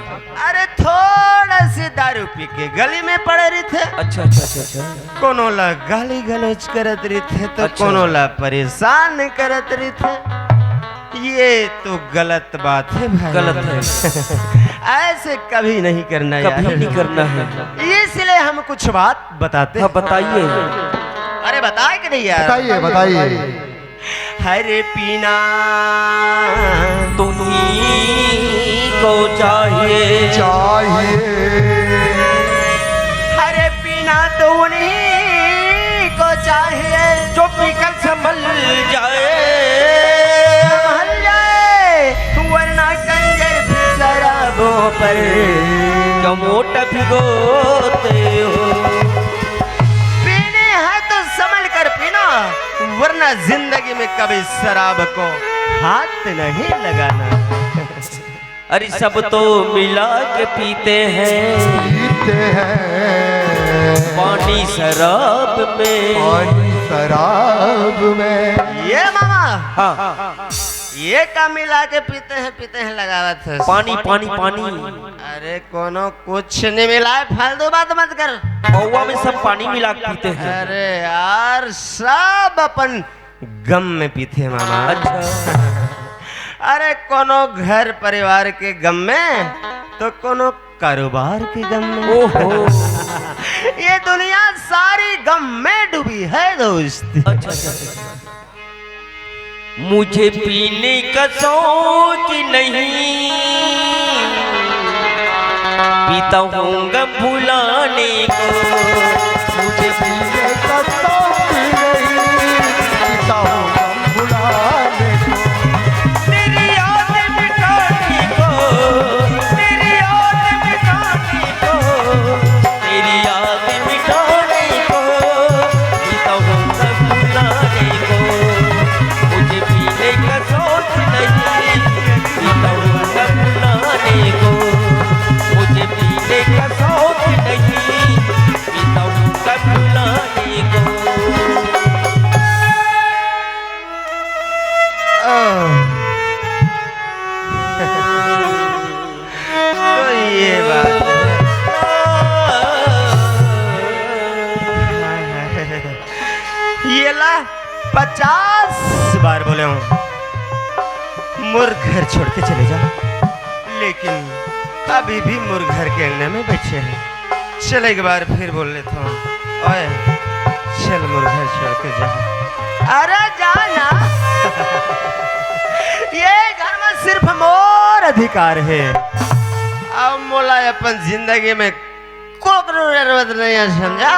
अरे थोड़ा सी दारू पी के गली में पड़े रहिथे। अच्छा, अच्छा, अच्छा, अच्छा। कोनो ला गाली गलौज करत रहिथे तो अच्छा। कोनो ला परेशान करत रहिथे। ये तो गलत बात है भाई। गलत है। ऐसे कभी नहीं करना यार। कभी नहीं करना है। इसलिए हम कुछ बात बताते हाँ, हैं। बताइए। अरे बताए कि नहीं यार? बताइए, बताइए। हरे पीना तुम्ही को चाहिए। चाहिए। हरे पीना तो उन्हीं को चाहिए जो पीकर संभल जाए। संभल जाए, वरना कंजर भी शराबों पर कमोट भिगोते हो। पीनी है तो संभल कर पीना, वरना जिंदगी में कभी शराब को हाथ नहीं लगाना। अरे सब तो मिला के पीते हैं। पीते हैं। पानी शराब में। पानी शराब में। ये मामा। हाँ। ये का मिला के पीते हैं, पीते हैं लगावत है। पानी, पानी, पानी। अरे कोनो कुछ नहीं मिला है, फालतू बात मत कर। पौवा में सब पानी मिला के पीते हैं। अरे यार, सब अपन गम में पीथे मामा। अच्छा। अरे कोनो घर परिवार के गम में तो कोनो कारोबार के गम में। ओहो। ये दुनिया सारी गम में डूबी है दोस्त। अच्छा, अच्छा, अच्छा। मुझे पीने का शौक नहीं, पीता हूँ गम भुलाने को। मुझे पीने का शौक नहीं, पीता हूँ गम भुलाने को। तेरी याद मिटाने को, तेरी याद मिटाने को, तेरी याद मिटाने को, पीता हूँ गम भुलाने को। मुझे पीने का शौक नहीं, पीता हूँ गम भुलाने को। पचास बार बोले हूँ, मोर घर छोड़ के चले जा, लेकिन अभी भी मोर घर के अंगना में बैठे हैं। चल, एक बार फिर बोल लेता हूँ, ओए, चल, मोर घर छोड़ के जा। अरे जा ना। ये घर में सिर्फ मोर अधिकार है। अब मोला अपन जिंदगी में कोकरो जरूरत नहीं है, समझा?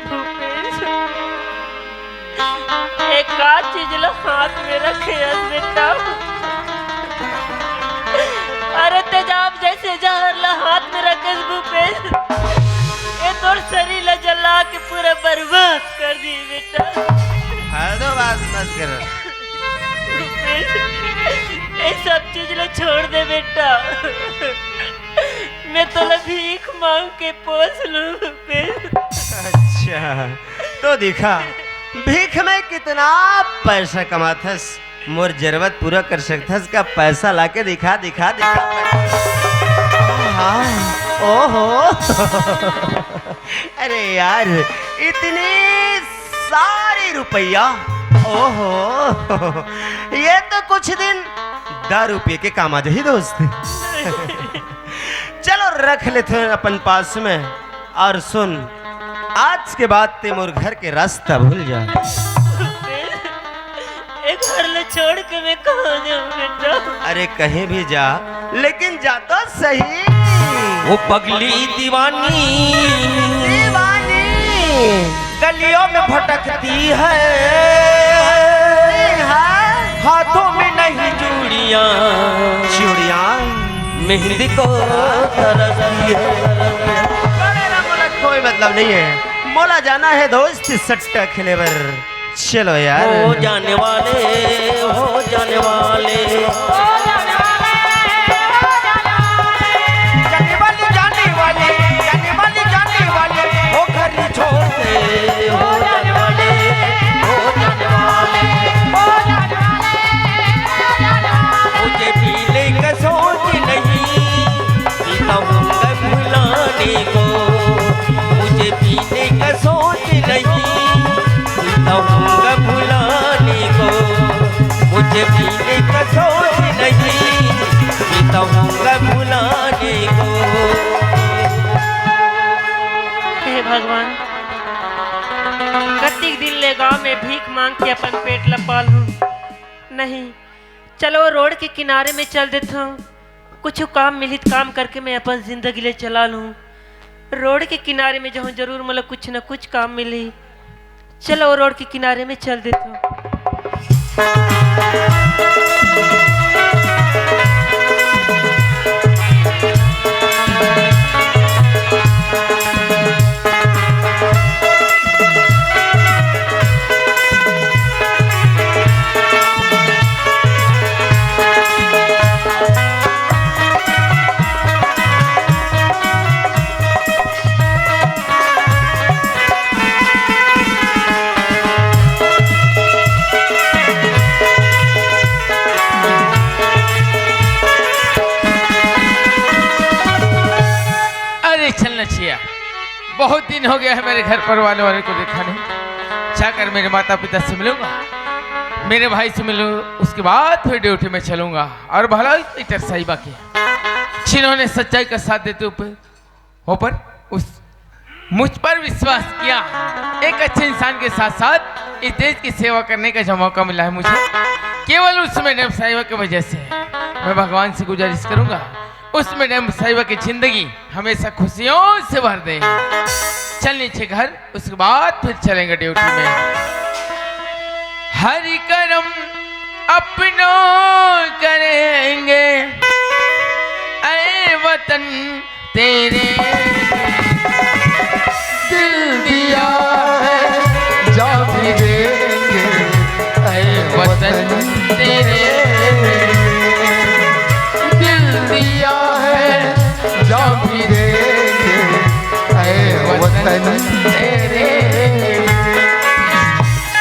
भूपेश, एक का चीज ला हाथ में रखे हस बेटा? अरे तेजाब जैसे जहर ला हाथ में रखे हस भूपेश, ये तोर शरीर ला जला के पूरा बर्बाद कर दी बेटा। फालतू बात मत कर। भूपेश, ये सब चीज ला छोड़ दे बेटा। मैं तोला भीख मांग के पोस लूं, भूपेश। अच्छा, तो दिखा, भीख में कितना पैसा कमाथस, मोर जरूरत पूरा कर सकथस का? पैसा लाके दिखा, दिखा, दिखा। हाँ, ओहो। अरे यार, इतनी सारी रुपया, ओहो, ये तो कुछ दिन दारू पी के काम आ जाही दोस्त। चलो, रख लेते हैं अपन पास में। और सुन, आज के बाद ते मोर घर के रास्ता भूल जा। ए घर ले छोड़ के मैं कहाँ जाऊँ बेटा? अरे कहीं भी जा, लेकिन जा तो सही। वो पगली दीवानी दीवानी गलियों में भटकती है, है। हाथों में नहीं चूड़ियाँ, चूड़ियाँ मेहंदी को तरसती है। अरे ना, मोला कोई मतलब नहीं है, मोला जाना है दोस्त सट्टा खेले बर। चलो यार। हो जाने वाले, हो जाने वाले। जाने वाले, जाने वाले, जाने वाले, जाने वाले। हो घर छोड़ के, हो जाने वाले, हो जाने वाले। मुझे पीने का शौक नहीं, पीता हूँ मैं भुलाने को। मुझे पीने का शौक नहीं, पीता हूँ मैं भुलाने को। मुझे पीने का शौक नहीं, पीता हूँ मैं भुलाने को। हे भगवान, कतिक दिन ले गांव में भीख मांग के अपन पेट ल पालहूं। नहीं, चलो रोड के किनारे में चल देथंव, कुछ काम मिलही त काम करके मैं अपन जिंदगी ले चला लूं। रोड के किनारे में जाहूं, जरूर मोला कुछ न कुछ काम मिलही। चलो रोड के किनारे में चल देथंव। अरे चल नचिया, बहुत दिन हो गया है मेरे घर परिवार वाले को देखा नहीं। जाकर मेरे माता पिता से मिलूंगा, मेरे भाई से मिलूं, उसके बाद फिर ड्यूटी में चलूंगा। और भला इस लीडर साहिबा के, जिन्होंने सच्चाई का साथ देते हुए ऊपर उस, मुझ पर विश्वास किया, एक अच्छे इंसान के साथ साथ इस देश की सेवा करने का जो मौका मिला है मुझे, केवल उस मैडम साहिबा की वजह से। मैं भगवान से गुजारिश करूंगा, उस मैडम साहिबा की जिंदगी हमेशा खुशियों से भर दे। चल नीचे घर, उसके बाद फिर चलेंगे ड्यूटी में। हरि करम अपनों करेंगे, ऐ वतन तेरे दिल दिया है, जा भी देंगे, ऐ वतन तेरे दिल दिया है, जा भी देंगे, ऐ वतन तेरे।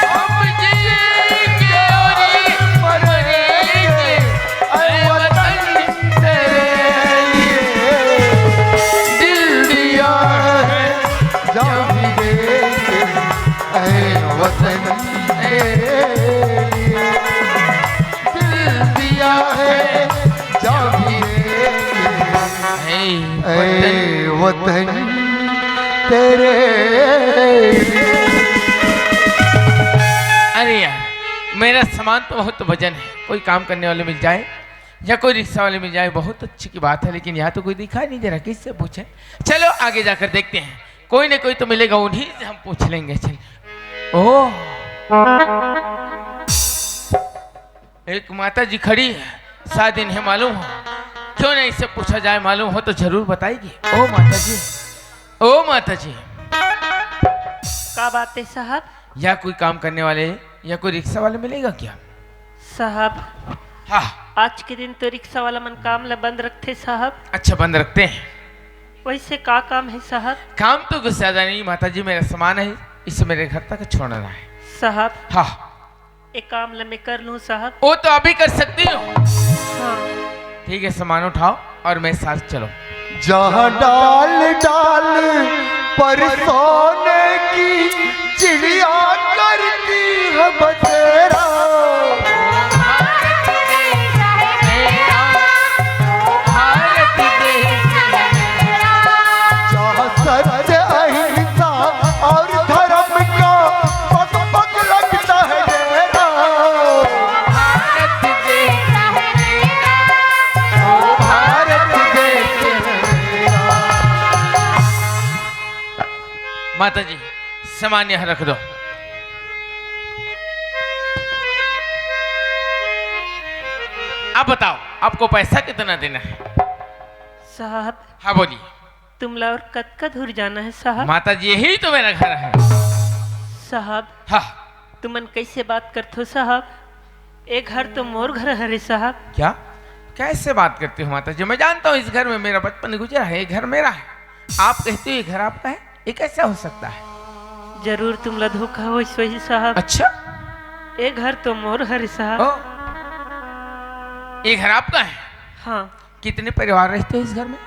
हम जिएंगे और मरेंगे, ऐ वतन तेरे लिए। दिल जाऊंगी रे। ए वतन तेरे। अरे यार, मेरा सामान तो बहुत वजन है, कोई काम करने वाले मिल जाए या कोई रिक्शा वाले मिल जाए, बहुत अच्छी की बात है, लेकिन यहाँ तो कोई दिखाई नहीं दे रहा, किससे पूछे? चलो आगे जाकर देखते हैं, कोई ना कोई तो मिलेगा, उन्हीं से हम पूछ लेंगे। चल, ओ, एक माता जी खड़ी है, शायद इन्हें मालूम हो, क्यों नहीं, इससे पूछा जाए, मालूम हो तो जरूर बताएगी। ओ माता जी, ओ माता जी। का बात है साहब? या कोई काम करने वाले या कोई रिक्शा वाले मिलेगा क्या? साहब, हाँ। आज के दिन तो रिक्शा वाला मन काम ला बंद रखते साहब। अच्छा, बंद रखते हैं। वैसे का काम है साहब? काम तो कुछ ज्यादा नहीं माता जी, मेरा सामान है, इसे मेरे घर तक छोड़ना है। साहब, हाँ। एक काम ला मैं कर लूँ साहब। वो तो अभी कर सकती हो। हाँ। ठीक है, सामान उठाओ और मेरे साथ चलो। जहाँ डाल डाल पर सोने की चिड़िया करती है बसेरा। जहाँ सत्य अहिंसा और धर्म का पग पग लगता है डेरा। भारत देश मेरा। माता जी, सामान यहाँ रख दो। अब बताओ, आपको पैसा कितना देना है? साहब, हाँ, बोलिए। तुम ला और कतका दूर जाना है साहब? माता जी, यही तो मेरा घर है। साहब, हाँ। तुमन कैसे बात करथो साहब? ए घर तो मोर घर हरे साहब। क्या? कैसे बात करते हो माता जी? मैं जानता हूँ इस घर में मेरा बचपन गुजरा है, ये घर मेरा है। आप कहते हो ये घर आपका है, ये कैसे हो सकता है? जरूर तुम ला धोखा होइस होही साहब। अच्छा? ए घर तो मोर हरे साहब। ओ, ये घर आपका है? हाँ। कितने परिवार रहते हो इस घर में?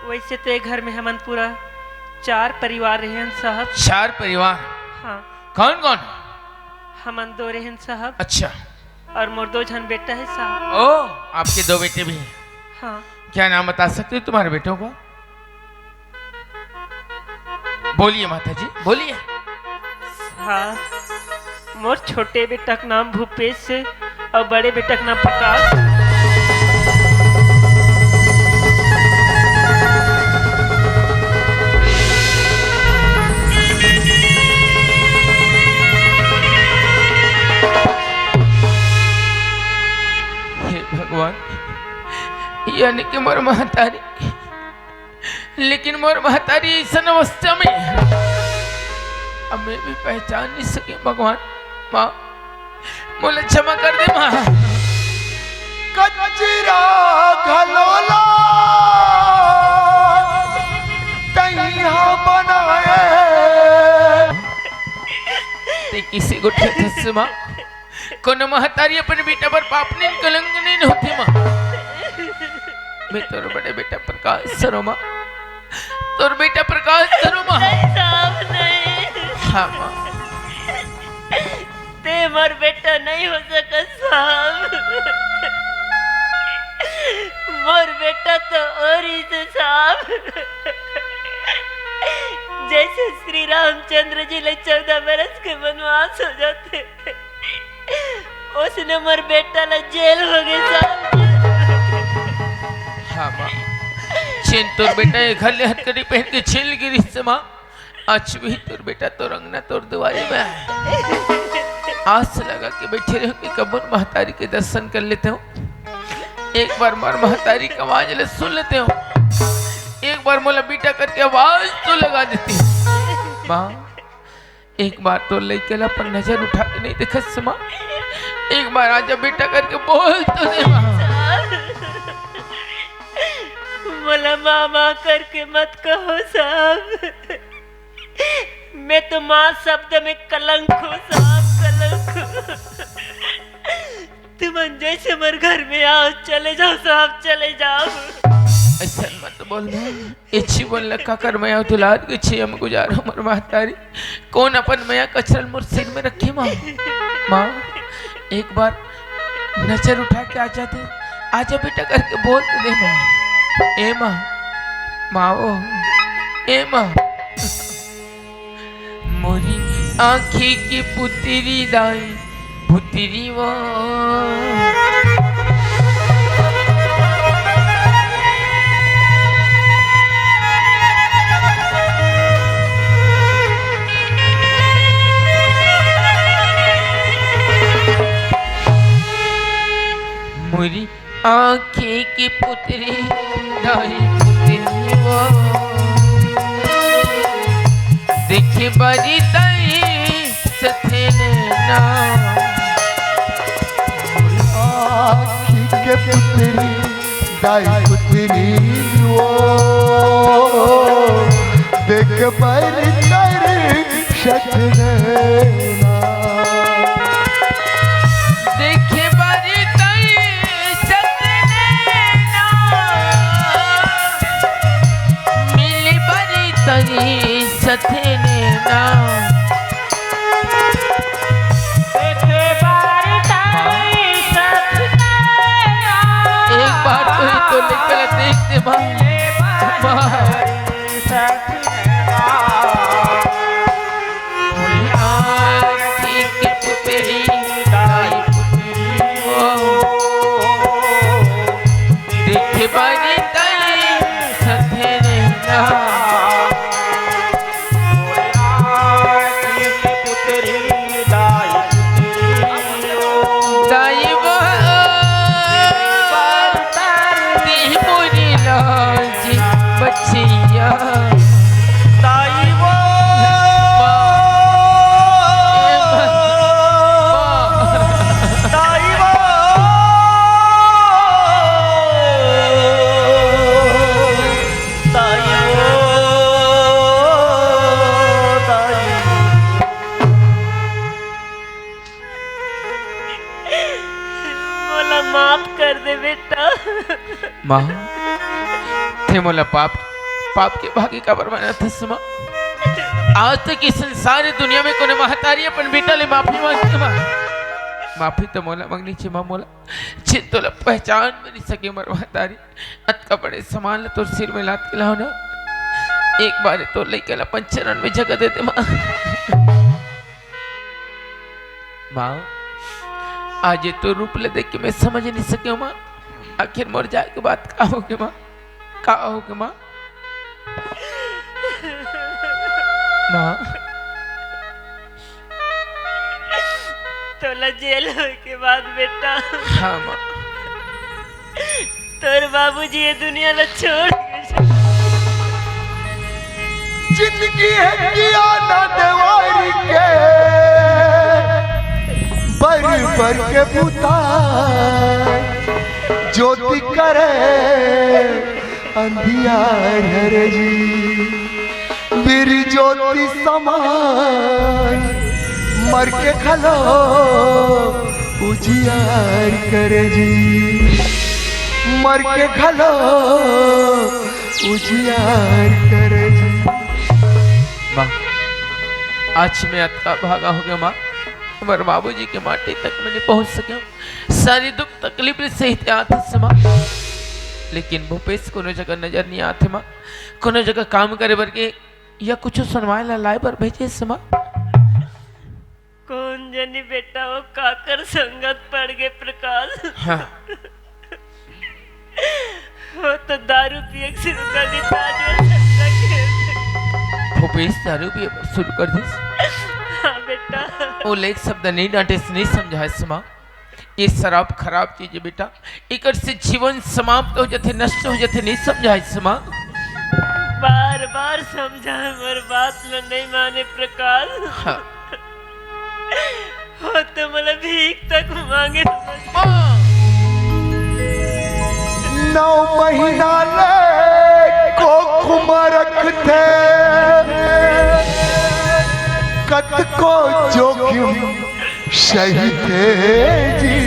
वैसे तो ये घर में हमन पूरा चार परिवार रहेन साहब। चार परिवार? हाँ। कौन कौन? हमन दो रहेन साहब। अच्छा। और मोर दो झन बेटा है साहब। ओ, आपके दो बेटे भी हैं? हाँ। क्या नाम बता सकते हो तुम्हारे बेटों का? बोलिए माता जी, बोलिए। हाँ, मोर छोटे बेटा का नाम भूपेश है और बड़े बेटा का नाम प्रकाश। हे भगवान, यानी कि मोर महतारी, लेकिन मोर महतारी अइसन अवस्था में अब मैं भी पहचान नहीं सके भगवान। माँ, मोला क्षमा कर दे माँ। कचरा घलोला तैहा बनाए। ते किसी को ठेस माँ। कोनो महतारी अपन बेटा पर पाप नहीं, कलंक नहीं होती माँ। मैं तोर बड़े बेटा प्रकाश सरो माँ, तोर बेटा प्रकाश सरो माँ। नहीं साहब, नहीं। हाँ माँ। ते मोर बेटा नहीं हो सकत साहब। मोर बेटा तो और ही से साहब। जैसे श्री रामचंद्र जी ले चौदह बरस के वनवास हो जाते, उसने मोर बेटा ला जेल हो गए साहब। हाँ माँ, जेन तोर बेटा ये घर ले हथकड़ी पहन के जेल गिरिस माँ, आज भी तोर बेटा तोर अंगना तोर दुआरी में है। आस लगा के बैठे रहो कि कब उन महतारी के दर्शन कर लेते हो, एक बार मोर महतारी का आवाज ले सुन लेते हो, एक बार मोला बेटा करके आवाज तो लगा देती हो। माँ, एक बार तो लइका ला अपन नजर उठा के नहीं देखस माँ, एक बार आजा बेटा करके बोल तो दे माँ। मोला माँ माँ करके मत कहो साहब, मैं तो माँ शब्द में कलंक हूँ साहब, कलंक हूँ। तुमन जैसे मोर घर में आओ, चले जाओ साहब, चले जाओ। अइसन मत बोल ना। ए छी बोल ना, काकर मया दुलार के छी हम गुजारो मोर महतारी। कौन अपन मया कचरल मोर सिर में रखे माँ? माँ, एक बार नजर उठा के आ जाते, आजा बेटा करके बोल तो दे माँ। ए माँ, माँ वो, ए माँ। मोरी आँखी की पुतरी दाई, पुतरी वो। मोरी आँखी की पुतरी, दाई पुतरी वो। देखे बारी दाई सथे नैना। आँखी के पुतरी, दाई पुतरी वो। देख बारी दाई सथे नैना। देखे बारी दाई सथे नैना। मिली बारी दाई सथे नैना। देखे बारी दाई सथे नैना। एक बार तो ही तो निकल देख दे माँ। माँ। दाई वो, दी मोरी लाल जी बचिया। दाई वो, माँ, ए माँ, माँ। दाई वो, दाई वो, दाई। मोला माफ कर दे बेटा। माँ, ते मोला पाप, पाप के भागी काबर बनाथस माँ? आज तक इस संसार दुनिया में कोनो महतारी अपन बेटा ले माफी मांगथे माँ? माफी तो मोला मांगनी चाहिए माँ, मोला। जेन तोला पहचान भी नहीं सके मोर महतारी। अतका बड़े समान ल तोर सिर में लाद के लाव ना। एक बार तोर लइका ल अपन चरण में जगह दे दे माँ। माँ, आज ये तो रूप ले देख के मैं समझ नहीं सके माँ। आखिर मोर जाए के बाद का होगे माँ? का होगे माँ? माँ। तोला जेल होए के बाद बेटा। हाँ माँ। तोर बाबूजी ये दुनिया ला छोड़ के जिंदगी है किया ना देवारी के, बर बर के बुता ज्योति करे अंधियार हरे जी। बीर ज्योति समान मर के घलो उजियार करे जी, मर के घलो उजियार करे जी। माँ, आज मैं अतका भागा हो गया माँ, हमारे बाबूजी के माटी तक मैं नहीं पहुँच सके। सारी दुख तकलीफ ले सही आते माँ, लेकिन भूपेश कोनो जगह नजर नहीं आते माँ। कोनो जगह काम करे बर के या कुछ सुनवाए ला लाए बर भेजे से माँ। कौन जनी बेटा वो काकर संगत पड़ गए प्रकाश। हाँ। वो तो दारू पिए के शुरू कर दी, ताज वो सट्टा खेल। भूपेश दारू पिए शुरू कर दी। हाँ बेटा। वो लेख शब्द नहीं डांटे से नहीं समझाए से माँ। ये शराब खराब चीज है बेटा, एकर से जीवन समाप्त हो जाथे, नष्ट हो जाथे, नहीं समझाइस माँ? बार बार समझाए, मोर बात ल नहीं माने प्रकाश। हाँ। हो तो मोला भीख तक मांगे। माँ। नौ महीना ले कोख म रखथे, कतको जोखिम सही थे जी।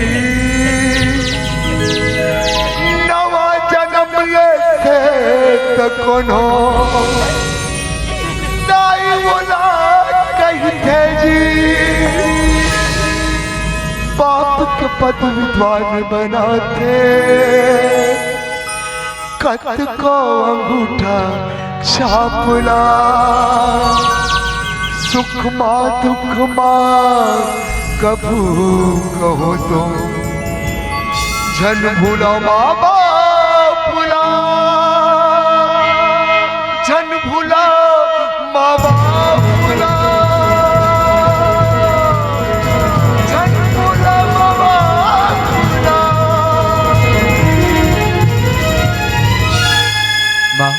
नवा जन्म लेथे त कोनो दाई ओला कहिथे जी। बाप पद विद्वान बनाथे, कतको अंगूठा छाप ला। सुख मा दुख मा कभू कहो तो, झन भूला माँ बाप ला, झन भूला माँ बाप ला, झन भूला माँ बाप ला। माँ,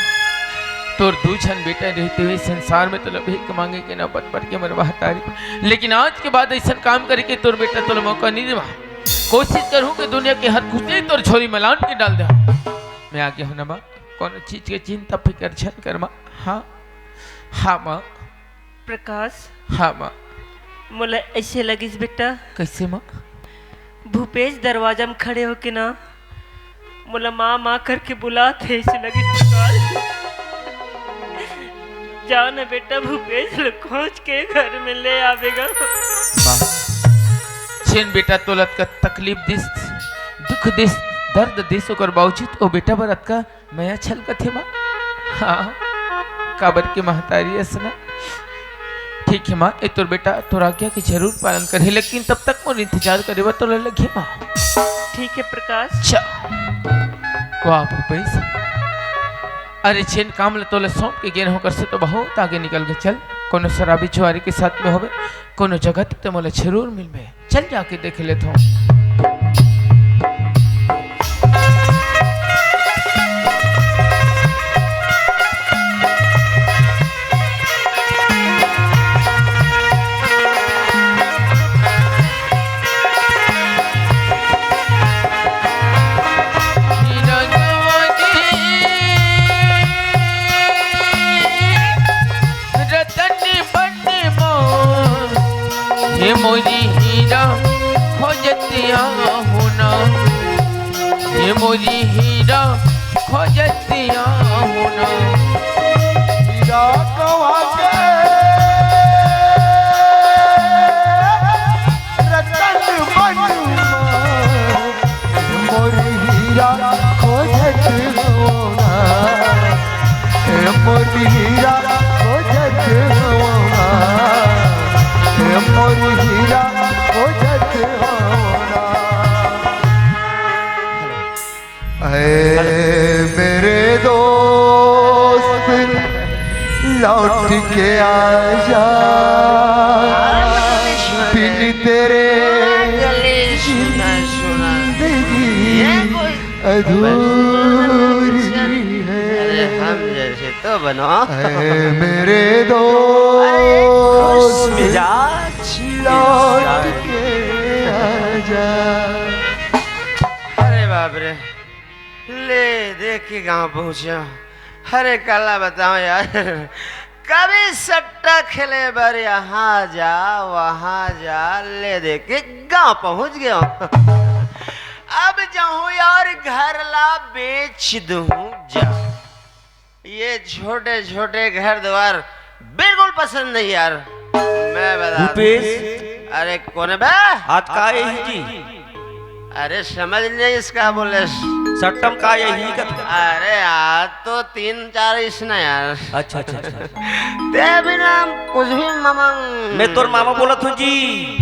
तोर दू झन बेटा रहते हुए संसार में तोला भीख मांगे के नौबत पड़ के मरवा तारी, लेकिन आज के बाद ऐसा काम करे के तोर बेटा तोला मौका नहीं देवा। कोशिश करूँ कि दुनिया के हर खुशी तोर झोली में लान के डाल दे। मैं आ गया हूँ ना माँ, कोनो चीज के चिंता फिकर झन कर माँ। हाँ, हाँ माँ। प्रकाश। हाँ माँ। मोला ऐसे लगिस बेटा। कैसे माँ? भूपेश दरवाजा में खड़े होके ना मोला माँ माँ करके बुलात हे, ऐसे लगिस प्रकाश। जाओ ना बेटा, भूपेश ल खोज के घर में ले आवेगा। माँ, जेन बेटा तोला अतका तकलीफ दिस, दुख दिस, दर्द दिस, ओकर बावजूद ओ बेटा बर अतका मया छलकत हे माँ। हाँ, काबर के महतारी अस ना। ठीक है माँ, ए तोर बेटा तोर आज्ञा के जरूर पालन करही, लेकिन तब तक मोर इंतजार करे बर तोला लगही माँ। ठीक है प्रकाश। अच्छा। वाह भूपेश, अरे जेन काम ल तोला सौंप के गेन हो, ओकर से तो बहुत आगे निकल के चल। कोनो शराबी जुआरी के साथ में होबे, कोनो जगह ते मोला जरूर मिलबे। चल जाके देख लेथों। रतन बन मोर, हे मोरी हीरा खोजत आहूँ ना, हे मोरी हीरा खोजत आहूँ ना। हीरा कहाँ के रतन बन मोर, मोर हीरा खोजत हवँ ना, ए मोर हीरा खोजत हवँ ना, ए मोर हीरा खोजत हवँ ना। ऐ मेरे दोस्त, लौट के आजा, बिन तेरे जिंदगी अधूरी है। अरे हम जैसे तो बनो। ऐ मेरे दोस्त, लौट के आजा। अरे बाप रे, ले देख के गांव पहुंचा। अरे काला बताओ यार, कभी सट्टा खेले बर यहाँ जा वहाँ जा, ले देख के गांव पहुंच गया। अब जाऊं यार, घर ला बेच दूं जा। ये छोटे छोटे घर द्वार बिल्कुल पसंद नहीं यार, मैं बता दूं। भूपेश। अरे कौन है बे? आज का यही जी? अरे समझ नहीं इसका बोले। सट्टम का यही का? अरे आज तो तीन चार इसने यार। अच्छा, अच्छा, अच्छा। ते भी ना कुछ भी मामा। मैं तोर मामा बोलत हूँ जी।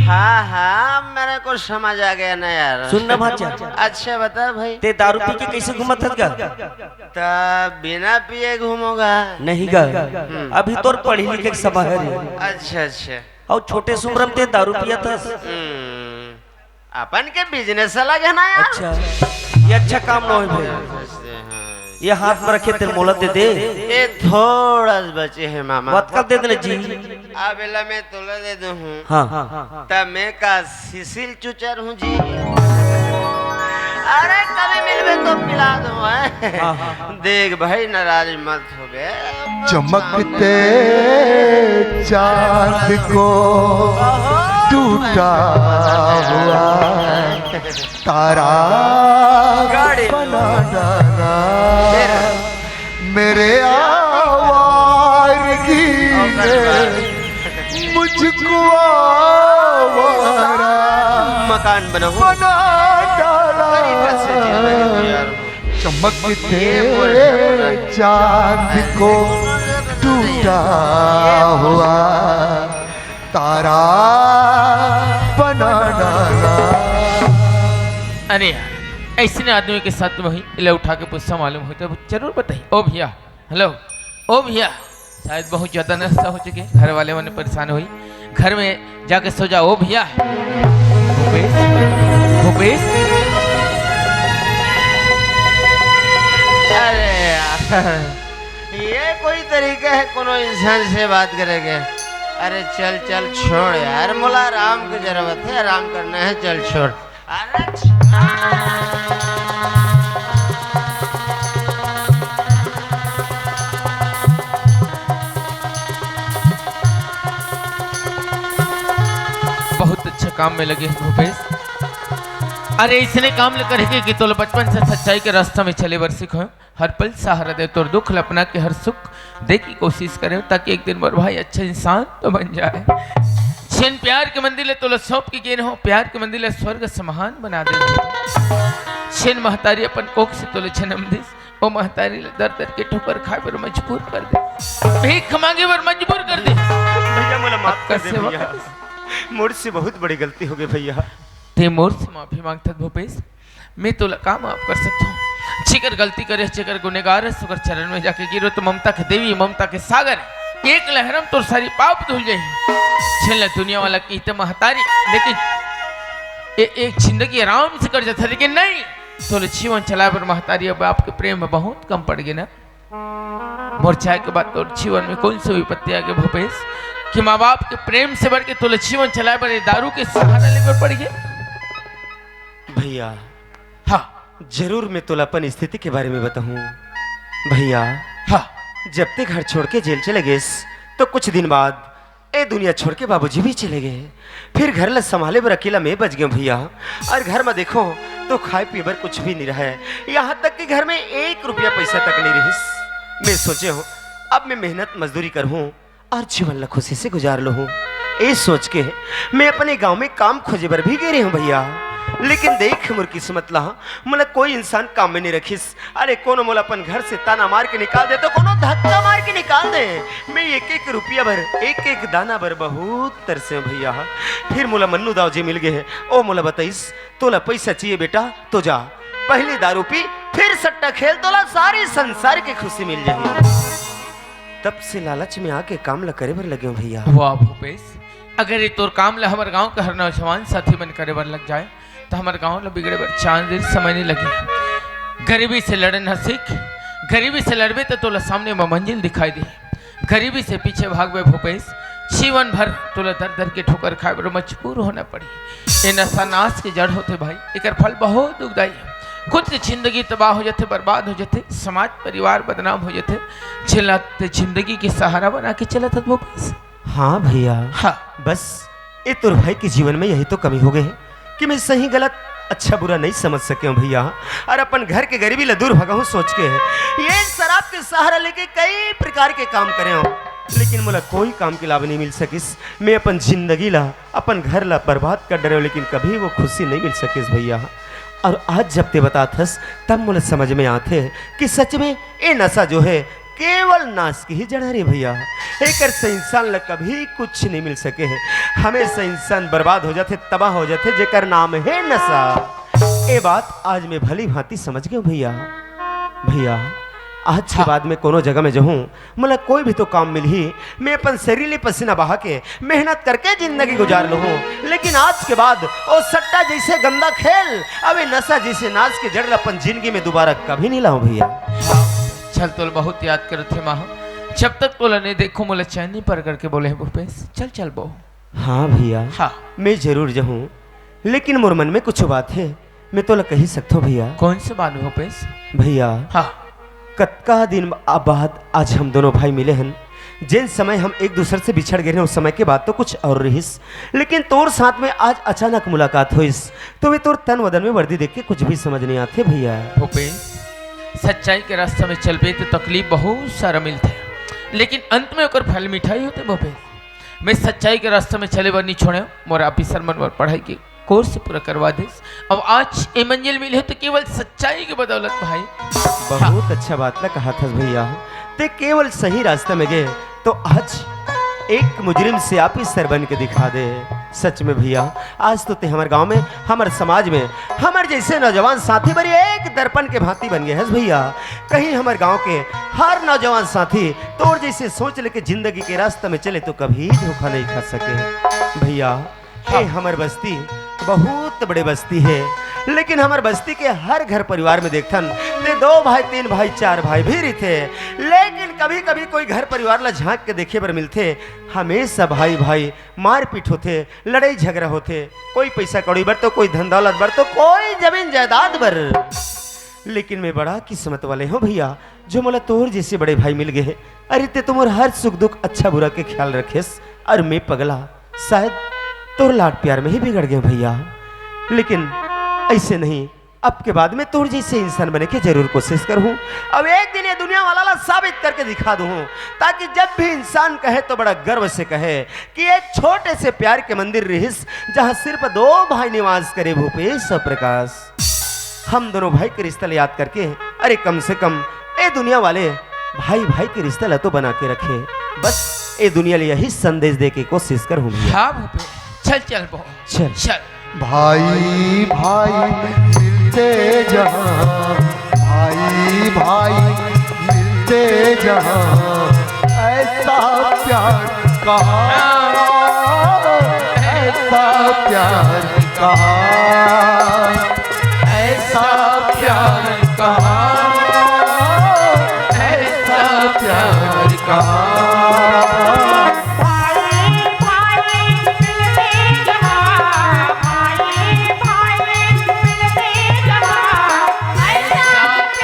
हाँ हाँ, मेरे को समझ आ गया ना यार। सुन ना भांचा। अच्छा बता भाई। ते दारू पी के कैसे घूमत हस गा? तब बिना पिए घूमोगा। नहीं गा। हम्म। अभी तोर पढ़ी लिखे के समय है रे। अच्छा अच्छा। और छोटे से उम्र में ते दारू पियत हस। हम्म। अपन के बिजनेस अलग है ना यार। अच्छा, ये अच्छा काम न होय भाई। हाँ। ये हाथ में रखे तेरे मोला दे दे। ये थोड़ा सा बचे है मामा। बात कर दे देना जी। अब एला मैं तोला दे दूं हूँ। हाँ। तब मैं का सिसिल चुचर हूँ जी। अरे कभी मिलबे तो पिला दूं, हैं? हाँ, हाँ। देख भाई नाराज मत होबे। चमकते चांद को टूटा हुआ तारा गाड़ी। बना डाला। मेरे आवारगी ने मुझको आवारा कान बनाऊं। बना डाला। तरीका से जिंदगी गुजार लूं। चमकते ये मोर चांद को टूटा हुआ तारा बना डाला। अरे यार, ऐसने आदमी के साथ वही इला उठा के पूछता मालूम होता तो जरूर बताइए। ओ भैया, हेलो, ओ भैया, शायद बहुत ज्यादा नशा हो चुके, घर वाले मन परेशान हुई, घर में जाके सो जाओ। ओ भैया, भूपेश, भूपेश, अरे यार, ये कोई तरीका है कोनो इंसान से बात करेके? अरे चल चल छोड़ यार, मोला आराम की जरूरत है, आराम करना है, चल छोड़। अरे बहुत अच्छा काम में लगे हैं भूपेश। अरे इसने काम ल करेके कि तोला बचपन से सच्चाई के रास्ता में चले बर सिखायो। हर पल सहारा दे तोर दुख ल अपना के हर सुख दे की कोशिश करे, ताकि एक दिन मोर भाई अच्छा इंसान तो बन जाए। छेन प्यार के मंदिर ले तोला सौंप के गेन हो, प्यार के मंदिर ले स्वर्ग समान बना दे। छेन महतारी अपन कोख से तोले जन्म दिस, ओ महतारी ले दर दर के ठोकर खाए बर मजबूर कर दे, भीख मांगे बर मजबूर कर दे। भैया, मोला माफ कर दे भैया। मोर से बहुत बड़ी गलती हो गई भैया। ते मोर से माफी मांगथस भूपेश, मैं तोला का माफ कर सकथों? जेकर गलती करे, जेकर गुनेगार है, ओकर चरण में जाके गिरो तो ममता के देवी, ममता के सागर, एक लहर में तोर सारी पाप धुल जाही। छेन ला दुनिया वाला कहिथे महतारी, लेकिन ए, एक जिंदगी आराम से कट जाता, लेकिन नहीं, तोले जीवन चलाए बर महतारी अब आपके प्रेम में बहुत कम पड़ गए ना। मोर जाए के बाद तोर जीवन में कौन सी विपत्ति आ गई भूपेश, कि माँ बाप के प्रेम से बढ़ के तोले जीवन चलाए बर ये दारू के सहारा लेवे पड़ गए? भैया, हाँ। जरूर मैं तोला अपन स्थिति के बारे में बताऊं। भैया, हाँ। जब ते घर छोड़ के जेल चले गेस, तो कुछ दिन बाद ए दुनिया छोड़ के बाबूजी भी चले गए। फिर घर ला संभाले बर अकेला मैं बच गया भैया। और घर में देखो तो खाए पीए बर कुछ भी नहीं रहा है। यहाँ तक कि घर में एक रुपया पैसा तक नहीं रहिस। मैं सोचे हूँ, अब मैं मेहनत मजदूरी करहूँ और जीवन ला खुशी से गुजार लूँ। ए सोच के मैं अपने गांव में काम खोजे बर भी गे रहे हूँ भैया, लेकिन देख मोर किस्मत ला, मोला कोई इंसान काम में नहीं रखिस। अरे कोनो मोला अपन घर से ताना मार के निकाल दे तो कोनो धक्का मार के निकाल दे। मैं एक एक रुपया बर, एक एक दाना बर बहुत तरसे हूँ भैया। फिर मोला मन्नू दाव जी मिल गए हैं, ओ मोला बताइस, तोला पैसा चाहिए बेटा तो जा, पहले दारू पी, फिर सट्टा खेल, तोला सारे संसार के खुशी मिल जाही। तब से लालच में आके काम ला करे बर लगे हूँ भैया। वाह भूपेश, अगर ये तोर काम ला हमर गांव के हर नौजवान साथी मन करे बर लग जाए, तो हमर गांव ला बिगड़े बर चांद दिन समय नहीं लगे। गरीबी से लड़ना सीख, गरीबी से लड़बे तो तोला सामने में मंजिल दिखाई दे। गरीबी से पीछे भागबे भूपेश, जीवन भर तोला दर दर के ठोकर खाए बर मजबूर होना पड़ी। ये नशा नाश के जड़ होते भाई, एकर फल बहुत दुखदाई है। खुद के जिंदगी तबाह हो जाते, बर्बाद हो जाते, समाज परिवार बदनाम हो जाते। झेला ते जिंदगी के सहारा बना के चलत हत भूपेश। हाँ भैया। हाँ। बस ए तोर भाई के जीवन में यही तो कमी हो गई है कि मैं सही गलत, अच्छा बुरा नहीं समझ सके हूँ भैया। और अपन घर के गरीबी ला दूर भगाऊँ सोच के है ये शराब के सहारा लेके कई प्रकार के काम करे हूँ, लेकिन मोला कोई काम के लाभ नहीं मिल सकिस। मैं अपन जिंदगी ला, अपन घर ला बर्बाद कर डरे हूँ, लेकिन कभी वो खुशी नहीं मिल सकिस भैया। और आज जब ते बतात हस, तब मोला समझ में आथे कि सच में ए नशा जो है केवल नाश की ही जड़ हरे भैया। एकर से इंसान ला कभी कुछ नहीं मिल सके है। हमेशा इंसान बर्बाद हो जाथे, तबाह हो जाथे, जेकर नाम है नशा। ए बात आज मैं भली भांति समझ गया भैया। भैया, आज के बाद में कोनो जगह में जहूँ, मोला कोई भी तो काम मिलही, मैं अपन शरीर ले पसीना बहा के मेहनत करके जिंदगी गुजार लूँ, लेकिन आज के बाद ओ सट्टा जैसे गंदा खेल, अबे नशा जैसे नाश के जड़ ला अपन जिंदगी में दोबारा कभी नहीं लाऊं भैया। चल, तोल बहुत याद करत हे माँ। जब तक तोला नहीं देखो, मोला चैन नहीं पर करके बोले है भूपेश। चल, चल बो। हाँ भैया, हाँ। मैं जरूर जाहूँ, लेकिन मोर मन में कुछ बात है, मैं तोला कही सकथो भैया। कौन से बात भूपेश? भैया, हाँ। कतका दिन आ-, बाद आज हम दोनों भाई मिले हन। जेन समय हम एक दूसर से बिछड़ गए रहे, उस समय के बात तो कुछ और रहिस, लेकिन तोर साथ में आज अचानक मुलाकात होइस, तो मैं तोर तन वदन में वर्दी देख के कुछ भी समझ नहीं आथे भैया। भूपेश, सच्चाई के रास्ता में चलबे तो तकलीफ बहुत सारा मिलथे, लेकिन अंत में ओकर फल मिठाई होथे भूपेश। मैं सच्चाई के रास्ता में चले बर नहीं छोड़े, मोर ऑफिसर मन बर पढ़ाई के कोर्स पूरा करवा देस। अब आज ए मंजिल मिले हो तो केवल सच्चाई के बदौलत भाई। बहुत अच्छा बात ला कहा थस भैया, ते केवल सही रास्ता में गए तो आज एक मुजरिम से ऑफिसर बन के दिखा दे। सच में भैया, आज तो ते हमर गांव में, हमर समाज में, हमर जैसे नौजवान साथी बरी एक दर्पण के भांति बन गए हस भैया। कहीं हमर गांव के हर नौजवान साथी तोर जैसे सोच लेके जिंदगी के रास्ता में चले तो कभी धोखा नहीं खा सके भैया। ए हमर बस्ती बहुत बड़े बस्ती है, लेकिन हमर बस्ती के हर घर परिवार में देखथन ते दो भाई, तीन भाई, चार भाई भी रहिथे, लेकिन कभी कभी कोई घर परिवार ला झांक के देखे बर मिलथे, हमेशा भाई भाई मारपीट होथे, लड़ाई झगड़ा होथे, कोई पैसा कौड़ी बर तो कोई धन दौलत बर तो कोई जमीन जायदाद बर। लेकिन मैं बड़ा किस्मत वाले हूँ भैया, जो मोला तोर जैसे बड़े भाई मिल गए हैं। अरे ते तो मोर हर सुख दुख अच्छा बुरा के ख्याल रखेस, और मैं पगला शायद तोर लाड प्यार में ही बिगड़ गया भैया। लेकिन ऐसे नहीं, अब के बाद में तोर जैसे इंसान बने के जरूर कोशिश करूँ। अब एक दिन ये दुनिया वाला ला साबित करके दिखा दूँ, ताकि जब भी इंसान कहे तो बड़ा गर्व से कहे कि एक छोटे से प्यार के मंदिर रिहिस, जहाँ सिर्फ दो भाई निवास करे, भूपेश और प्रकाश। हम दोनों भाई के रिश्ता ला याद करके, अरे कम से कम ए दुनिया वाले भाई भाई के रिश्ता ला तो बना के रखे। बस ए दुनिया ला यही संदेश दे के कोशिश करूँ भैया। हाँ भूपेश, चल चल बहुत चल। चल। भाई भाई मिलते जहाँ, भाई भाई मिलते जहाँ, ऐसा प्यार कहाँ, ऐसा प्यार कहाँ, ऐसा प्यार कहाँ, ऐसा प्यार कहाँ।